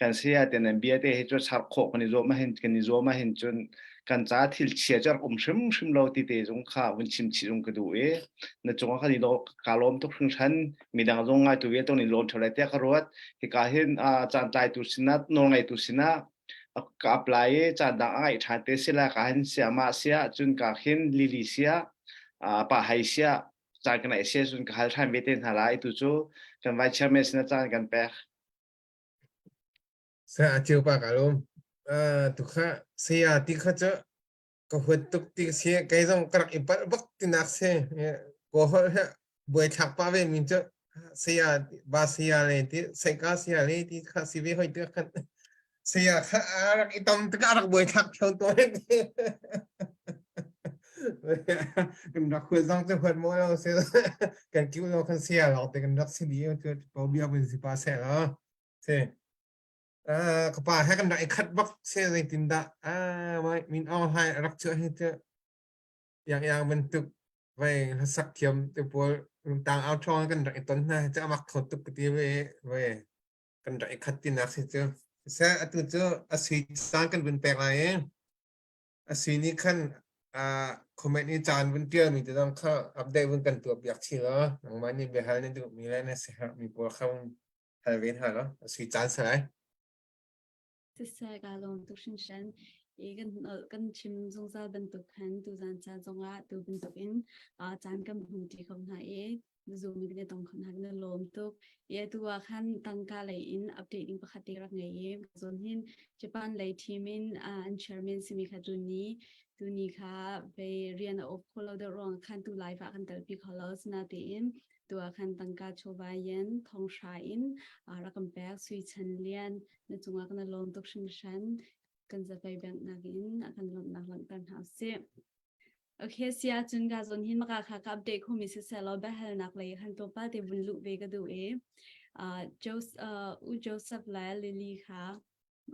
kan saya te nan bia te hi cu char khawh kan i zuam ahhin kan i zuam ahhin cun. Kan ca thil chia cu rak um hrimhrim lo ti te zong kha vun chim chih zong ka duh i na cungah kan i ka lawm tuk hringhran. Midang zong ngaitu vialte nih lawm ṭheo lai tiah ka ruat. Hika hin caan tlaitu sinah nawlngeitu sinah ka apply i caan dang a ngaih ṭhan te sila ka hin siamah siah cun ka khin lili siah pa hai siah caan ka neih sia cun ka hal ṭhan ve te hna lai tu cu kan vice chairman sinah caan kan pek. Sa a ceu pa ka lawm. Tu kha saya ti kha cu ka huat tuk ti si kei zong ka rak i palh bak tinak si ko holh he buai thlak pa ve min cu saya ba saya le ti saika saya le ti kha si ve hoi te khan saya kha a rak i tam tik a rak buai thlak theo to kan rak huat zong cu huat mo lo si kan kiu lo kan saya lo te kan rak si di cu po bia bun si pa se lo si ka pa he kan rak i khat bak se zeitindah min Aung Hlaing rak chuah hi cu yang yang bantuk vai hlasak thiam te pawl tang au ṭhawng kan rak i ton hna cu amak tho tuk ka ti ve ve kan rak i khat tinak si cu se atu cu a sui caan kan vun pek lai i a sui nih khan comment i caan vun ṭial mi te zong kha update vun kan tuah piak chih law nangmah nih biahal na duh mi le na siaherh mi pawl kha hal ve hna law a sui caan si lai. Siseh ka lawm tuk hringhran i kan kan chim zungzal bantuk khan tuzan ca zongah tu bantuk in caan kan hmu ti ko hna i Zoom in kan i tong kho hna kan i lawm tuk. I atu ah khan tangka lei in update ding pakhat te rak ngei i zon hin Japan lei team in an chairman simi kha tuni tuni kha ve rian a off kho lo deuh ruang khan tu live ah kan telpi kho lo sinatein Tu ah khan tangka chawva yen thonghra in rak kan pek Sui Chan Lian na cungah kan lawm tuk hringhran kan zapei bank nakin a kan lawmhnak langhter hna usih. Okay, sia cun ka zon hin maka kha ka update khomi siseh law biahalnak lei khan tlawmpal te vun luh ve ka duh i uh, Joseph, uh, U Joseph le Lily kha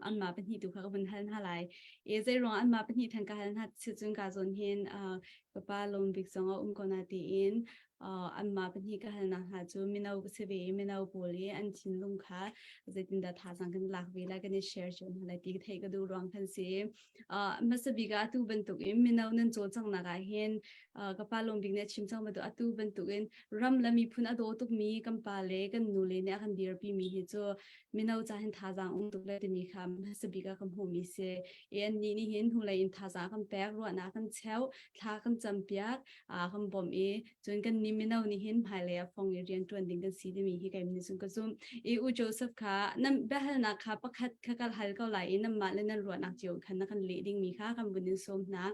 anmah pahnih tu kha ka vun hal hna lai. I zeiruang anmah pahnih than ka hal hna si cun ka zawn hin uh, ka pa lawm bik zong a um ko na tiin uh, anmah pahnih ka halnak hna cu mino ka si ve i mino pawl i an thinlung kha zeitindah thazaang kan lak ve lai kan i share cio hna lai ti ka theih ka duh ruang khan si. Uh, hmasa bik ah atu bantuk in mino nan cawlcanghnak ah hin uh, ka pa lawm bik nih a chim cang bantuk atu bantuk in ram le miphun a daw tukmi kan pa le kan nu le nih a kan dirpi mi hi cu mino ca hin thazaang um tuk le timi kha hmasa bik ah ka hmuhmi si. I annih nih hin hnulei in thazaang kan pek, ruahnak kan cheuh, thla kan campiak, aa kan bawmh i cun kan nih mino nih hin hmailei ah fong i rian ṭuan ding kan si timi hi keimah nih cun ka zumh. I U Joseph kha nan biahalnak kha pakhat kha ka hal ko lai i nanmah le nan ruahnak cio khan na kan leh dingmi kha kan vun in sawm hna.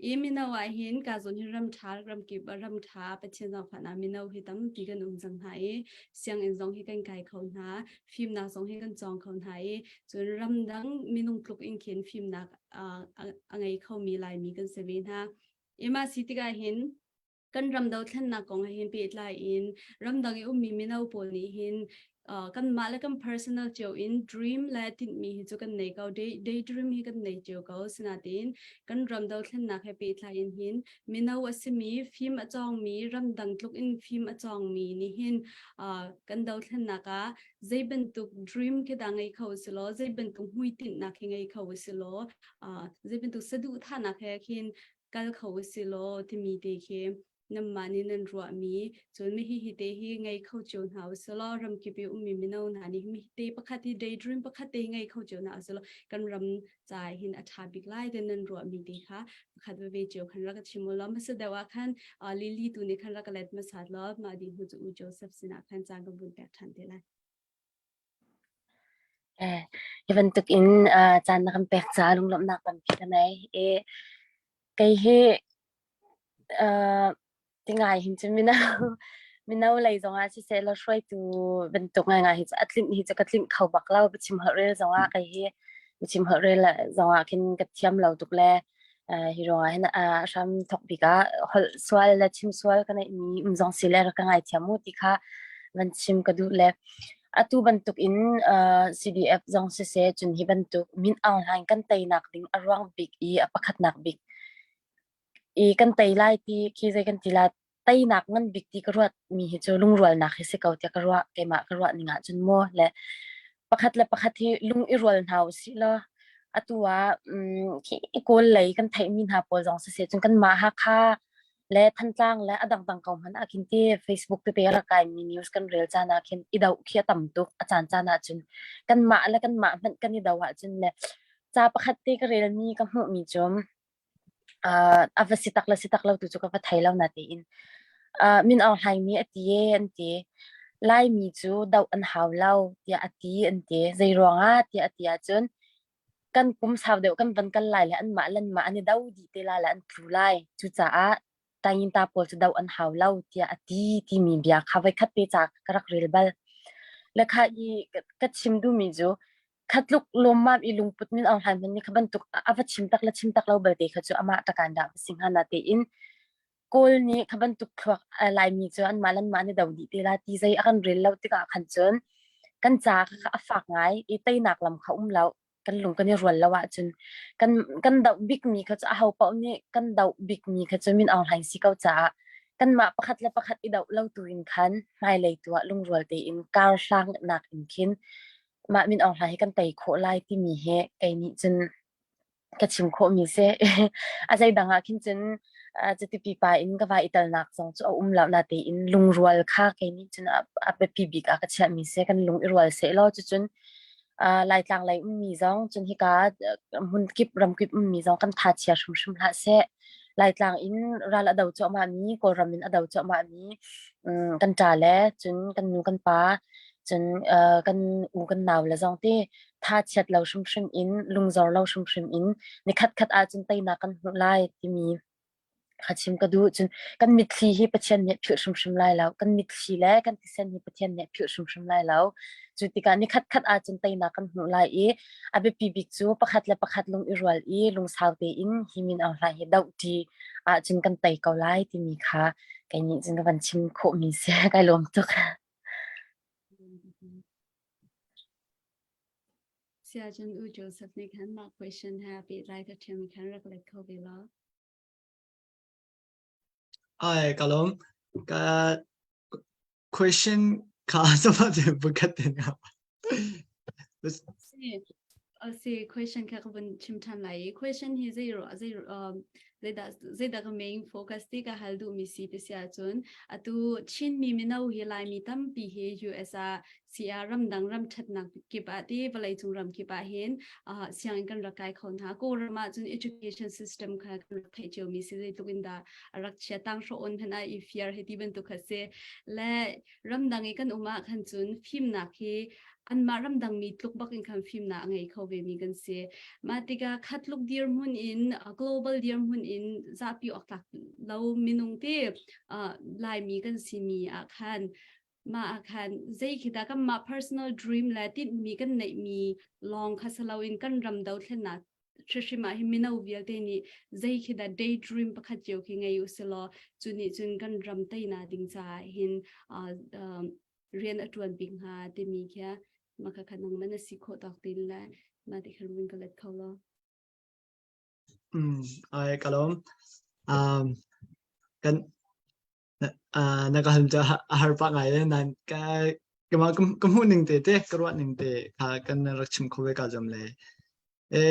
I mino ah hin ka zawn hi ram ṭha ramkip ah ram ṭha Pathian zaangfahnak mino hi tampi kan um cang hna i sianginn zong hi kan kai kho hna fimnak zong hi kan cawng kho hna i cun ramdang minung tluk in khin fimnak uh, a ngei khomi Laimi kan si ve hna. Ima si tikah hin kan ram dothlennak kong he hin pehtlai in ramdang i ummi mino pawl nih hin uh, kanmah le kan personal cio in dream le tinhmi hi cu kan nei ko day, daydream hi kan nei cio ko sinatin kan ram dothlennak he pehtlai in hin mino a simi fim a cawngmi ramdang tluk in fim a cawngmi nih hin uh, kan dothlennak ah zei bantuk dream khi dah ngei kho si law zei bantuk hmuitinhnak hi ngei kho si law uh, zei bantuk saduhthahnak he khin kal kho usih law timi te khi nanmah nih nan ruahmi cun mi hihi te hi ngei kho cio hna usih law ramkip i ummi mino hna nih mi te pakhat hi daydream pakhat te ngei kho cio hna usih law kan ram ca hin a ṭha bik lai te nan ruahmi te kha pakhat veve cio khan rak chim u law hmasa deuh ah khan Lily tu nih khan rak ka let hmasat law mah dih hnu cu U Joseph sinah khan caan kan vun pek ṭhan te lai. Eh, hi bantuk in uh, caan na kan pek caah lunglawmhnak tampi ka nei. I kei hi uh, tingai hin cun mino mino lei zongah siseh law hruaitu bantuk ngaingai hi cu a tlinh hi cu ka tlinh kho bak lo. Biachim holh rel zongah kei hi biachim holh rel zongah khin ka thiam lo tuk le uh, hi ruangah hin uh, hram thok bik ah holh sual le chim sual ka neih mi um zong si le rak ka ngaithiam mu ti kha van chim ka duh le atu bantuk in uh, CDF zong siseh cun hi bantuk Min Aung Hlaing kan teinak ding a ruang bik i a pakhatnak bik i kan tei lai ti khi zei kan ti la teinak ngan bik ti ka ruat mi hi cu lungrualnak hi si ko tiah ka ruah keimah ka ruah ning ah cun mu le pakhat le pakhat hi lung i rual hna usih law. Atu ah um, khi Kawl lei kan theihmi hna pawl zong siseh cun kanmah Hakha le Thantlang le a dangdang ko hmanh ah khin ti Facebook tete a rak kaimi news kan rel caan ah khin i doh khi a tam tuk a caan caan ah cun kanmah le kanmah hmanh kan i doh ahcun le ca pakhat te ka relmi ka hmuhmi cu uh, a va si tak le si tak lo tu cu ka va thei lo na tiin uh, Min Aung Hlaing nih a ti e an ti Laimi cu doh an hau lo tiah a ti an ti zei ruangah tiah a ti ahcun kan kum sau deuh kan van kal lai le anmah le anmah an i do dih te lai le an tlu lai. Cucaah Tayinta pawl cu do an hau lo tiah a ti timi bia kha voikhat te ca ka rak rel bal. Le kha i ka chim duhmi cu khatluk lawmmam i lungput min Aung Hlaing hmanh nih kha bantuk a va chim tak le chim tak lo belte kha cu amah takan dah va si hnga na tein Kawl nih kha bantuk thluak Laimi cu anmah le anmah an i do dih te la ti zei a kan rel lo tikah khan cun kan ca kha a fak ngai i teinak lam kha um lo kan lung kan i rual lo ahcun kan kan doh bikmi kha cu aho paoh nih kan doh bikmi kha cu Min Aung Hlaing si ko caah kanmah pakhat le pakhat i doh lo tu in khan hmailei tu ah lungrual tein kar hlang nak in khin mah Min Aung Hlaing hi kan tei khawh lai timi hi kei nih cun ka chim khawhmi si. A zeidang ah khin cun cuti pipa in ka va i telnak zong cu a um lo natein lungrual kha kei nih cun a biapi bik ah ka chiahmi si. Kan lung i rual sehlaw cucun Laitlang lei ummi zong cun hika hmunkip ramkip ummi zong kan tha chia hrimhrim hlah seh. Laitlang in ral a do cuahmahmi, Kawlram in a do cuahmahmi kan ṭa le cun kan nu kan pa cun kan u kan nau le zong te thachiat lo hrimhrim in lungzor lo hrimhrim in nikhat khat ahcun teinak kan hmuh lai timi kha chim ka duh cun kan mitthli hi Pathian nih philh hrimhrim lai lo kan mitthli le kan thisen hi Pathian nih philh hrimhrim lai lo cu tikah nikhat khat ahcun teinak kan hmuh lai i a biapi bik cu pakhat le pakhat lung i rual i lungsau tein hi Min Aung Hlaing hi dohṭi ahcun kan tei ko lai timi kha kei nih cun ka van chim khawhmi si kai lawm tuk. Siacun U Joseph nih khan mah question he pehtlai ka ṭhiam khan rak let kho ve law. Ai, ka lawm. Ka question kha sama te bukhat te nga. Si, question kha ka vun chim ṭhan lai i question hi zei ro zei um, zeidah zeidah ka main focus ti ka hal duhmi si ti si ahcun atu Chinmi mino hi Laimi tampi hi US ah si ah ramdang ram ṭhatnak kip ah ti vawleicung ram kip ah hin uh, sianginn kan rak kai kho hna Kawlram ah cun education system kha kan rak theih ciomi si zeitluk in dah a rak chia tang hro on hmanh ah i fiar hei ti bantuk kha si le ramdang i kan um ah khan cun fimnak hi anmah ramdangmi tluk bak in khan fimnak a ngei kho vemi kan si. Mah tikah khatluk dirhmun in global dirhmun in zapi awk tlak lo minung te Laimi kan simi ah khan mah ah khan zei khi dah kanmah personal dream le tinhmi kan neihmi lawng kha si loin kan ram dothlennak hrimhrim ah hin mino vialte nih zei khi dah daydream pakhat cio khi ngei u silaw cu nih cun kan ram teinak ding caah hin rian a ṭuan bik hnga timi khi mah kha nang man a si khawh tawk tin le mah ti khan vun ka let kho law. Mm, ai ka lawm. Um, kan uh, na ka hal cu a har pah ngai le nan ka kama ka hmuh ning te te ka ruah ning te kha kan rak chim kho ve ka zam le e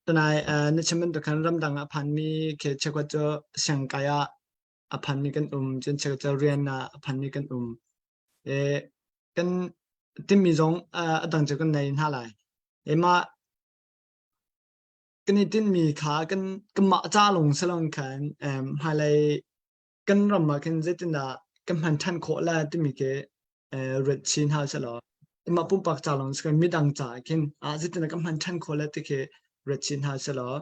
tanai na chim bantuk khan ramdang ah phanmi khi cheukhat cu siangkai ah a phanmi kan um cun cheukhat cu rian ah a phanmi kan um e kan timmi zong a dang cu kan nei hna lai e mah kan i tinhmi kha kan kanmah ca lawng si loin khan hmailei kan ram ah khin zeitindah kan hman ṭhan khawh lai timi khi ruat chin hau sehlaw mah pumpak ca lawng si loin midang ca khin ah zeitindah kan hman ṭhan khawh lai ti khi ruat chin hau sehlaw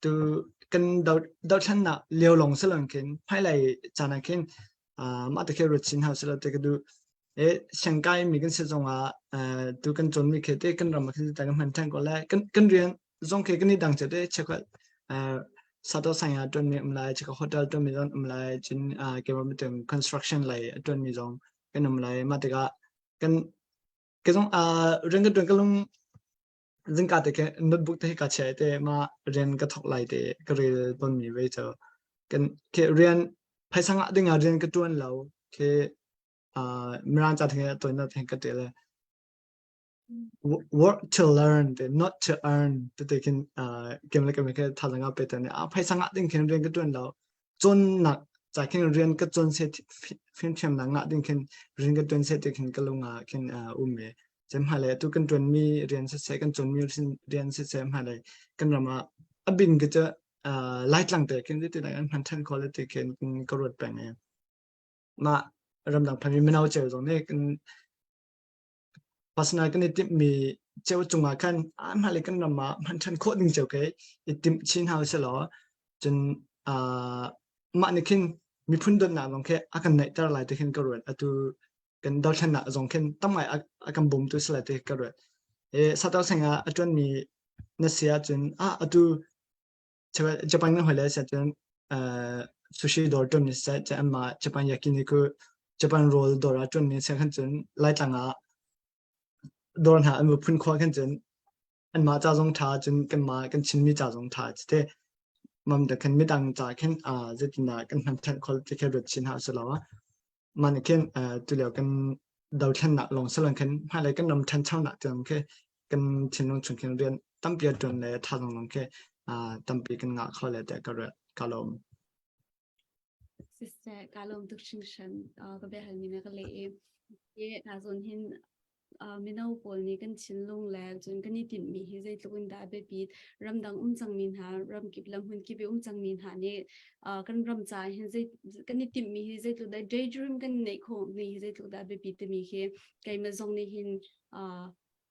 tu kan dohthlennak lio lawng si loin khin hmailei caan ah khin mah te khi ruat chin hau sehlaw ti ka duh. E siangkai mi kan si zongah tu kan cawnmi khi te kan ram ah khin kan hman ṭhan ko lai kan kan rian zong khi kan i dang cio te cheukhat sato sang ah ṭuanmi um lai cheukhat hotel ṭuanmi zong um lai cun keimah bantuk construction lei a ṭuanmi zong kan um lai mah tikah kan ke zong rian ka ṭuan ka lung zingka te khi notebook te hi ka chia te ma rian ka thawk lai te ka rel tawnmi ve cu kan khi rian phaisa ngah ding ah rian ka ṭuan lo khi mirang ca theng toinak theng ka ṭial. Work to learn te not to earn tete khin kem le kem khe tha langa pe te ne a phaisa ngah ding khin rian ka tuan lo cawnnak ca khin rian ka cawn se fimthiamnak ngah ding khin rian ka tuan se te khin ka lung ah khin um me cem hmailei atu kan tuan mi rian siseh kan cawn mi rian siseh hmailei kan ram ah a bin ka cu Laitlang te khin ti an hman than kho le ti khin ka ruat peng e mah ramdang phanmi mino cheu zong nih kan Personal kan i timhmi ceu cungah khan hmailei kan ram ah hman ṭhan khawh ding cio khi i timh chin hau selaw cun mah nih khin miphun dawtnak zong khi a kan naihter lai ti khin ka ruat. Atu kan dothlennak zong khin tam ngai a kan bawmtu si lai ti ka ruat. Sato seng ah a ṭuanmi na si ahcun ah atu Japan kan hawi le si ahcun sushi dawr ṭuan ni seh, anmah Japan yakiniku Japan rawl dawr ah ṭuan ni seh khan cun Laitlang ah dawr hna an va phun khawh khan cun anmah ca zong ṭha cun kanmah kan Chinmi ca zong ṭha cite mam te khan midang ca khin zeitindah kan hman ṭhan khawh ti khi ruat chin hna usih law mah nih khin tulio kan dothlennak lawng si lo khin hmailei kan ram ṭhanchonak tiang khi kan thinlung chung khin rian tampi a ṭuan le thazaang zong khi tampi kan ngah kho le tiah ka ruat ka lawm. Siseh, ka lawm tuk hringhran. Ka biahalmi na ka leh i hi ka zawn hin mino pawl nih kan thinlung le cun kan i tinhmi hi zeitluk in dah a biapit. Ramdang um cangmi hna, ramkip le hmunkip i um cangmi hna nih kan ram caah hin zei kan i timhmi hi zeitluk dah daydream kan neih khawhmi hi zeitluk dah a biapit timi khi keimah zong nih hin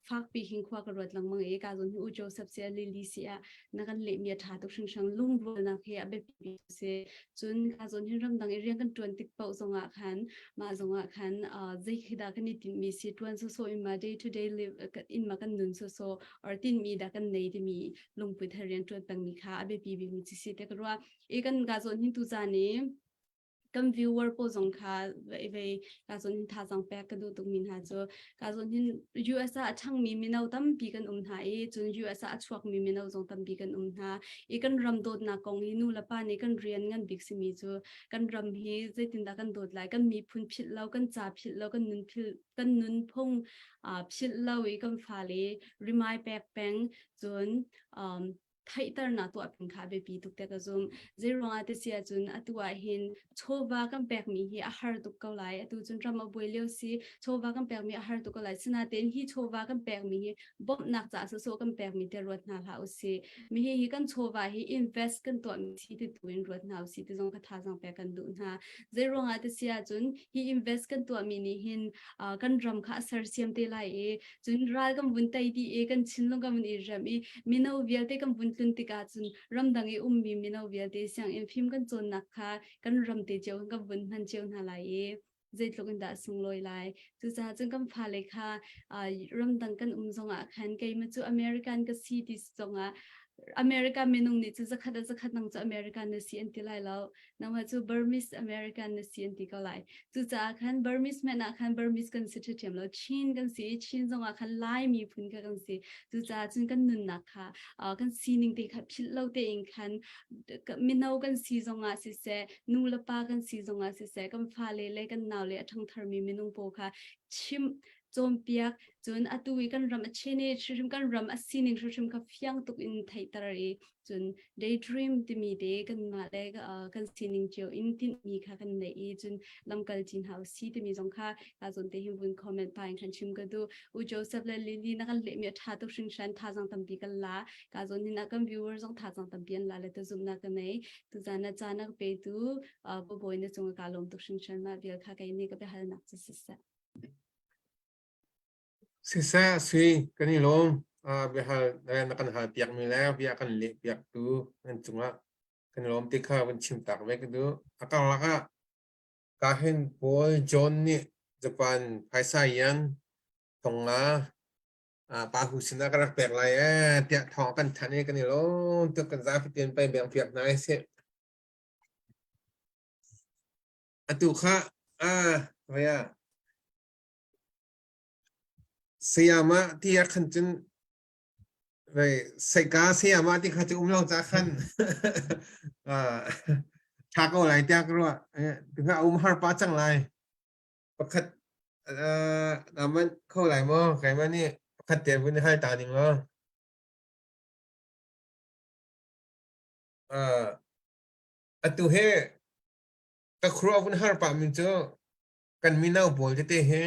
fakpi hin khua ka ruat lengmang i ka zawn hi U Joseph si Lily si ah na kan lehmi a ṭha tuk hringhran lungrualnak hi a biapi si cun ka zawn hin ramdang i rian kan ṭuan tik paoh zongah khan mah zongah khan zei khi dah kan i tinhmi si ṭuan sawsawh in ma day to day live in ma kan nun sawsawh or tinhmi dah kan nei timi lungput he rian ṭuan pengmi kha a biapi bikmi ci si te ka ruah i kan ka zawn hin tu caan i kan viewer pawl zong kha vei ka zawn hin thazaang pek ka duh tukmi hna cu ka zawn hin US ah a ṭhangmi mino tampi kan um hna i cun US ah a chuakmi mino zong tampi kan um hna i kan ram dawtnak kong hi nu le pa nih kan rian ngan bik simi cu kan ram hi zeitindah kan dawt lai kan miphun philh lo kan ca philh lo kan nun philh kan nunphung philh lo i kan fale rimai pek peng cun um, theihternak tuah peng kha a biapi tuk tiah ka zumh. Zeiruangah ti si ahcun atu ah hin chawva kan pekmi hi a har tuk ko lai. Atu cun ram a buai lio si, chawva kan pekmi a har tuk ko lai. Sinain hi chawva kan pekmi hi bawmhnak caah sawsawh kan pekmi tiah ruat hna hlah usih. Mihi hi kan chawva hi invest kan tuahmi si ti tu in ruat hna usih ti zong kha thazaang pek kan duh hna. Zeiruangah ti si ahcun hi invest kan tuahmi nih hin uh, kan ram kha a sersiam te lai i cun ral kan vun tei dih i kan thinlung kan vun i rem i mino vialte kan vun tlun tikah cun ramdang i ummi mino vialte sianginn fim kan cawnnak kha kan ram te cio kan vun hman cio hna lai i zeitluk in dah sunglawi lai cucaah cun kan fale kha ramdang kan um zongah khan keimah cu American ka si ti zongah America minung nih cu zakhat a zakhat nang cu American na si an ti lai lo nangmah cu Burmese American na si an ti ko lai. Cucaah khan Burmese hmanh ah khan Burmese kan si ṭhiamṭhiam lo. Chin kan si i Chin zongah khan Lai miphun kha kan si. Cucaah cun kan nunnak kha uh, kan sining te kha philh lo tein khan mino kan si zongah siseh, nu le pa kan si zongah siseh, kan fale le kan nau le a ṭhangtharmi minung pawl kha chimh cawnpiak cun atu i kan ram a chene hrimhrim kan ram a sining hrimhrim kha fiang tuk in theihter i cun daydream timi te kanmah le kan sining cio in tinhmi kha kan neih i cun lamkal cin hau si timi zong kha ka zawn te hin vun comment pa in khan chim ka du u Joseph le Lily na kan lehmi a tha tuk hringhran thazang tampi kan la ka zawn hin kan viewer zong thazang tampi an la le tu zumna ka nei tu zan na caan na ka pe tu bawi na cung ka lawm tuk hringhran ma vial kha kei ni ka biahalnak cu siseh Siseh sui kan i lawm. Biahal na kan hal piakmi le bia kan leh piaktu nan cungah kan i lawm ti kha vun chim tak ve ka duh. A karlak ah kahin Paul John nih Japan phaisa yan thonga pa hu sinah ka rak pek lai ee tiah thawng kan thanh i kan i lawm tuk kan zapi tein pei beng piak hna sih. Atu kha ah vaya Sayama ti ah khan cun vei saika sayama ti kha cu um lo ca khan ṭha ko lai tiah ka ruah. Nga um har pa cang lai. Pakhat na manh kho lai maw? Keimah nih. Pakhat te vun hal ta ning law. Uh, atu he ka khuruah vun har pah min cu kan mino pawl tete he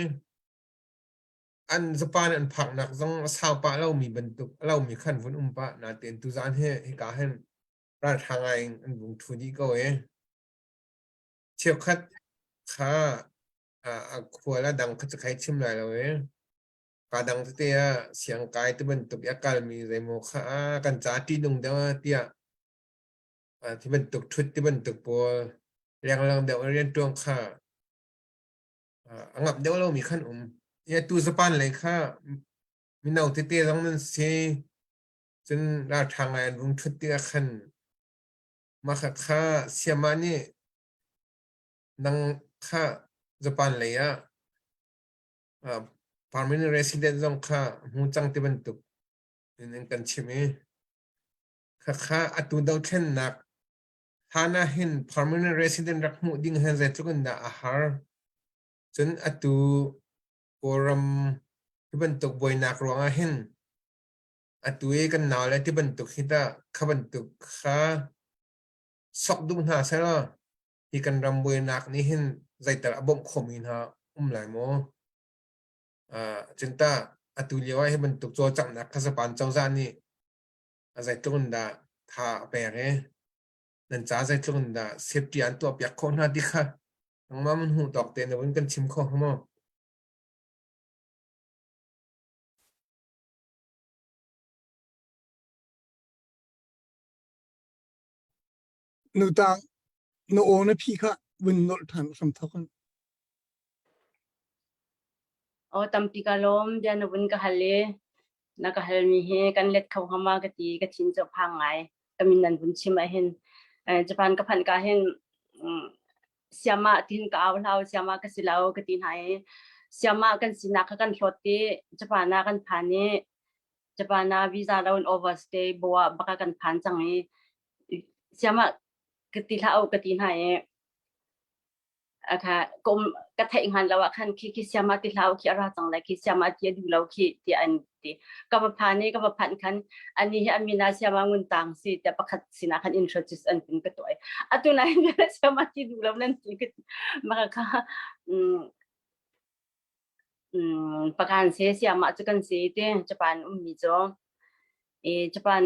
an Japan an phaknak zong a sau pah lomi bantuk a lomi khan vun um pah natein tuzaan he hika hin ralṭha ngai in an vung ṭhu dih ko e. Cheukhat kha a khual a dang kha cu khai chim lai lo e. Ka dang tete ah siangkai ti bantuk i a kalmi zeimaw kha kan ca ṭihnung deuh ah tiah ti bantuk ṭhut ti bantuk pawl lenglang deuh in rianṭuan kha a ngamh deuh lomi khan um. Atu Japan lei kha mino tete zong nan si. Cun ralṭha ngai an vung ṭhut tikah khan mah kha sayama nih nang kha Japan lei ah permanent resident zong kha hmu cang ti bantuk in an kan chimh i khakha atu dothlennak hlan ah hin permanent resident rak hmuh ding hin zeitluk in dah a har. Cun atu Kawlram hi bantuk buainak ruangah hin atu i kan nau le ti bantuk hi tah kha bantuk kha sok duh hna selaw hi kan ram buainak nih hin zeital a bawmh khomi hna um lai maw? Uh, cun tah atu lio ah hi bantuk cawlcanghnak kha Japan cozah nih a zeitluk in dah tha a pek i nan ca zeitluk in dah safety an tuahpiak khawh hna ti kha nangmah mun hmuh tawk te na vun kan chim kho hnga maw? Nu tang na aw na phi kha vun nolh ṭhan hram thawk in. Aw tampi ka lawm bia na vun ka hal i na ka halmi hi kan let kho hnga ma ka ti ka thin cu phang ngai ka min nan vun chim ah hin Japan ka phanh ka hin siama tin ka au hlau siama ka si lo ka ti hna i siama kan sinak kha kan hlawt i Japan ah kan phan i Japan ah visa lo in overstay bo ah baka kan phan cang i siama ka ti hlah ka ti hna i akha kum ka theih hngan lo ah khan khi khi siama ti hlau khi ara cang lai khi siama ti a duh lo khi ti an ti ka va phan i ka va phanh khan ani hi amina siama ngun tang si te pakhat sinah khan introduce an tin ka tuai atu nai siama ti duh lo nan ti ka maka kha pakan se siama chu kan si te Japan ummi cu e Japan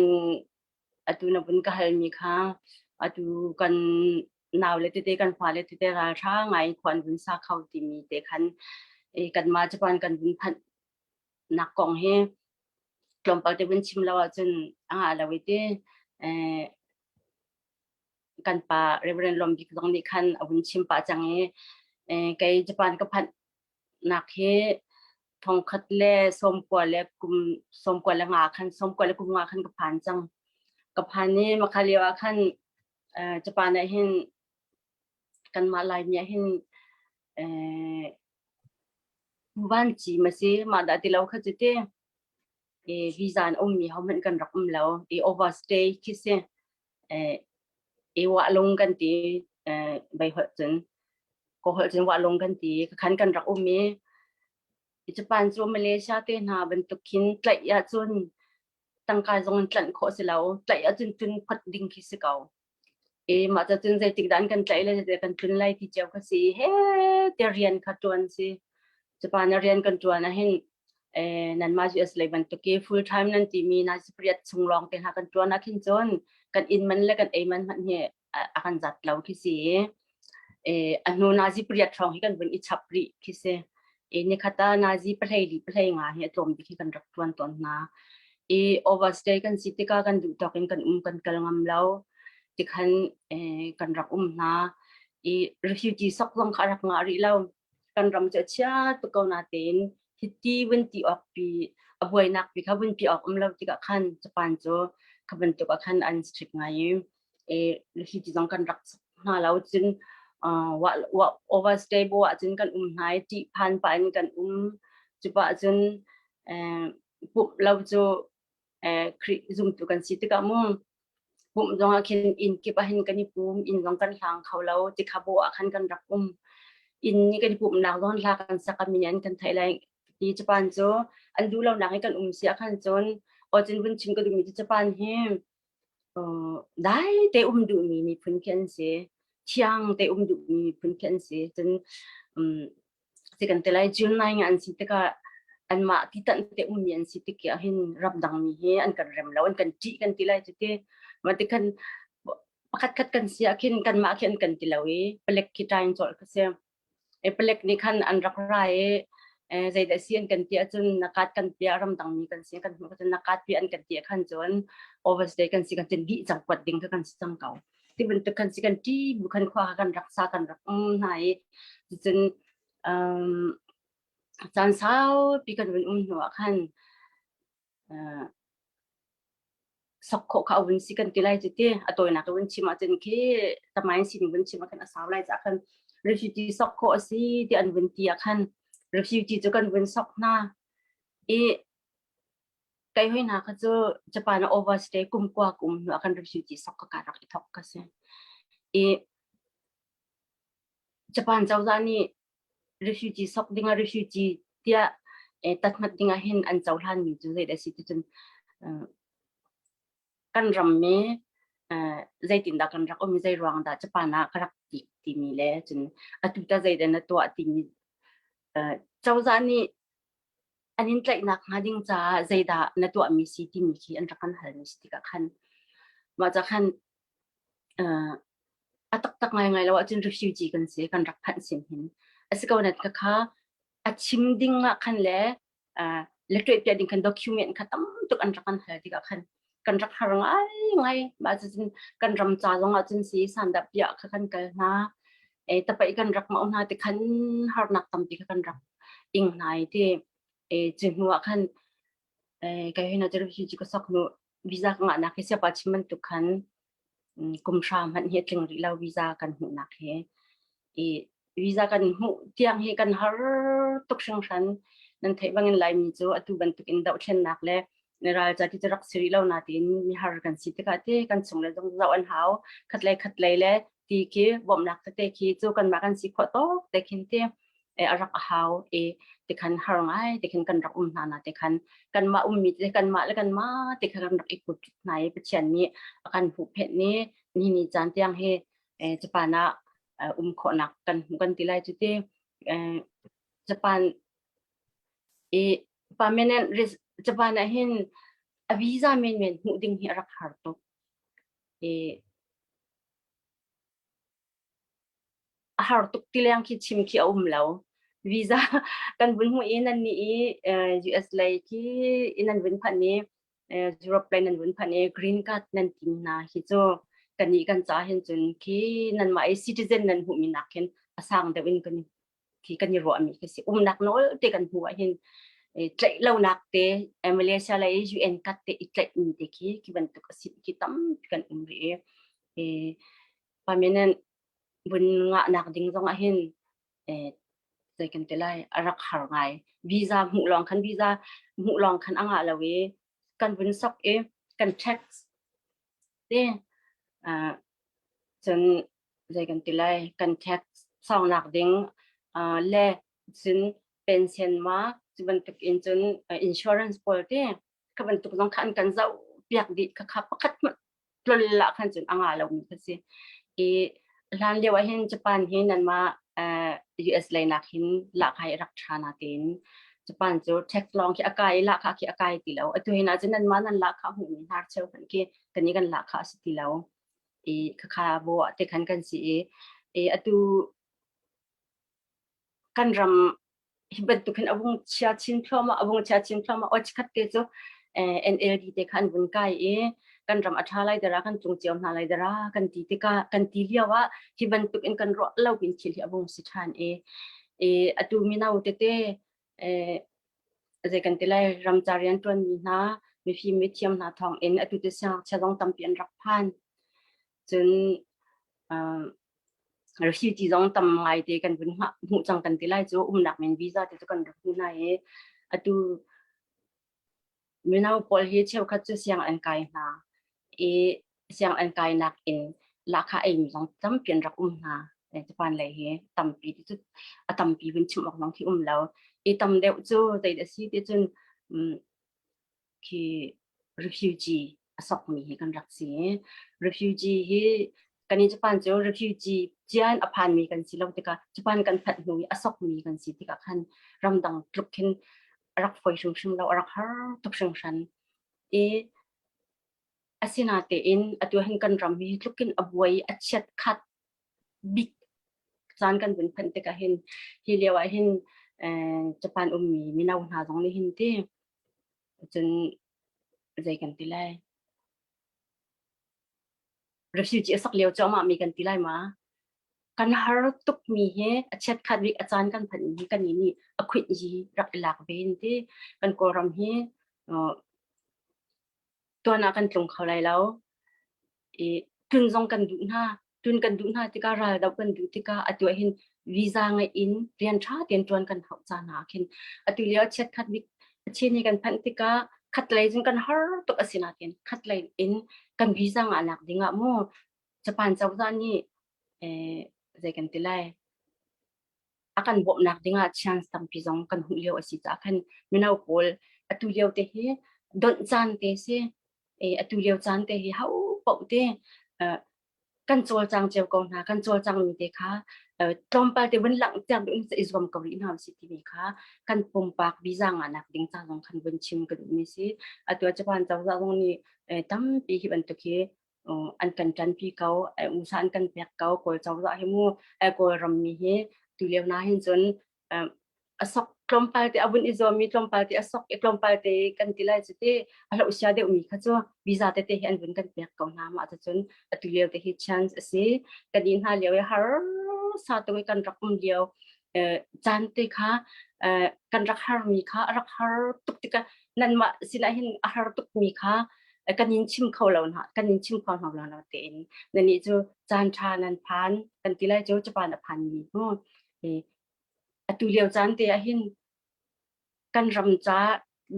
atu na vun ka halmi kha atu kan nau le tete kan fa le tete ralṭha ngai khuan vun sa kho timi te khan e kanmah Japan kan vun phanh nak kong hi tlawmpal te vun chim lo ahcun a ngah lo i ti kan pa Reverend Lom Bik zong nih khan a vun chim pah cang i kei Japan ka phanh nak hi thongkhat le sawmkua le kum 95 khan 95 khan ka phan cang. Ka phan i makha lio ah khan Japan ah hin kanmah Laimi ah hin van ci ma si mah dah ti lo kha cu ti visa an ummi hohmanh kan rak um lo i overstay khi si i wah lung kan ti bei holh cun ko holh cun wah lung kan ti khan kan rak um i Japan cu Malaysia te hna bantuk khin tlaih ahcun tangka zong in tlanh khawh si lo tlaih ahcun tlun phot ding khi si ko e mah ca cun zeitik dah an kan tlaih le zeitik kan tlun lai ti cio kha si he te rian kha tuan si Japan a rian kan tuan ah hin nanmah US lei bantuk i full time nan timi na pariat chung lawng te hna kan tuan ah khin cun kan inn man le kan ei man hmanh hi a kan zat lo khi si a hnu nazi pariat hrawng hi kan vun i chap rih khi si e nikhat ah nazi pahlei li pahlei nga hi a tlawm bik hi kan rak tuan tawn hna i overstay kan si tikah kan duh tawk in kan um kan kal ngam lo tikhan kan rak um hna i refugee sok zong kha rak ngah rih lo kan ram cu a chia tuk ko natein hiti vun ti awk pi a buainak pi kha vun pi awk um lo tikah khan Japan cu kha bantuk ah khan an strict ngai i e refugee zong kan rak hna lo cun wa wa overstay bo ah cun kan um hna i ṭih phan pah in kan um cupa cun pumh lo cu Khrih zumtu kan si tikah mu pumh zong ah khin inn kip ah hin kan i pum inn zong kan hlang kho lo tikha bo ah khan kan rak um inn ni kan i pumhnak zong hla kan sak a min an kan theih lai ti. Hi Japan cu an duh lonak i kan um si ah khan cun awcun vun chim ka duhmi cu Japan hi dai te um duhmi miphun khi an si. Thiang te um duhmi miphun khi an si. Cun um, si kan ti lai June 9 an si tikah anmah ti tanh te ummi an si tik ah hin ramdang mi hi an kan rem lo an kan ṭih kan ti lai cu ti ma ti khan pakhat khat kan si ah khin kanmah khi an kan ti lo i palek khi ṭain cawlh ka si e palek nih khan an rak ra i zeidah si an kan ti ahcun na kat kan piah ramdang mi kan si kan hmuh cun na kat piah an kan ti khan cun overstay kan si kan cun dih cang kuat ding kha kan si cang ko ti bantuk kan si kan ṭi bu khan khua kan rak sa kan rak um hna i cun um, caan saupi kan vun um hnu ah khan uh, sok khawh kha a vun si kan ti lai cu ti a tawinak ka vun chim ahcun khi tamain sining vun chim ah khan a sau lai caah khan refugee sok khawh a si ti an vun ti ah khan refugee cu kan vun sok hna i kai hoi hna kha cu Japan ah overstay kum kua kum hnu ah khan refugee sok ka ka rak i thok ka si i Japan cozah nih refugee sok ding ah refugee tiah tatmat ding ah hin an cohlan mi cu zeidah si ti cun kan ram mi zeitindah kan rak um i zei ruang dah Japan ah ka rak ti timi le cun atu ta zeidah na tuah timi cozah nih an in tlaihnak hnga ding caah zeidah na tuahmi si timi khi an rak kan halmi si tikah khan mah ca khan a taktak ngaingai lo ahcun refugee kan si kan rak phanh sin hin a si ko nat ka kha a chim ding ah khan le le tuah ding khan document kha tam tuk an rak kan hal tikah khan kan rak har ngai ngai mah cun kan ram ca zong ah cun si sandah piah kha kan kal hna e tapai kan rak mau hna ti khan harnak tampi kha kan rak ing hna i ti e cu hnu ah khan e kai hina cu refugee ka sok nu visa ka ngahnak hi siapa chim bantuk khan kum hra hmanh hi a tling rih lo visa kan hmuhnak hi i visa kan hmuh tiang hi kan har tuk hringhran nan theih bangin Laimi cu atu bantuk in dohthlennak le ralca ti cu rak si rih lo natin mihar kan si tikah te kan chung le zong zoh an hau khatlei khatlei le ti khi bawmhnak tete khi cu kanmah kan si khawh tawk te khin te a rak a hau i tikhan har ngai tikhin kan rak um hna na tikhan kanmah ummi te kanmah le kanmah te kha kan rak i kut hna i Pathian nih a kan huhphenh ni ni ni caan tiang hi Japan ah um khawhnak kan hmu kan ti lai cu ti Japan i permanent Japan ah hin a visa men men hmuh ding hi a rak har tuk i a har tuk ti leng khi chim khi a um lo. Visa kan vun hmuh i nan nih i US lei khi in an vun phanh i Europe lei nan vun phanh i green card nan tim hna hi cu kannih kan ca hin cun khi nanmah i citizen nan hmuhmi nak hin a sang deuh in kan khi kan i ruahmi khi si. Umnak nawl te kan hmuh ah hin tlaih lonak te Malaysia lei UN card te i tlaihmi te khi khi bantuk a si khi tampi kan um rih i permanent vun ngahnak ding zong ah hin zei kan ti lai a rak har ngai visa hmuh lawng khan visa hmuh lawng khan a ngah lo i kan vun sok i kan tax te cun zei kan ti lai kan tax sawngnak ding le cun pension ma cu bantuk in cun insurance pawl te kha bantuk zong kha an kan zoh piak dih kha kha pakhat hmanh tlol ah khan cun a ngah lomi kha si. I hlan lio ah hin Japan hi nanmah US lei nak hin lahkhah hi rak ṭha natein Japan cu tax lawng khi a kai i lahkhah khi a kai ti lo. Atu hin ahcun nanmah nan lahkhah hmuhmi hnar cheu hmanh khi kan i kan lahkhah a si ti lo. I khakha bo ah te khan kan si i, i atu kan ram hi bantuk hin a vung chia chin thluahmah a vung chia chin thluahmah aw chikhat te cu NLD te kha an vun kai i kan ram a ṭha lai dara kan tlung cio hna lai dara kan ti tikah kan ti lio ah hi bantuk in kan ruah lo pin thil hi a vung si ṭhan i i atu mino tete zei kan ti lai ramca rian ṭuanmi hna mifim mithiam hna thawng in atu te siangngakchia zong tampi an rak phan cun refugee zong tam ngai te kan vun hmuh cang kan ti lai cu umnak men visa te cu kan rak hmu hna i atu mino pawl hi cheukhat cu siang an kai hna i siang an kai nak in lahkhah ei mi zong tampi an rak um hna. Japan lei hi tampi ti cu a tampi vun chim awk zong khi um lo. I tam deuh cu zei dah si ti cun khi refugee a sokmi hi kan rak si. Refugee hi kan i Japan cu refugee cian a phanmi kan si lo tikah Japan kan phanh hnu i a sokmi kan si tikah khan ramdang tluk khin a rak fawi hrimhrim lo, a rak har tuk hringhran. I asinatein atu hin kan ram hi tluk in a buai a chiat khat bik caan kan vun phanh tikah hin hi lio ah hin Japan ummi mino hna zong nih hin ti cun zei kan ti lai refugee a sak lio cuahmah mi kan ti lai ma kan har tuk mi he a chiat khat bik a caan kan phanh hi kan nih a khuit yi rak i lak ve ti kan kawlram hi tuan ah kan tlung kho lai lo i tlun zong kan duh hna tlun kan duh hna tikah ral doh kan duh tikah atu ah hin visa ngeih in rian ṭha tein ṭuan kan hauh caan ah khin atu lio chiatkhat bik chin hi kan phanh tikah khatlei cun kan har tuk a si nain khatlei in kan visa ngahnak ding ah mu Japan cozah nih eh, zei kan ti lai a kan bawmhnak ding ah chance tampi zong kan hmuh lio a si caah khan mino pawl atu lio te hi donh caan te si e atu lio caan te hi ho paoh te kan cawlcang cio ko hna kan cawlcang mi te kha tlawmpal te vun langhter duh in i zuam ko rih hna si timi kha kan pumpak visa ngahnak ding ca zong khan vun chim ka duhmi si atu Japan cozah zong nih tampi hi bantuk hi an kan ṭanpi ko usa an kan pek ko kawl cozah hi mu kawl rammi hi tu lio na hin cun a sok tlawmpal te a vun i zuam mi tlawmpal te a sok i tlawmpal te kan ti lai cu te a hloh sia deuh mi kha cu visa tete hi an vun kan pek ko hna mah cun atu lio te hi chance a si kan i hna lio i har sa tu i kan rak um lio caan te kha kan rak har mi kha a rak har tuk tikah nanmah sinah hin a har tuk mi kha kan in chim kho lo hna kan in chim kho hna lo tein nani cu caan ṭha nan phan kan ti lai cu Japan a phan mi hu atu lio caan te ah hin kan ram ca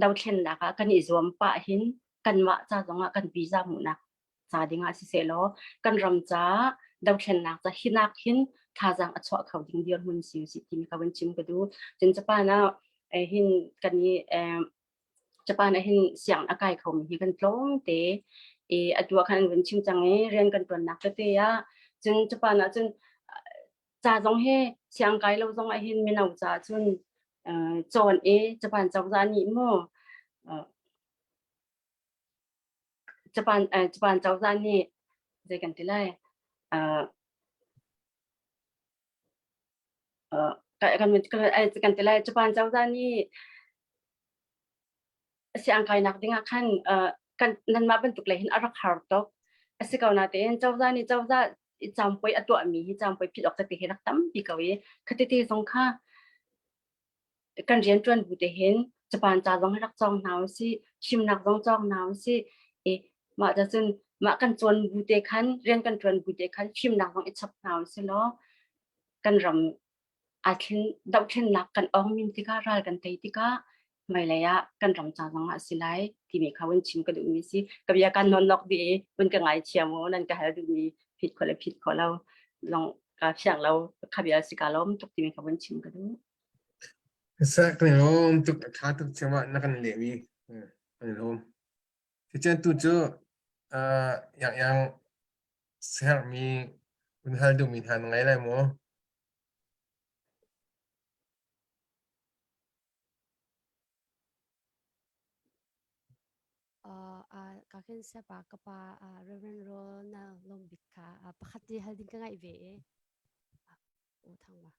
dothlennak ah kan i zuam pah hin kanmah ca zongah kan visa hmuhnak ca dingah siseh law kan ram ca dothlennak ca hinak hin thazaang a chuah kho ding dirhmun si si timi ka vun chim ka duh cun Japan ah hin kan i Japan ah hin siang a kai khomi hi kan tlawm te i atu ah khan an vun chim cang i rian kan ṭuannak tete ah cun Japan ah cun ca zong hi siang kai lo zong ah hin mino ca cun cawn i Japan cozah nih mu Japan Japan cozah nih zei kan ti lai kan kan ti lai Japan cozah nih siang kainak ding ah khan kan nanmah bantuk lei hin a rak har tuk. A si ko natein cozah nih cozah i campoi a tuahmi hi campoi phit awk tete hi rak tampi ko i khatete zong kha kan rian ṭuan bu te hin Japan ca zong hi rak cawng hna usih, fimnak zong cawng hna usih. I mah ca cun mah kan cawn bu te khan rian kan ṭuan bu te khan fimnak zong i chap hna usih law kan ram aa thlen dohthlennak kan awng min tikah ral kan tei tikah hmailei ah kan ram ca zong ah a si lai timi kha vun chim ka duhmi si ka bia kan nawn nok dih i vun ka ngaithiam u nan ka hal duhmi phit khawh le phit khawh lo long ka fiang lo kha bia si ka lawm tuk timi kha vun chim ka duh Sa kan i lawm tuk a ṭha tuk cem ah na kan lehmi kan i lawm. Ticen tu cu yang yang sermi vun hal duhmi hna na ngei lai maw? Ka khin siapa ka pa Reverend Ronald Lombik kha pakhat te hal ding ka ngaih ve i. U thang ma.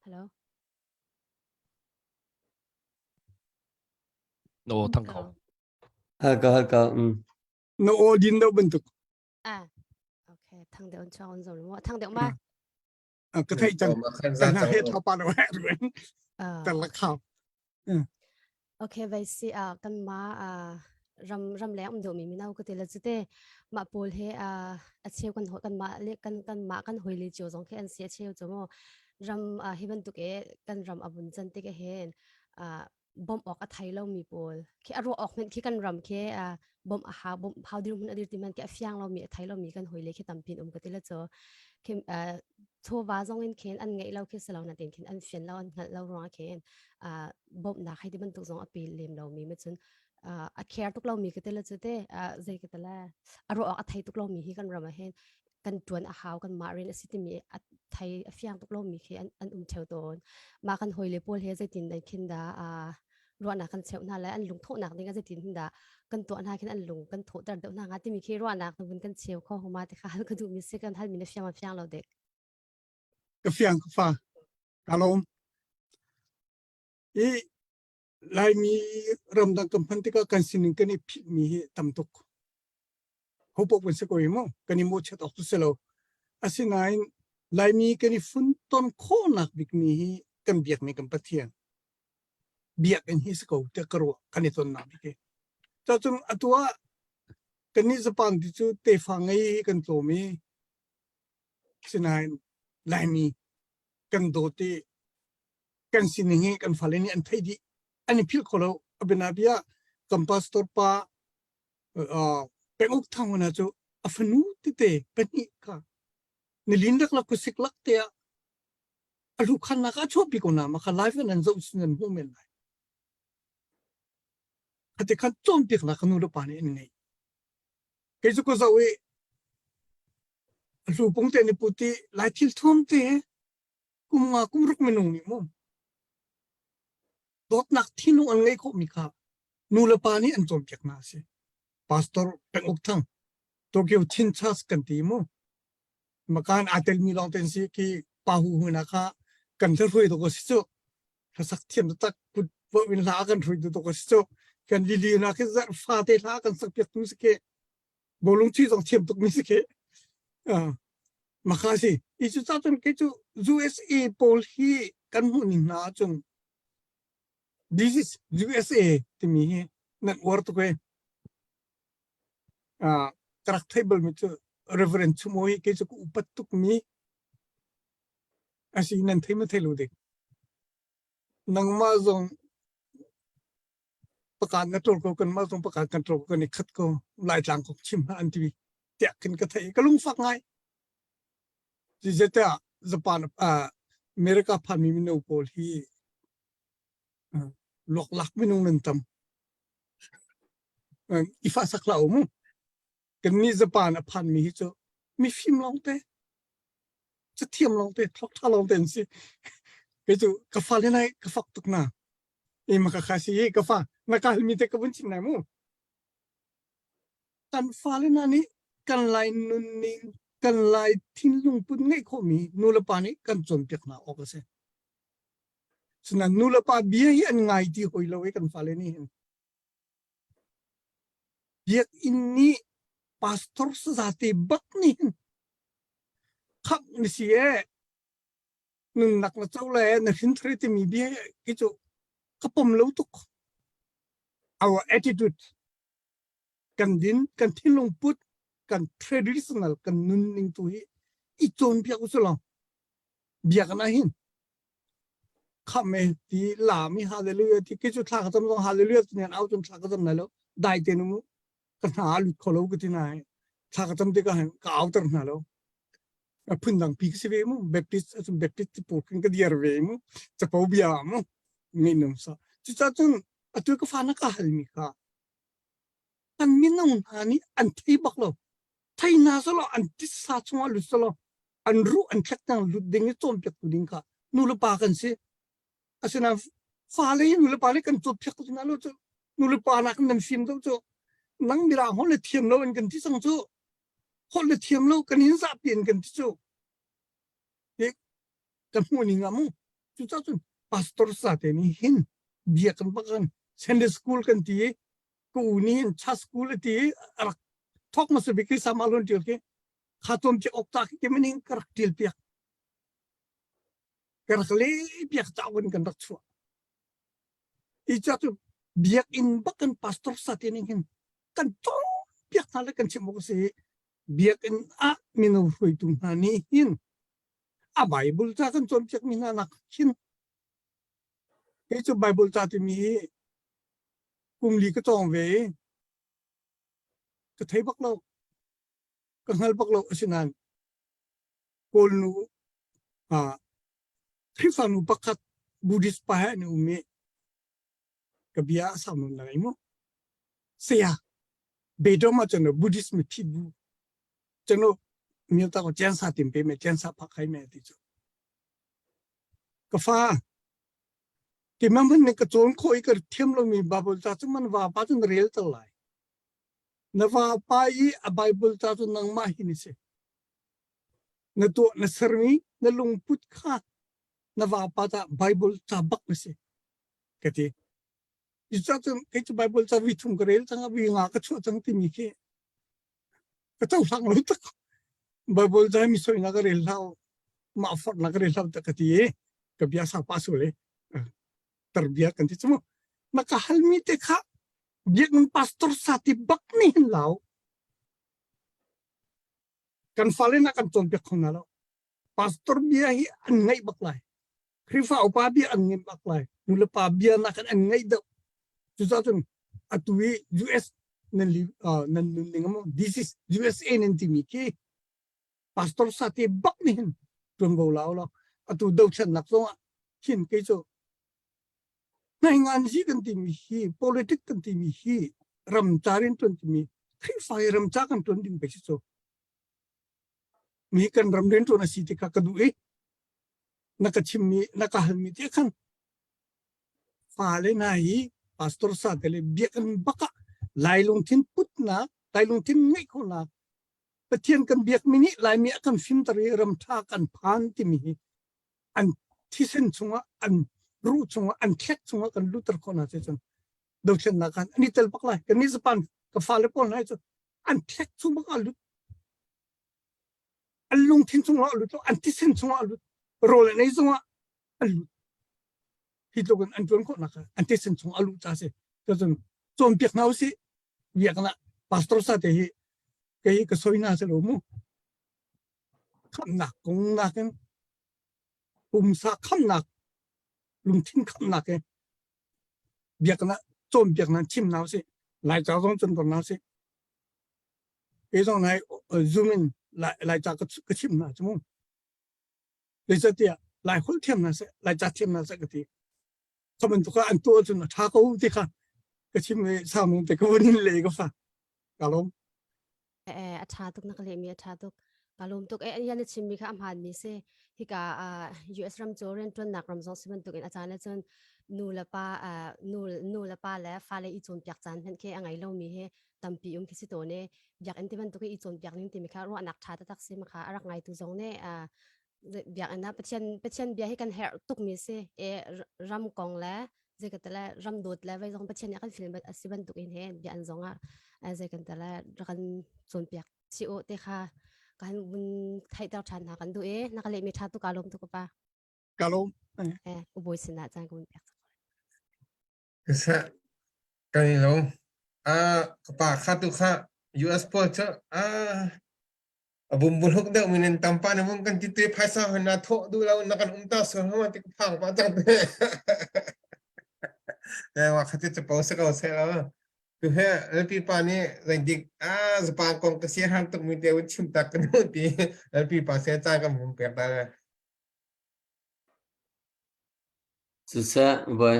Hello. No thang ko. Hal ka hal ka. Mm. Na aw din deuh bantuk. Ah. Okay, thang deuh on chuang on zo mo. Thang deuh ma. Ka thei cang. Ka na he thapa lo he ruin. Ta la khao. Okay, vai si a kan ma a ram ram leng um deuh mi mino ka te la chute ma pawl he a a cheu kan kan ma le kan kan ma kan hoi le chiu zong khe an si a cheu chu mo ram hi bantuk e kan ram abun chan te ke hen a. bawmh awk a thei lomi pawl khi a ruah awk hmanh khi kan ram khi bawmh a hau bawmh hau dirhmun a dir ti hmanh khi a fiang lomi a thei lomi kan hawile khi tampi an um ka ti la cu khi chawva zong in khin an ngeih lo khi si lo natin khin an fian lo an hngalh lo ruangah khin bawmhnak hei ti bantuk zong a pe lem lomi ma cun a care tuk lomi ka ti la cu te zei ka ti la a ruah awk a thei tuk lomi hi kan ram ah hin kan ṭuan a hau kan mah rian a si timi a thei a fiang tuk lomi khi an, an um ṭheo tawn. Mah kan hawile pawl he zeitin nan khin dah uh, ruahnak kan cheuh hna le an lungthawhnak ding ah zeitin hin dah kan tuah hna khin an lung kan thawhter deuh hna hnga timi khi ruahnak na vun kan cheu kho huma ti kha hal ka duhmi si kan halmi na fiang ma fiang lo dek. Ka fiang ka fa ka lawm. I Laimi ramdang kan phanh tikah kan sining kan i philhmi hi tam tuk. Hopoh kan si ko i mu, kan i mawhchiat awk cu si lo. Asinain Laimi kan i funton khawhnak bikmi hi kan biakmi kan Pathian. Biakinn hi si ko tiah ka ruah kan i tonnak bik hi. Cacun atu ah kannih Japan ti cu tefa ngei hi kan tlawm i sinain Laimi kan dawt i kan sining hi kan fale nih an theih dih an i philh kho lo a bianabia kan pastor pa penguk thang hna cu a fanu tete pahnih kha nilin rak la kusik lak te ah a lu khan nak a chuahpi ko na ma kha live nan zoh sin nan hmuh men lai khate khan cawnpiak nak nu le pa nih an ngei kei cu ko zoh i hlu pung te ni puti lai thil thuam te kum nga kum ruk minung nih mu dawtnak thinlung an ngei khawhmi kha nu le pa nih an cawnpiak hna a si pastor peng uk thang Tokyo Chin Church kan ti mu makan aa telmi lawng ten si ki pa hu hu na kha kan hruai to ko si cu hlasak thiam tak kut in hla kan hruai tu ko si cu kan lili na khi zarh fa te hla kan sak piak tu si ke bawlung chuih zong thiam tukmi si khi maka si i cu ca cun kei cu USA pawl hi kan hmuh ning hna ahcun this is USA timi hi nan uar tuk e ka rak theih balmi cu Reverend Chumo hi kei cu ka upat tukmi asi nan thei ma thei lo ding nangmah zong pakan na ṭol ko kanmah zong pakan kan ṭol ko kan i khat ko Laitlang kong chim hlah an ti tiah khin ka theih ka lungfak ngai zeicahtiah Japan uh, America phanmi mino pawl hi uh, luaklak minung nan tam uh, i fah sak hlah u mu kannih Japan a phanmi hi cu mifim lawngte cathiam lawngte thluak ṭha lawngte an si kei cu ka fale nai ka fak tuk na e ma ka kha si ka fa na ka halmi te ka vun chim nai mu kan fale na nih kan lai nunning kan lai thinlung put ngeih khawhmi nu le pa nih kan cawnpiak hna awk a si Sinain nu le pa bia hi an ngai ti hoi lo i kan fale nih hin Biakinn nih pastor sazate bak nih hin khamh na si e nunnak na co le na hrinthar timi bia hi cu ka pom lo tuk. Our attitude kan din kan thinlung put kan traditional kan nunning tu hi i cawnpiak usulaw biakinn ah hin khamh e ti lam i hallelujah ti kei cu thla ka cam zong hallelujah ti nan au cun thla ka cam lai lo dai te nu ka hna a lut kho lo ka ti na thla ka cam tikah hin ka auter hna lo a phun dang pi ka si ve mu baptist acun baptist ti pawl khin ka diar ve mu capo bia mu ngai num sa cucaah cun atu ka fa na ka halmi kha an minung hna nih an thei bak lo thei hna selaw an titsa chungah lut selaw an ruh an thlek tiang lut ding i cawnpiaktu ding kha nu le pa kan si asinain fale hi nu le pa nih kan cawnpiak ko hna lo cu nu le pa nak nan fim deuh cu nang mirang holh le thiam lo in kan ti cang cu holh le thiam lo kan in zahpi in kan ti cu kan hmuh ning ah mu cucaah cun pastor sa te nih hin bia kan bak kan Sunday school kan ti i ka u nih hin church school a ti i a rak thawk hmasa bik i sama lon ṭial khi kha tuam ci ok ta khi maning ka rak ṭial piak ka rak le piak cauk in kan rak chuah i ca cu biakinn bak kan pastor sa te ning hin kan cawm piak hna le kan chim awk a si biakinn ah mino hruaitu hna nih hin a Bible ca kan cawnpiak mi hna nak hin. Kei cu Bible ca timi hi kum li ka cawng ve i ka thei bak lo. Ka hngal bak lo asinain Kawl nu ah Khrihfa nu pakhat Buddhist pa he an um i ka bia a sau nawn lai mu. Saya bedom ah cun Buddhist mithi bu cun mil ta ko chen sa tim pe me chen sa phak khai me ti cu. Ka fa ti ma man ne ka cawn kho i ka thiam lomi Bible ca cu man va pa cun rel ter lai. Na va pa i a Bible ca cu nangmah hi ni si. Na tuah na sermi na lungput kha na vapa ca Bible ca bak na si ka ti. Cucaah cun kei cu Bible ca vi thum ka rel cang vi nga ka chuah cang timi khi ka cohlang lo tak. Bible ca mi soinak ka rel hlau mah forhnak ka rel hlau tak ka ti i ka bia sa pa sul i tarbia kan ti cu na ka halmi te kha biakinn pastor sa ti bak ni hin lau kan fale na kan cawnpiak kho hna lo pastor bia hi an ngaih bak lai Khrihfa upa bia an ngaih bak lai nu le pa bia nakin an ngaih deuh cucaah cun atu i US nan li nan nun ning maw this is USA nan timi khi pastor sate bak nih hin tuanvo lau lo atu dothlennak zong ah khin kei cu Ngaingan hi kan timi hi politic kan timi hi ramca rian tuan timi Khrihfa hi ramca kan tuan ding pei si cu. Mi kan ram rian tuan a si ti kha ka duh i na ka chimmi na ka halmi te khan fale hna hi pastor sa te le biakinn bak ah Lai lungthin putnak Lai lungthin ngeih khawhnak Pathian kan biakmi nih Laimi a kan fimter i ram ṭha kan phan timi hi an thisen chungah an ruh chungah an thlek chungah kan lutter khawh hna cun dothlennak khan an i tel bak lai kan nih Japan ka fale pawl hna cu an thlek chung bak ah lut an lungthin chungah a lut an thisen chungah a lut rawl an ei zongah an lut hi tluk in an tuan khawhnak an thisen chung a luh ca si cun cawnpiak hna usih biaknak pastor sa te hi kei ka soi hna se lo mu khamnak kong nakin pumsa khamnak lungthin khamnak he biaknak cawnpiaknak chim hna usih laica zong cun hna usih kei zong nai zoom in laica ka chim hna cu mu zeicahtiah lai holh thiam hna seh laica thiam hna seh ka ti kha bantuk ah an tuah cun a ṭha ko ti kha ka chim i sau te ka vun in le ka fa ka lawm Eh, a ṭha tuk na ka lehmi a ṭha tuk. Ka lawm tuk. Eh, yan na chimmi kha a hmaanmi si. Hika ah US ram cu rianṭuannak ram zong si bantukin a caan le cun nu le pa ah, nu nu le pa le fale i cawnpiak caan hmanh khi a ngei lomi hi tampi um khi si tawn i biakinn ti bantuk i i cawnpiak ning timi kha ruahnak ṭha taktak si ma kha a rak ngaitu zong nih ah, biakinn ah Pathian Pathian bia hi kan herh tukmi si. Eh, ram kong le zei ka tele ram dawt le vai zong Pathian nih a kan film a si bantuk in he bia an zong ah zei kan tele rak kan cawnpiak si o te kha kan vun theihter ṭhan hna kan duh e na ka leh mi ṭha tu ka lawm tu ka pa ka lawm eh u bawi sinah caan ka vun pek Seh kan i lo. Ah, ka pa kha tu kha US pawl cu ah a bumbuhluk deuh min in tampa na vung kan ti te phaisa hon na thawh duh lo na kan um ta sual hama ti ka phang pa cang te eh wa khati chu pau se ko se lo tu he LP pa nih zeidik a zapan kong ka sia ham tuk mi te un chim tak kan ti LP pa se cha kan vum pek ta le Siseh, voi.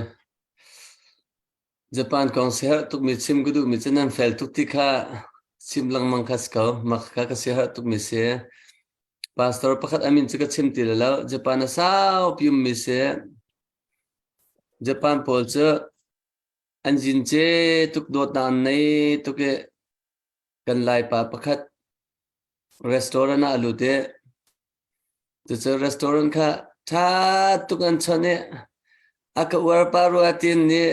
Japan kong siaherh tukmi chim ka duhmi cu nan fel tuk ti kha chim lengmang kha si ko. Mah kha ka siaherh tukmi si. Pastor pakhat a min cu ka chim ti lai lo. Japan a saupi ummi si. Japan pawl cu an zince tuk dawtnak an nei tuk i kan Laipa pakhat restaurant ah a lut i Cucu restaurant kha ṭha tuk an chawnh i a ka uar pa rua tin nih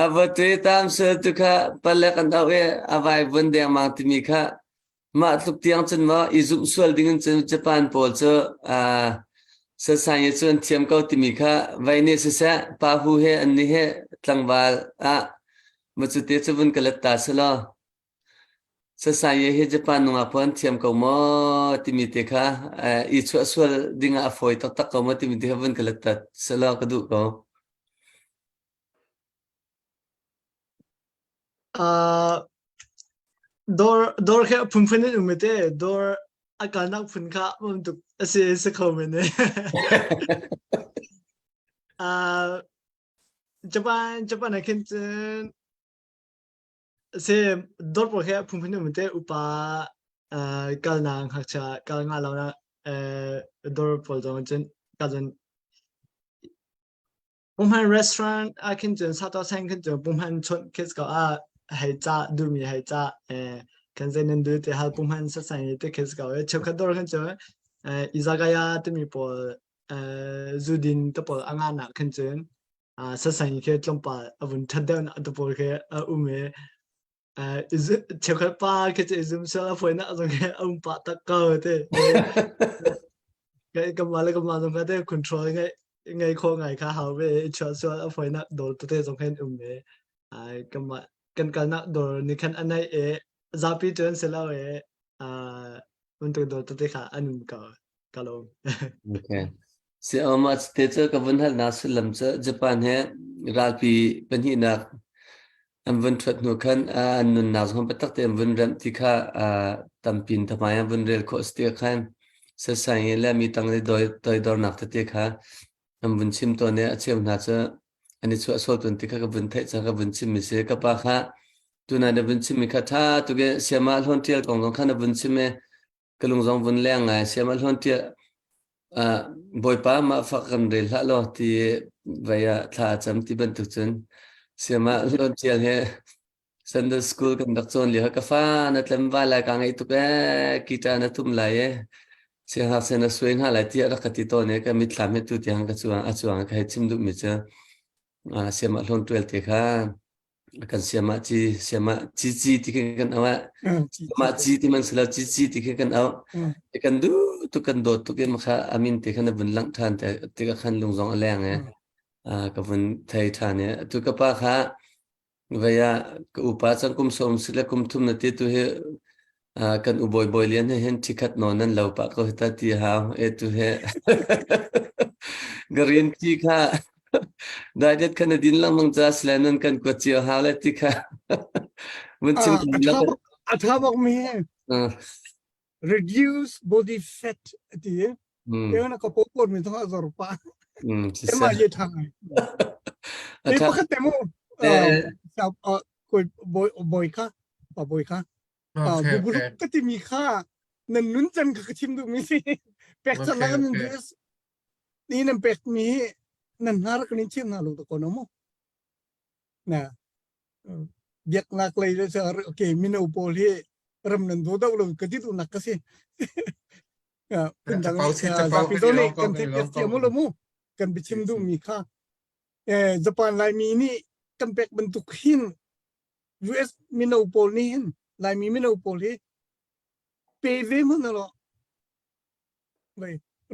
a va tui tam sual tu kha palek an auh i a vai vun dengmang timi kha mah tluk tiang cun maw i zumh sual ding in cun Japan pawl cu sasai cu an thiam ko timi kha vai nih siseh pa hu he an nih he tlangval ah ma cu te cu vun ka let ta selaw. Sasai hi Japan nungak pawl an thiam ko maw timi te kha i chuah sual dingah a fawi taktak ko maw timi te kha vun ka let tat selaw ka duh ko. Uh, dawr dawr khi a phunphun in um te dawr a kalnak phun kha um tuk a si si kho men ne. Uh, Japan Japan ah khin cun si dawr pawl khi a phunphun in um te upa uh, kalnak ngakchia kal nga lo na uh, dawr pawl zong cun ka cun Pumhan restaurant ah khin cun Sato Sang khin cun pumhan chawnh khi ko ah hei cah duhmi hei cah eh kan zei nan duh ti hal pumhan sasang i ti khi ko eh cheukhat dawr khin cun eh izakaya timi pawl eh zudin te pawl a ngahnak khin cun ah sasang khi tlawmpal a vun ṭhat deuh nak te pawl khi a um i eh cheukhat pa khi cu i zum sual a fawinak zong khi a um pah tak ko te Kai kanmah le kanmah zong kha te control ngai ngai kho ngai kha hau ve i chuah sual a fawinak dawr tete zong khan um ve. Ai kanmah kan kalnak dawr nih khan a naih i zapi cu an si lo i uh, bantuk dawr tete kha an um ko ka lawm. Okay. Si oma te cu ka vun hal na sullam cu Japan he ralpi pahnihnak an vun ṭhuat hnu khan an nunnak zong biatak te an vun remh ti kha tampin thamai an vun rel khawh si ti khan sasai le mi tang le toidornak tete kha an vun chim tawn i a cheu hna cu an i chuah sual tawn ti kha ka vun theih cang ka vun chim mi si ka pa kha tuna na vun chim mi kha ṭha tuk i siama hlawn ṭial kong zong kha na vun chim i ka lung zong vun leng ngai siama hlawn ṭial Bawipa mah fak kan rel hlah law ti vei ah thla a cam ti bantuk cun siama hlawn ṭial he Sunday school kan rak cawn lio ka fa na tlem vai lai ka ngaih tuk ee guitar na tum lai ee siangngakchia na suai hna lai tiah rak ka ti tawn i ka mitthlam he tu tiang ka cuang a cuang ka hei chim duhmi cu siamah hlawn ṭual te kha kan siamah ci siamah ci ci ti khi kan auh ah mah ci ti man silo ci ci ti khi kan auh kan duh tuk kan dawt tuk i kha amin te khan a vun langh ṭhan te tikah khan lung zong a leng e ka vun thei ṭhan i atu ka pa kha Vei ah ka upa cang kum sawm si le kum thum na ti tu hi kan u bawi bawi lian he hin ṭhikhat nawn nan lo pah ko hi ta ti hau e tu he green tea kha diet kha na din lengmang ca sile nan kan kuat cio hau le ti kha mun chim a tha bak mi reduce body fat ti e na ka po por mi thong azor pa e ma ye thang e pakhat te mu koi boy boy kha pa boy kha bubuluk ka ti mi kha nan nun chan ka chim du mi si pek chan la nan US ni nan pek mi nan har kan in chim na lu to ko no mo na biaknak lei le cu okay mino pawl hi ram nan do do lo ka ti tu nak ka si phundang zapi do nih kan theih piak thiam lo mu kan biachim duh mi kha Japan Laimi nih kan pek bantuk hin US mino pawl nih hin Laimi mino pawl hi pe ve hmanh lo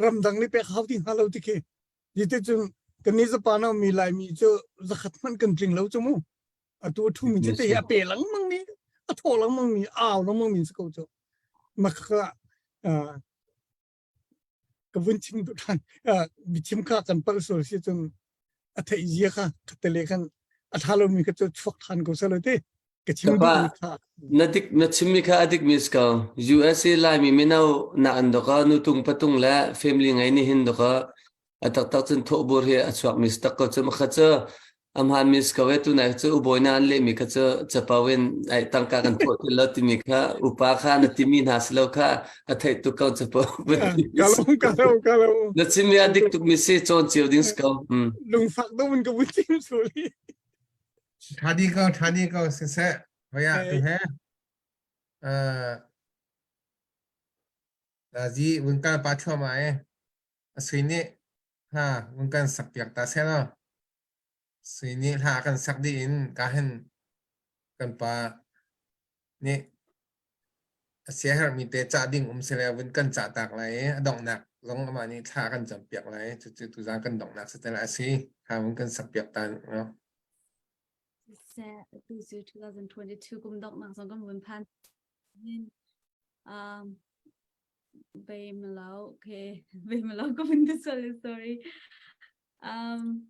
ramdang nih pek hau ti hnga lo ti khi Ti cun kan nih Japan ah mi Laimi cu zakhat hmanh kan tling lo cu mu. Atu a ṭhumi cu te a pe lengmang mi, a thaw lengmang mi, a au lengmang mi si ko cu. Makha ka vun chim duh ṭhan. Biachim kha kan palh sual si cun a theih zia kha khattelei khan a ṭha lomi kha cu chuak ṭhan ko seh law ti. Ka chim duhmi kha. Na dik na chimmi kha a dikmi si ko. USA Laimi mino na an doka nutung patung le family ngei nih hin doka a taktak cun thawhbur hi a chuakmi si tak ko cu makha cu a hmaanmi si ko e tunai cu ubawi na an lehmi kha cu capo in ai tangka kan thawh ti lo timi kha upa kha na timi hna si lo kha a theih tuk ko capo kalong kalong kalong na chimmi a dik tukmi si cawn cio ding si ko lungfak do mun ka vun chim suli Ṭha ko, ṭha ko siseh. Hoi ah tu he. Uh, zi vun kal pa thluahmah e. A sui nih hla vun kan sak piak ta seh law. Sui nih hla kan sak dih in ka hin kan pa nih a siaherhmi te cah ding um sile vun kan cah tak lai i a donghnak zong amah nih thla kan cam piak lai cucu tuzaan kan donghnak si te lai a si thla vun kan sak piak ta no Siseh, tu cu 2022 kum donghnak zong kan vun phan. Um, Bemalo, okay. Bemalo ko min sorry, sorry. Um,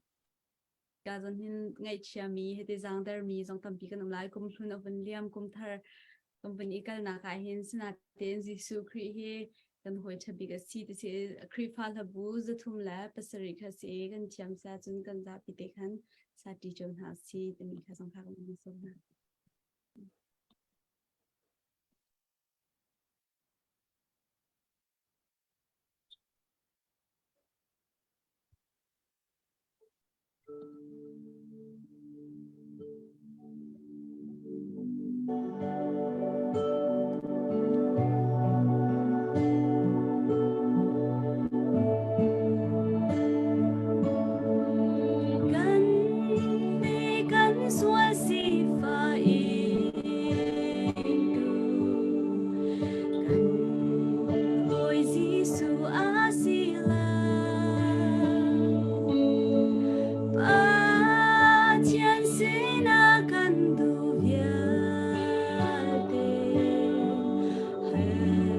ka zon hin ngaihchiami hiti zangdermi zong tampi kan um lai kum hlun a vun liam kum thar kan vun i kalnak ah hin sinatein Jesuh Khrih hi kan hawi ṭha bik a si ti si Khrihfa hlabu 307 kha si kan thiam sia cun kan zapi te khan sa ṭi cio hna si timi kha zong kha kan sawm hna. Kan mi kan sual sifah ingtu kan Bawi Jesuh a si lai. Pathian sinah kan duh vialte hal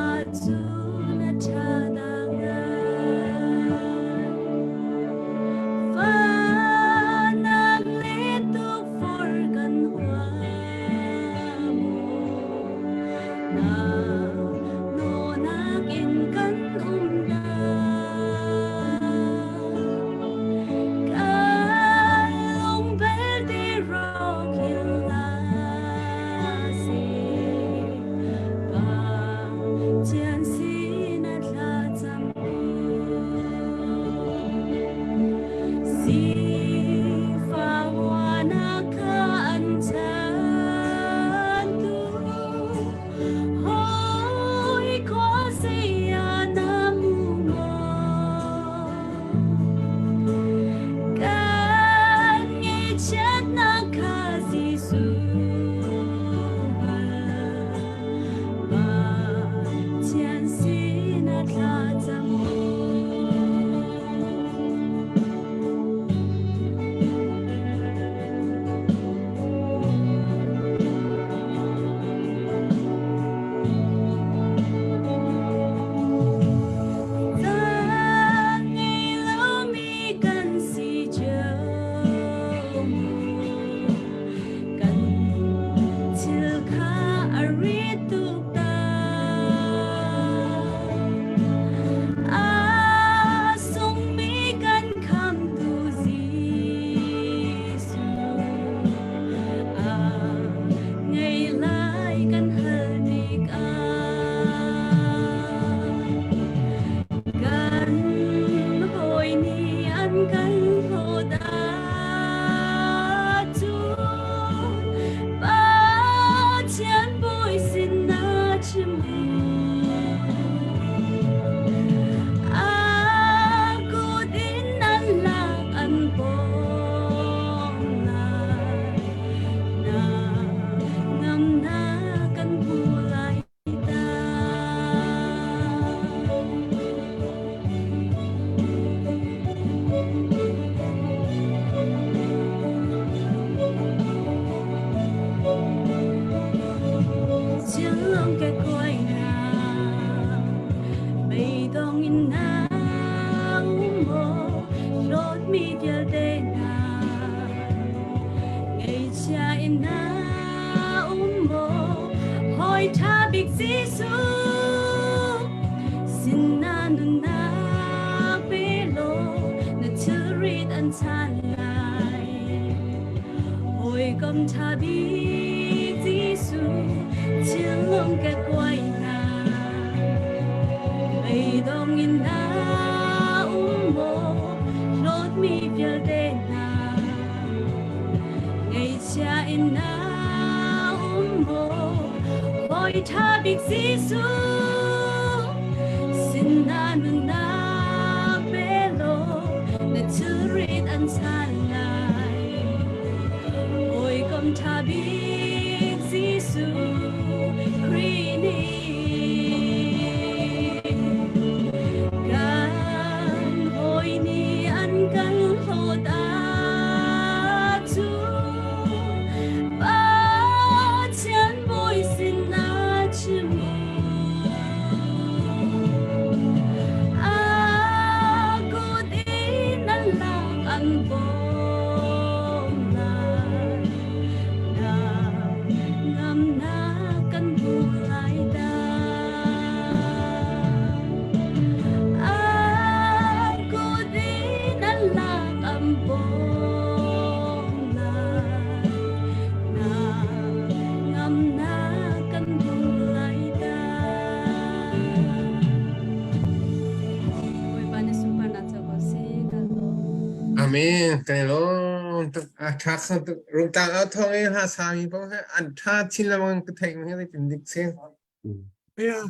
ahcun a ṭha dah ngai. Fahnak le tukforh kan huam Na nawnak in kan um lai. Kan lung belte rawk hil hna seh. Pathian sin a thlacam Sifah kha an chantu Hoi khua saya na mu maw Kan ngaihchiatnak kha Jesuh Pathian sinah thlacam Caan ngei lomi kan si cio mu. Kan thil kha a rit tuk ta. A sungmi kan khamtu Jesuh. A ngei lai kan hal tikah. Kan hawi nih an kan hlawt ahcun Pathian bawi sinah chim u. A kut in an lak an bawm lai. Na ngamnak kan hmu lai ta. Thinlung ka kuai na beidong in na um maw hlawtmi vialte hna ngaihchia in na um maw hawi ṭha bik Jesuh sin na nunnak pe law na thilrit an chan lai Hawikom ṭha bik Jesuh thinlung ka kuai hna. Beidong in na um maw hlawtmi vialte hna. Ngaihchia in na um maw hawi ṭha bik Jesuh sin na nunnak pe law na thilrit an chan lai. Hawikom ṭha bik Jesuh Khrih nih kan hawi nih an kan hlawt ahcun Pathian bawi sinah. Amen. Kan i lawm tuk. A ṭha kho tuk. Rungtlang au thawng i hla sami paoh hi an ṭha chin lengmang ka theih mi hi tin dik si.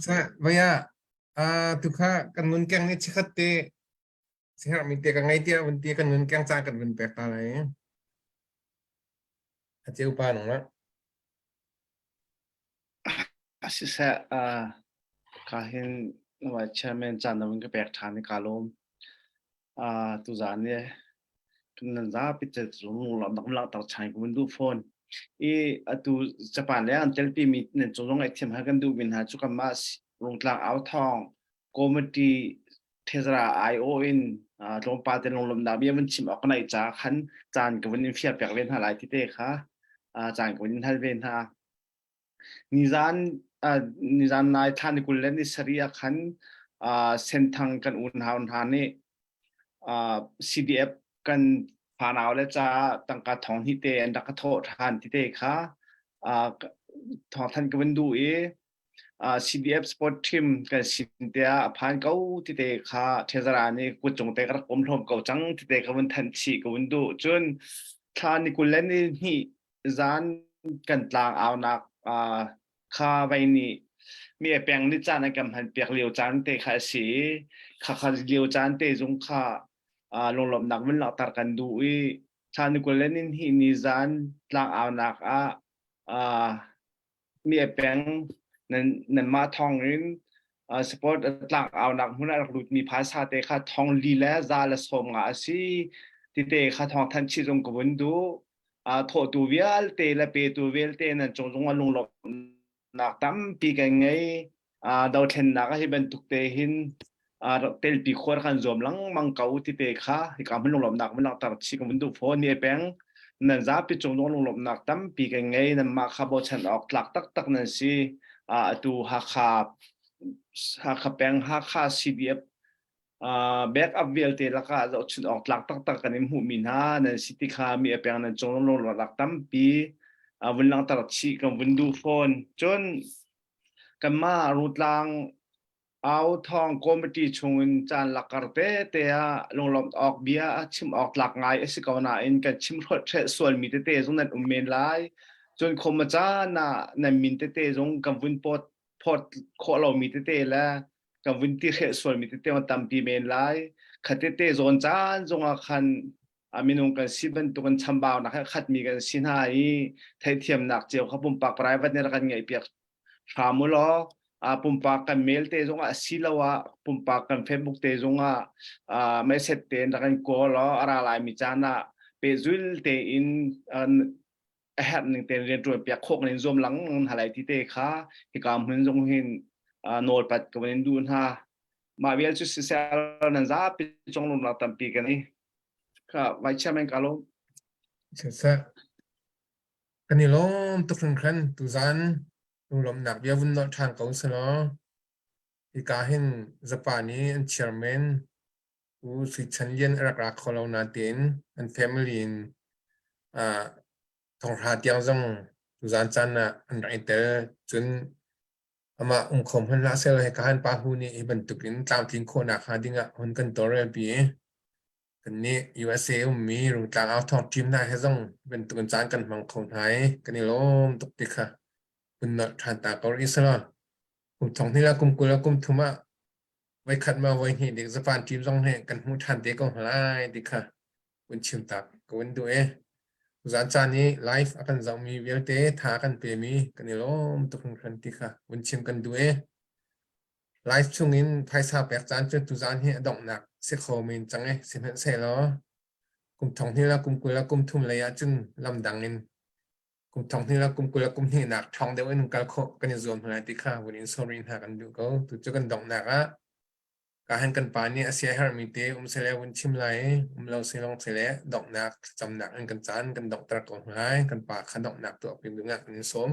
Sa vaya a tukha kan ngun keng nih chikhat te siherh mi te ka ngei tiah vun ti kan ngun keng ca kan vun pek ta lai. A ceu pa nung la. Siseh, ka hin chairman caan na vun ka pek ṭhan i kaa lawm. Tuzaan i nan zapi te lung langhter ṭhan ka vun duh fawn. I atu Japan le an telpi mi nan cung zong ngaihthiam hal kan duhmi hna cu kanmah Rungtlang Authawng Committee Thezara aiawh in tlawmpal te lunglawmhnak bia vun chim awk ka neih caah khan caan ka vun in fial piak ve hna lai ti te kha caan ka vun in hal ve hna. Nizan nizan nai thla ni 20 le ni sarih ah khan Senthang kan unau hna nih CDF kan fanau le caah tangka thong hnih te an rak ka thawh ṭhan ti te kha thawngthanh ka vun duh i CDF sport team kan sin te ah a phan ko ti te kha Thezara nih kut cung te ka rak pom hlawm ko cang ti te ka vun thanh chih ka vun duh. Cun thla ni 20 le ni hnih zan kan tlang aunak kha vei nih mi a peng ni caan an kan hman piak lio caan te kha a si i kha kha lio caan te zung kha lunglawmhnak vun langhter kan duh i thla ni 20 le ni hnih ni zan tlang aunak ah mi a peng nan nanmah thawng in support tlak aunak hmun ah rak lutmi phaisa te kha thong li le za le sawm nga a si tite kha thawng thanh chih zong ka vun duh thawhtu vialte le petu vialte nan cung zong ah lunglawmhnak tampi kan ngei dothlennak ah hi bantuk te hin telpi khuar kan zuam lengmang ko ti te kha hika hmun lunglawmhnak mun langhter chih ka vun duh fawn ni peng nan zapi cung zong lunglawmhnak tampi kan ngei nan mah kha bochan awk tlak taktak nan si atu Hakha Hakha peng Hakha CDF backup vialte lakah zohchun awk tlak taktak kan in hmuhmi hna nan si ti kha mi a peng nan cung lunglawmhnak tampi vun langhter chih kan vun duh fawn cun kanmah Rutlang Au Thawng committee chungin caan lakar tete ah lunglawmh awk bia chim awk tlak ngai a si ko nain kan chim hrolh sualmi tete zong nan um men lai. Cun khoma caan ah nan min tete zong kan vun pawt phawt khawh lomi tete le kan vun ti hreh sualmi tete zong tampi men lai. Kha tete zawn caan zongah khan a minung kan si bantukin chambaunak he khatmi kan si hna i theihthiamnak cio kha pumpak private nih rak kan ngeihpiak hram u law pumpak kan mail te zongah asiloah pumpak kan Facebook te zongah message te in rak kan call law a ra laimi caan ah pehzul tein a herh ning tein rianṭuan piak khawh kan in zuam lengmang hna lai ti te kha hika hmun zong hin nawlpat ka van in duh hna. Mah vial cu siseh nan zapi cung lungnak tampi kan i kha Vice Chairman ka lawm. Siseh. Kan i lawm tuk hringhran tuzan lunglawmhnak bia vun nolh ṭhan ko selaw hika hin Japan i an chairman U Sui Chan Lian a rak ra kho lo natein an family in uh, thonghra tiang zong tuzan caan ah an rak i tel cun amah um kho hmanh hlah seh hika han pa hu nih hi bantukin tlamtlin khawhnak hnga dingah hun kan tawlrelpi i Kannih USA ummi Rungtlang authawng team hna he zong bantukin caan kan hmang kho hna i kan i lawm tuk ti kha hun nolh ṭhan ta ko rih selaw kum thong hnih le kum 20 le kum thum ah voikhat ma voihnih dik Japan team zong he kan hmuh ṭhan te ko hna lai ti kha vun chim tak ka vun duh i zan caan i live a kan zohmi vialte tha kan pemi kan i lawm tuk hringhran ti kha vun chim kan duh i Live chungin phaisa pek caan cu tuzaan hi a donghnak si kho men cang i sihmanhsehlaw kum thong hnih le kum 20 le kum thum lei ah cun lamdang in kum thong hnih le kum 20 le kum hnihnak ṭhawng deuh in kal khawh kan i zuam hna ti kha vun in sorry hna kan duh ko. Tu cu kan donghnak ah ka han kan pa nih a siaherhmi te um sele vun chim lai i um lo si long sele donghnak thlacamnak in kan caan kan donghter ko hna lai. Kan pa kha donghnak tuah piak ding ah kan in sawm.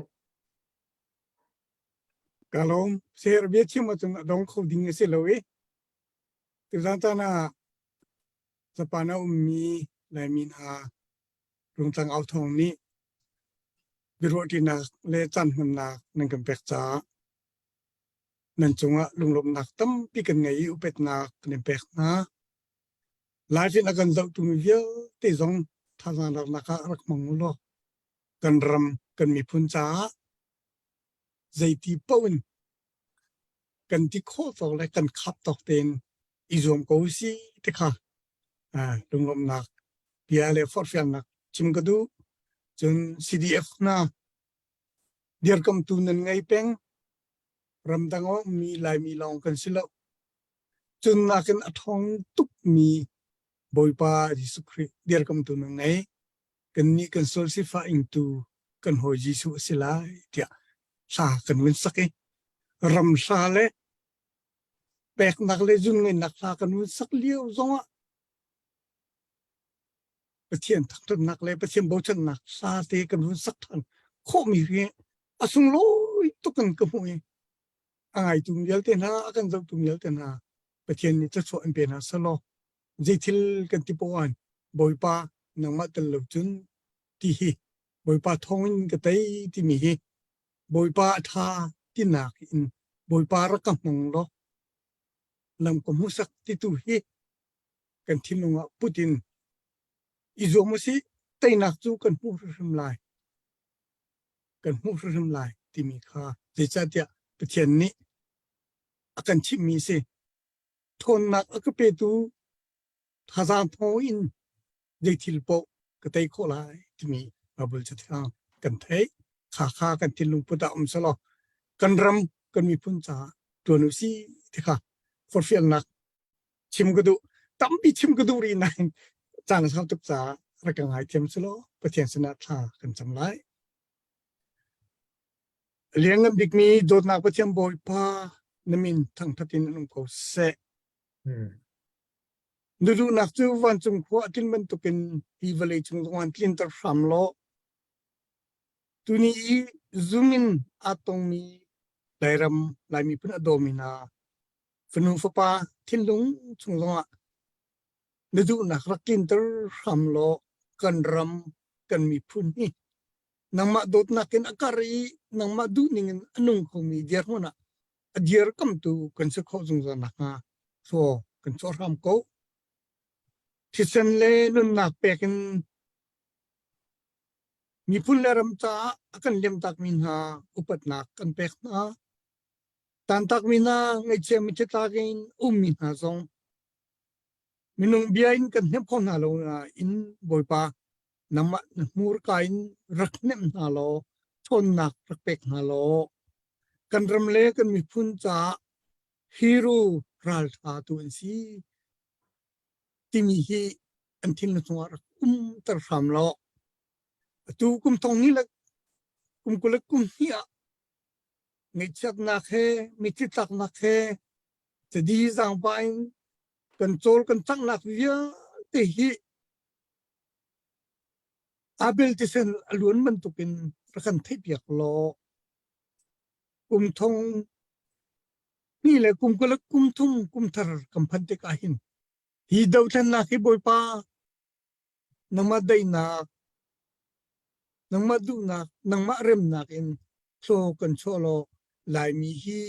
Ka lawm. Ser bia chim ahcun a dong kho ding a si lo i tuzan caan ah Japan a ummi Laimi hna Rungtlang Au Thawng nih biaruahṭinak le caan hmannak nan kan pek caah nan cungah lunglawmhnak tampi kan ngei i upatnak kan in pek hna. Live in a kan zohtu mi vialte zong thazaang laknak ah rak hmang u law kan ram kan miphun caah zeiti paoh in kan ti khawh tawk le kan khap tawk tein i zuam ko si ti kha lunglawmhnak bia le forhfialnak chim ka duh. Cun CDF hna dirkamtu nan ngei peng ramdang a ummi Laimi lawng kan si lo. Cun nakin a ṭhawng tukmi Bawipa Jesuh Khrih dirkamtu nan ngei. Kannih kan sual sifah ingtu kan hawi Jesuh a si lai tiah hla kan vun sak i ram hla le peknak le zunngaihnak hla kan vun sak lio zongah Pathian thangṭhatnak le Pathian bochannak hla te kan vun sak ṭhan khawhmi hi a sunglawi tuk in ka hmuh i a ngaitu vialte hna a kan zohtu vialte hna Pathian nih thluachuah in pe hna selaw zeithil kan ti poah in Bawipa nangmah tel lo cun ti hi Bawipa thawngin ka tei timi hi Bawipa a ṭha tinak in Bawipa rak ka hmang law lam ka hmuhsak titu hi kan thinlung ah put in i zuam usih teinak cu kan hmuh hrimhrim lai kan hmuh hrimhrim lai timi kha zeicahtiah Pathian nih a kan chimhmi a si ṭhawnnak a ka petu thazaang thawng in zei thil paoh ka tei khawh lai timi Bible cathiang kan theih kha kha kan thinlung put ah um selaw kan ram kan miphun caah ṭuan usih ti kha forhfialnak chim ka duh tampi chim ka duh rih nain caan a sau tuk caah rak ka ngaithiam selaw Pathian sinah thla kan cam lai. Lianngan bikmi dawtnak Pathian Bawipa na min thangthat in um ko seh. Hmm. Na duhnak cu vancung khua a tlin bantukin hi vawlei cung zong an tlinter hram law tuni i zum in aa tongmi Lairam Lai miphun a dawmi hna fanu fapa thinlung chung zongah na duhnak rak tlinter hram law kan ram kan miphun hi nangmah dawtnak in a kar i nangmah duhning in a nung khomi dirhmun ah a dirkamtu kan si khawh zungzal nakhnga thlaw kan chuah hram ko. Thisen le nunnak pek in miphun le ram caah a kan liamtakmi hna upatnak kan pek hna. Tantakmi hna ngaihchia mithitlak in ummi hna zong minung bia in kan hnemh kho hna lo nain Bawipa nangmah na hmurka in rak hnemh hna law ṭhawnnak rak pek hna law kan ram le kan miphun caah hero ralṭha tu an si timi hi an thinlung chungah rak umter hram law atu kum thong ni le kum 20 le kum hnih ah ngaihchiatnak he mitthli tlaknak he cadi zaangpah in kan cawl kan canghnak vialte hi Abel tisen a luan bantukin rak kan theihpiak law kum thong hnih le kum 20 le kum thum kum thar kan phanh tikah hin hi dothlennak hi Bawipa nangmah daihnak nangmah duhnak nangmah remnak in thlaw kan chuah law Laimi hi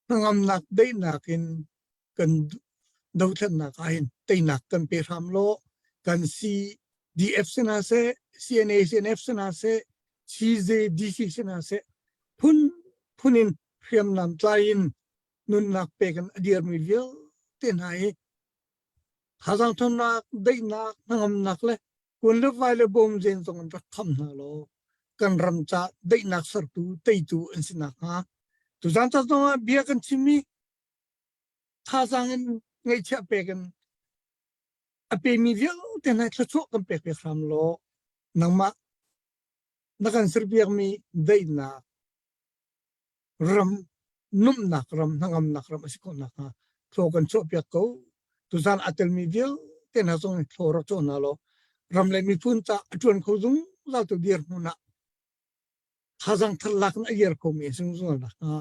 hnangamnak daihnak in kan dothlennak ah hin teinak kan pe hram law kan CDF si hna seh CNA CNF si hna seh CJDC si hna seh phun phun in hriamnam tlai in nunnak pek in a dirmi vialte hna hi thazaang ṭhawnnak daihnak hnangamnak le kun le vai le bawm zen zong in rak kham hna law kan ram ca daihnak sertu teitu an si nakhnga tuzan ca zong ah bia kan chim i thazaang in ngaihchiah pek in a pemi vialte hna thluachuah kan pek piak hram law nangmah na kan serpiakmi daihnak ram numnak ram hnangamnak ram a si khawh nakhnga thlaw kan chuahpiak ko tuzan a telmi vialte hna zong thlaw rak chuah hna law ram le miphun ca a ṭuan kho zungzal tu dirhmun ah thazang thar lak in a iar khomi zungzal nakhnga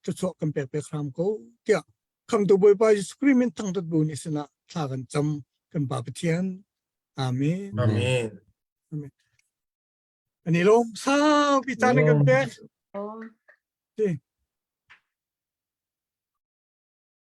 thluachuah kan pek pek hram ko tiah khamtu Bawipa Jesuh Khrih min thangṭhat bu ni sinah thla kan cam kan Pa Pathian Amen. Amen. Amen. Ani lawm saupi caan kan pek.